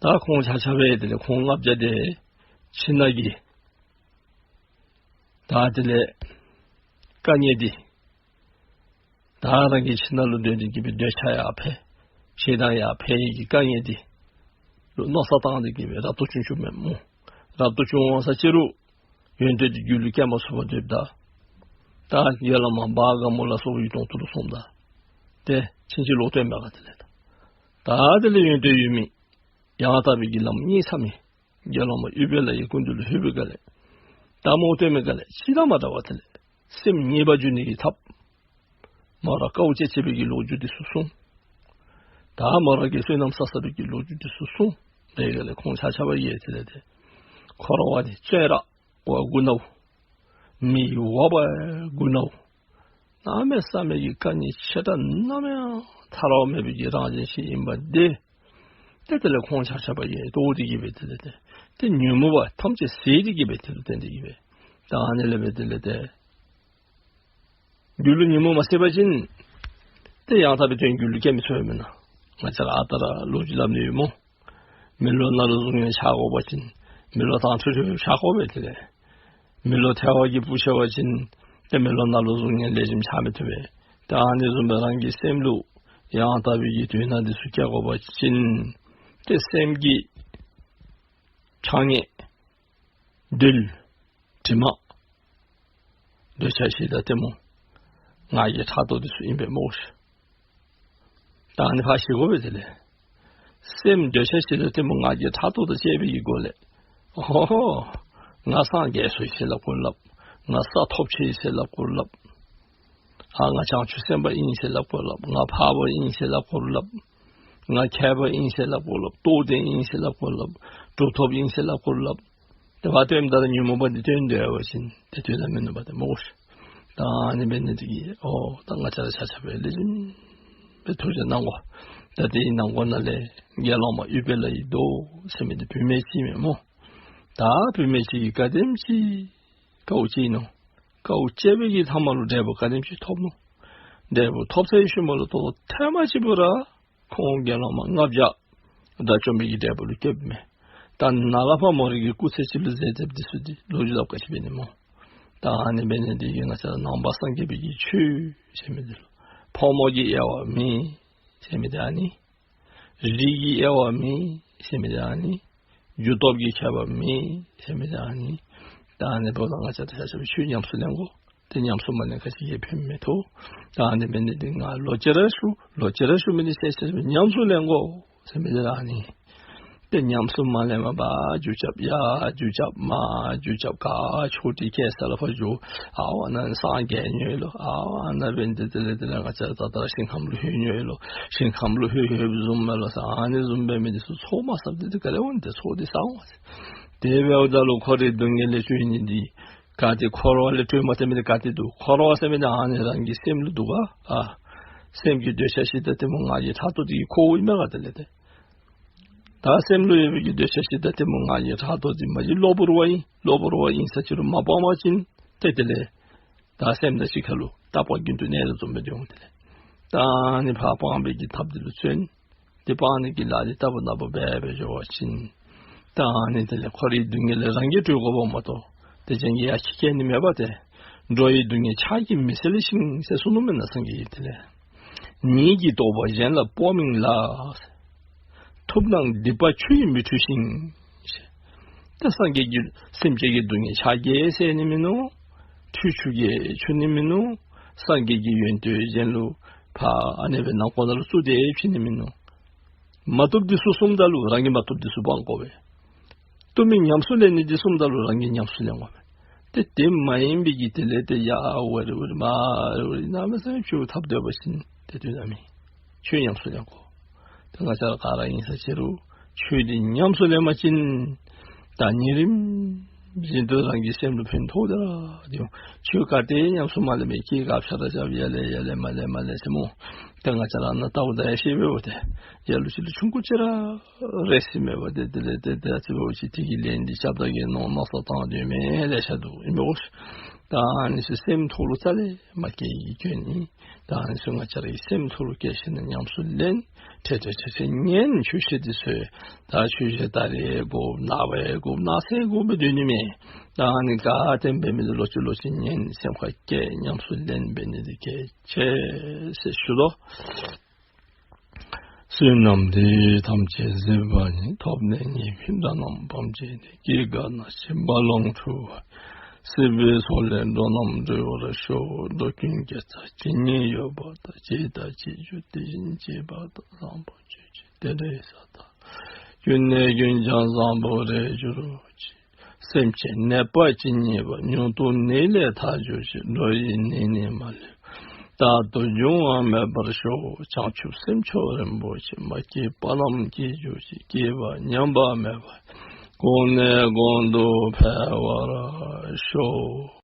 ད་ཁོང་ཆ་ཁྱབ་སྦེ་དེ་ལས་ཁོང་ལྔ་བརྒྱ་དེ་ཁྱིམ་ནང་གི་ད་དེ་ལས་དཀའ་ངལ་འདི་ད་རང་གི་ཁྱིམ་ནང་ལུ་སྡོད་དེ་གི་སྦེ་འདོད་ཆགས་ཡར་འཕེལ་ཞེ་སྡང་ཡར་འཕེལ་ནི་གི་དཀའ་ངལ་འདི་ལུ་མནོ་བསམ་བཏང་སྟེ་གི་སྦེ་རབ་ཏུ་བྱུང་བྱུངམ་མས་སྨོ། རབ་ཏུ་བྱུང་འོང་ས་ཅི་རུང་ཡོན་ཏན་འདི་རྒྱུད་ལུ་སྐྱེ་མ་ཚུགས་པར་སྡོདཔ་ད་ད་དགེ་སློང་མ་བ་ག་མོ་ལ་སོགས་པའི་གདོང་ཐུག་ལུ་སོངམ་ད་ཏེ་ཕྱིན་ཅི་ལོག་སྟོན་མས་ག། དེ་ལས་ད་ད་དེ་ལས་ཡོན་ཏན་ཡོད་མི་ཡང་དག་པའི་གི་ལམ་རྙེད་ཚར་མི་དགེ་སློང་མ་ཨུཏྤལ་ལའི་སྐུ་མདུན་ལུ་ལྷོད་པའི་སྒང་ལས་ད་མོ་སྟོན་མི་སྒང་ལས་ཅི་ར་མ་འདྲ་བ། དེ་ལས་སེམས་ངེས་པར་འགྱུར་ནི་གི་ཐབས་མོ་ར་དཀའཝ་སྤྱད་སྤྱད་པའི་གི་ལོ་རྒྱུས་འདི་ཚུ་གསུངས། ད་མོ་ར་གིས་བསོད་ནམས་བསགས་བསགས་པའི་གི་ལོ་རྒྱུས་འདི་ཚུ་གསུངས། དེ་སྒང་ལས་ཁོང་ཆ་ཁྱབ་ཡང་དེ་ལས་ཏེ་འཁོར་བ་འདི་བཙོན་ར་བ་མགུ་ནཝ། མི་གི་འོ་བ་མགུ་ནཝ། གནམ་མེད་ས་མེད་ཀྱི་དཀའ་ངལ་ཆེ་དྲགས་ནམ་ཡང་ཐར་བ་མེད་པའི་གི་རང་བཞིན་ཅིག་ཨིན་པ་འདི་ཏེ་དེ་ལས་ཁོང་ཆ་ཁྱབ་ཡང་རྟོགས་ཏེ་གི་སྦེ་དེ་ལས་ཏེ་ཏེ་ཉོན་མོངས་པ་ཐམས་ཅད་ཟད་དེ་གི་སྦེ་དེ་ལུ་བརྟེན་ཏེ་གི་སྦེ་ད་ཨ་ནི་ལས་སྦེ་དེ་ལས་ཏེ་རྒྱུད་ལུ་ཉོན་མོངས་མ་ཟད་པ་ཅིན་ཏེ་ཡང་དག་པའི་དོན་རྒྱུད་ལུ་སྐྱེ་མི་ཚུགས་པས་མེན་ན། ང་བཅས་ར་ཨ་རྟག་ར་ལོ་རྒྱུས་སླབ་ནི་ཡོད་སྨོ། མེ་ལོང་ནང་ལུ་གཟུགས་བརྙན་འཆར་དགོ་པ་ཅིན་མེ་ལོང་དྭངས་འཕྲོས་འཕྲོས་འཆར་དགོ་པས། དེ་ལས་མེ་ལོང་ཐལ་བ་གིས་སྤུབས་ཆི་བ་ཅིན་ཏེ་མེ་ལོང་ནང་ལུ་གཟུགས་བརྙན་ལེགས་ཤོམ་འཆར་མི་ཐུབ་པས། ཏེ་ཨ་ནི་བཟུམ་སྦེ་རང་གི་སེམས་ལུ་ཡང་དག་པའི་གི་དོན་དག་འདི་ཚུ་སྐྱེ་དགོ་པ་ཅིན་ཏེ་སེམས་ཀྱི་ཕྲ་ངེས་རྡུལ་དྲི་མ་འདོད་ཆགས་ཞེ་སྡང་གཏི་མུག་ང་རྒྱལ་ཕྲག་དོག་འདི་ཚུ་ཨིན་པས་སྨོ་ཤིག། ད་ཨ་ནི་ཕར་ཤེས་དགོ་པས། དེ་ལས་སེམས་འདོད་ཆགས་ཞེ་སྡང་གཏི་མུག་ང་རྒྱལ་ཕྲག་དོག་དང་བཅས་པའི་གི་སྒོ་ལས་ཨོ་ཧོ་ང་སངས་རྒྱས་སོ་ཡི་ཟེར་སླབ་དགོ་རུང་སླབ། ང་ས་ཐོབ་ཆི་ཡི་ཟེར་སླབ་དགོ་རུང་སླབ། ཨ་ང་བྱང་ཆུབ་སེམས་དཔའ་ཨིན་ཟེར་སླབ་དགོ་རུང་སླབ། ང་འཕགས་པ་ཨིན་ཟེར་སླབ་དགོ་རུང་སླབ། ང་མཁས་པ་ཨིན་ཟེར་སླབ་དགོ་རུང་སླབ། རྟོགས་ལྡན་ཨིན་ཟེར་སླབ་དགོ་རུང་སླབ། གྲུབ་ཐོབ་ཨིན་ཟེར་སླབ་དགོ་རུང་སླབ། དེ་སྦེ་སྟོནམ་ད་ཉོན་མོངས་པ་འདི་སྟོན་སྡོད་པ་ཅིན་དེ་དོན་དག་མིན་ནུག་པ་ཏེ་སྨོ་ཤིག། ད་ཨ་ནི་འབད་ནི་འདི་གིས་ཨོ་ད་ང་བཅས་ར་ཆ་ཁྱབ་སྦེ་ལེགས་ཤོམ་སྦེ་ཐུགས་རྗེ་གནང་དགོ། ད་དེའི་ནང་ཁོངས་ནང་ལས་དགེ་སློང་མ་ཨུཏྤལ་ལའི་མདོག་ཟེར་མི་འདི་བུད་མེད་ཅིག་མས་སྨོ། ད་བུད་མེད་ཅིག་གིས་ག་དེམ་ཅིག་དཀའཝ་སྤྱད་ནུག། དཀའཝ་སྤྱད་པའི་གི་མཐའ་མ་ལུ་འབྲས་བུ་ག་དེམ་ཅིག་ཐོབ་ནུག། འབྲས་བུ་ཐོབ་ཚར་བའི་ཤུལ་མ་ལུ་ད་ལྟོ་ཐེངས་མ་གཅིག་པུ་ར་ ཁོང་དགེ་སློང་མ་ལྔ་བརྒྱ་དགྲ་བཅོམ་པའི་གི་འབྲས་བུ་ལུ་བཀོདཔ་མས། ད་ནཱ་ལས་ཕར་མོ་རའི་གི་སྐུ་ཚེ་སྤྱི་ལོ་ཟད་ཟདཔ་འདི་ཚུ་འདི་ལོ་རྒྱུས་སླབ་དགོཔ་ཅིག་འབད་ནི་སྨོ། ད་ཨ་ནི་འབད་ནི་འདི་གིས་ང་བཅས་ར་ནང་པ་སངས་རྒྱས་པའི་གི་ཆོས་ཟེར་མི་འདི་ལུ་ཕོ་མོ་གི་དབྱེ་བ་མེད་ཟེར་མི་འདི་ཨ་ནི། རིགས་ཀྱི་དབྱེ་བ་མེད་ཟེར་མི་འདི་ཨ་ནི། རྒྱུ་སྟོབས་ཀྱི་ཁྱད་པར་མེད་ཟེར་མི་འདི་ཨ་ནི། ད་ཨ་ནི་འབདཝ་ད་ང་བཅས་ར་ཆ་ཁྱབ་ཆོས་ཉམས་སུ་ལེན་དགོ། ཏེ་ཉམས་སུ་མ་ལེན་ཁ་ཅིག་གིས་ཕན་མི་ཐོགས། ད་ཨ་ནི་འབད་ནི་འདི་ང་ལོག་ཅི་ར་ཞུ་ལོག་ཅི་ར་ཞུ་མི་འདི་ཤེས་ཤེས་ཉམས་སུ་ལེན་དགོ་ཟེར་མི་འདི་ཨ་ནི། ཏེ་ཉམས་སུ་མ་ལེན་པར་རྒྱུ་རྐྱབ་ཡར་རྒྱུ་རྐྱབ་མར་རྒྱུ་རྐྱབ་ག་ཆོས་ཁྲིད་ཁ་ས་ལུ་ཕར་འགྱོ། ཨ་ཝ་ན་སངས་རྒྱས་ནི་ལོ། ཨ་ཝ་ན་འབད་ནི་འདི་དེ་ལས་དེ་ལས་ང་བཅས་ར་ད་ལྟོ་ར་ཞིང་ཁམས་ལུ་ལྷོད་ནི་ལོ། ཞིང་ཁམས་ལུ་ལྷོད་ལྷོདཔ་བཟུམ་མས་ལོ་ཟེར། ཨ་ནི་བཟུམ་འབད་མི་འདི་ཚུ་ཚོགས་མ་བསགཔ་འདི་ཏེ་ག་ལས་འོང་། ཏེ་ཚོགས་འདི་བསག་འོང་ཟེར། དེ་འབདཝ་ད་ལུ་འཁོར་བའི་སྡུག་བསྔལ་ལས་གྲོལ་ནི་འདི་ག་ཏེ་འཁོར་བ་ལས་གྲོལ་མ་ཚུགས་མི་འདི་ག་ཏེ་འདུག། འཁོར་བ་ཟེར་མི་འདི་ཨ་ནི་རང་གི་སེམས་ལུ་འདུག་ག། ཨ་སེམས་ཀྱི་འདོད་ཆགས་ཞེ་སྡང་གཏི་མུག་ང་རྒྱལ་ཕྲག་དོག་འདི་གིས་འཁོརཝ་ཨིན་མས་ག། དེ་ལས་ཏེ་ད་སེམས་ལུ་ཡོད་པའི་གི་འདོད་ཆགས་ཞེ་སྡང་གཏི་མུག་ང་རྒྱལ་ཕྲག་དོག་འདི་མ་གཞི་གློ་བུར་བ་ཨིན། གློ་བུར་བ་ཨིན་ས་ཅིག་རུང་མ་སྤང་པ་ཅིན་ཏེ་དེ་ལས་ད་སེམས་དང་གཅིག་ཁར་ལུ་རྟག་པ་རྒྱུན་དུ་གནས་དོ་བཟུམ་སྦེ་སྡོད་འོང་། དེ་ལས་ད་ཨ་ནི་ཕར་སྤང་བའི་གི་ཐབས་འདི་ལུ་བརྩོན། ཏེ་སྤང་ནི་གི་ལཱ་འདི་རྟག་བུ་རྟག་བུ་འབད་འབད་འགྱོ་བ་ཅིན་ད་ཨ་ནི་དེ་ལས་འཁོར་བའི་སྡུག་བསྔལ་ལས་རང་གིས་གྲོལ་དགོཔ་མ་གཏོགས་ཏེ་གཞན་གྱིས་ཡར་ཁྱེར་བསྐྱལ་ནི་མེད་པ་སྟེ། འགྲོ་བའི་སྡུག་བསྔལ་ཕྱག་གིས་མི་སེལ་ཞིང་ཟེར་གསུངས་ནུག་མེན་ན་སངས་རྒྱས་ཀྱིས། དེ་ལས་ཉིད་ཀྱི་རྟོགས་པ་གཞན་ལ་སྤོ་མིན་ལ། ཐུབ་རྣམས་སྡིག་པ་ཆུ་ཡིས་མི་འཁྲུ་ཞིང་། ད་སངས་རྒྱས་ཀྱིས་སེམས་ཅན་གྱི་སྡུག་བསྔལ་ཕྱག་གིས་སེལ་ནི་མིན་ནུག། ཁྲུས་ཆུ་གིས་འཁྱུ་ནི་མིན་ནུག། སངས་རྒྱས་ཀྱི་ཡོན་ཏན་གཞན་ལུ་ཕར་ཨ་ནི་སྦེ་ནང་ཁོག་ནང་ལུ་བཙུགས་ཏེ་བྱིན་ནི་མིན་ནུག། མ་བཏུབ་འདི་ཚུ་གསུངམ་ད་ལུ་རང་གིས་མ་བཏུབ་འདི་ཚུ་སྤང་དགོ་པས། བཏུབ་མི་ཉམས་སུ་ལེན་ནི་འདི་གསུངམ་ད་ལུ་རང་གིས་ཉམས་སུ་ལེན་དགོ་པས། ཏེ་དེ་མ་ཡིན་པའི་གི་དེ་ལས་ཏེ་ཡར་འོ་རེ་འོ་རེ་མར་འོ་རེ་གནམ་མེད་ས་མེད་ཆོས་འཐབ་སྡོད་པ་ཅིན་ཏེ་དོན་དག་མེད། ཆོས་ཉམས་སུ་ལེན་དགོ། ཏེ་ང་བཅས་ར་ག་ར་ཨིན་ས་ཅིག་རུང་ཆོས་འདི་ཉམས་སུ་ལེན་པ་ཅིན་ད་ཉིན་རིམ་བཞིན་དུ་རང་གི་སེམས་ལུ་ཕན་ཐོགས་དེ་ར་འདི་འོང་། ཆོས་ག་ཏེ་ཉམས་སུ་མ་ལེན་པའི་སྐྱེས་སྐབས་ཆ་ར་ཆ་ཡར་ལས་ཡར་ལས་མར་ལས་མར་ལས་ཟེར་སྨོ། ཏེ་ང་བཅས་ར་ནཱ་ལྟཝ་ད་ཡང་ཤེས་པས་པ། ཏེ་ཡར་ལུ་ཅིག་ལུ་ཆུང་ཀུ་ཅིག་ར་རེ་སི་མེད་པ་ཏེ་དེ་ལས་ཏེ་ཏེ་ཨ་ཙི་འབདཝ་ཅིག་དེ་གིས་ལན་འདི་རྐྱབ་ད་གི་མནོ་མནོ་བསམ་བཏང་སྡོད་མི་ལེ་ཤ་འདུག་ཨིན་པས་གོ། ད་ཨ་ནི་ཚུ་སེམས་ཐོག་ལུ་རྩ་ལས་མ་སྐྱེ་བའི་སྐྱོན་ཨིན། ད་ཨ་ནི་ཚུ་ང་བཅས་རའི་སེམས་ཐོག་ལུ་སྐྱེ་ཞིནམ་ལས་ཉམས་སུ་ལེན། ཏེ་ཏེ་ཏེ་ཏེ་ཉན། ཆོས་བཤད་འདི་ཚུ་ད་ཆོས་བཤད་ད་རེས་དགོ་ནངས་པ་དགོ་གནངས་ཚེ་དགོ་སྦེ་སྡོད་ནི་མེད། ད་ཨ་ནི་ག་ཏེ་འབད་མི་འདི་ལོག་ཅི་ལོག་ཅི་ཉན། སེམས་ཁར་བསྐྱེད་ཉམས་སུ་ལེན་འབད་ནི་འདི་གལ་ཆེ་ཟེར་ཞུ་དོ། བསོད་ནམས་འདི་ཡིས་ཐམས་ཅད་གཟིགས་པ་ཉིད། ཐོབ་ནས་ཉེས་པའི་དགྲ་རྣམས་ཕམ་བྱས་ཏེ། སྐྱེ་རྒ་ན་འཆིའི་རྦ་ཀློང་འཁྲུགས་པ་ཡི། སྲིད་པའི་མཚོ་ལས་འགྲོ་རྣམས་སྒྲོལ་བར་ཤོག། འགྲོ་ཀུན་དགེ་རྩ་ཇི་སྙེད་ཡོད་པ་དང་། བྱས་དང་བྱེད་འགྱུར་དེ་བཞིན་བྱེད་པ་དང་། བཟང་པོ་སྤྱོད་ཕྱིར་དེ་འདྲའི་ས་དག། ཀུན་ནས་ཀུན་ཀྱང་བཟང་པོར་རེག་གྱུར་ཅིག། སེམས་ཅན་ནད་པ་ཇི་སྙེད་པ། མྱུར་དུ་ནད་ལས་ཐར་གྱུར་ཅིག། འགྲོ་ཡི་ནད་ནི་མ་ལུས་པ། རྟག་ཏུ་འབྱུང་བ་མེད་པར་ཤོག། བྱང་ཆུབ་སེམས་མཆོག་རིན་པོ་ཆེ། མ་སྐྱེས་པ་རྣམས་སྐྱེ་གྱུར་ཅིག། སྐྱེས་པ་ཉམས་པ་མེད་པ། གོང་ནས་གོང་དུ་འཕེལ་བར་ཤོག།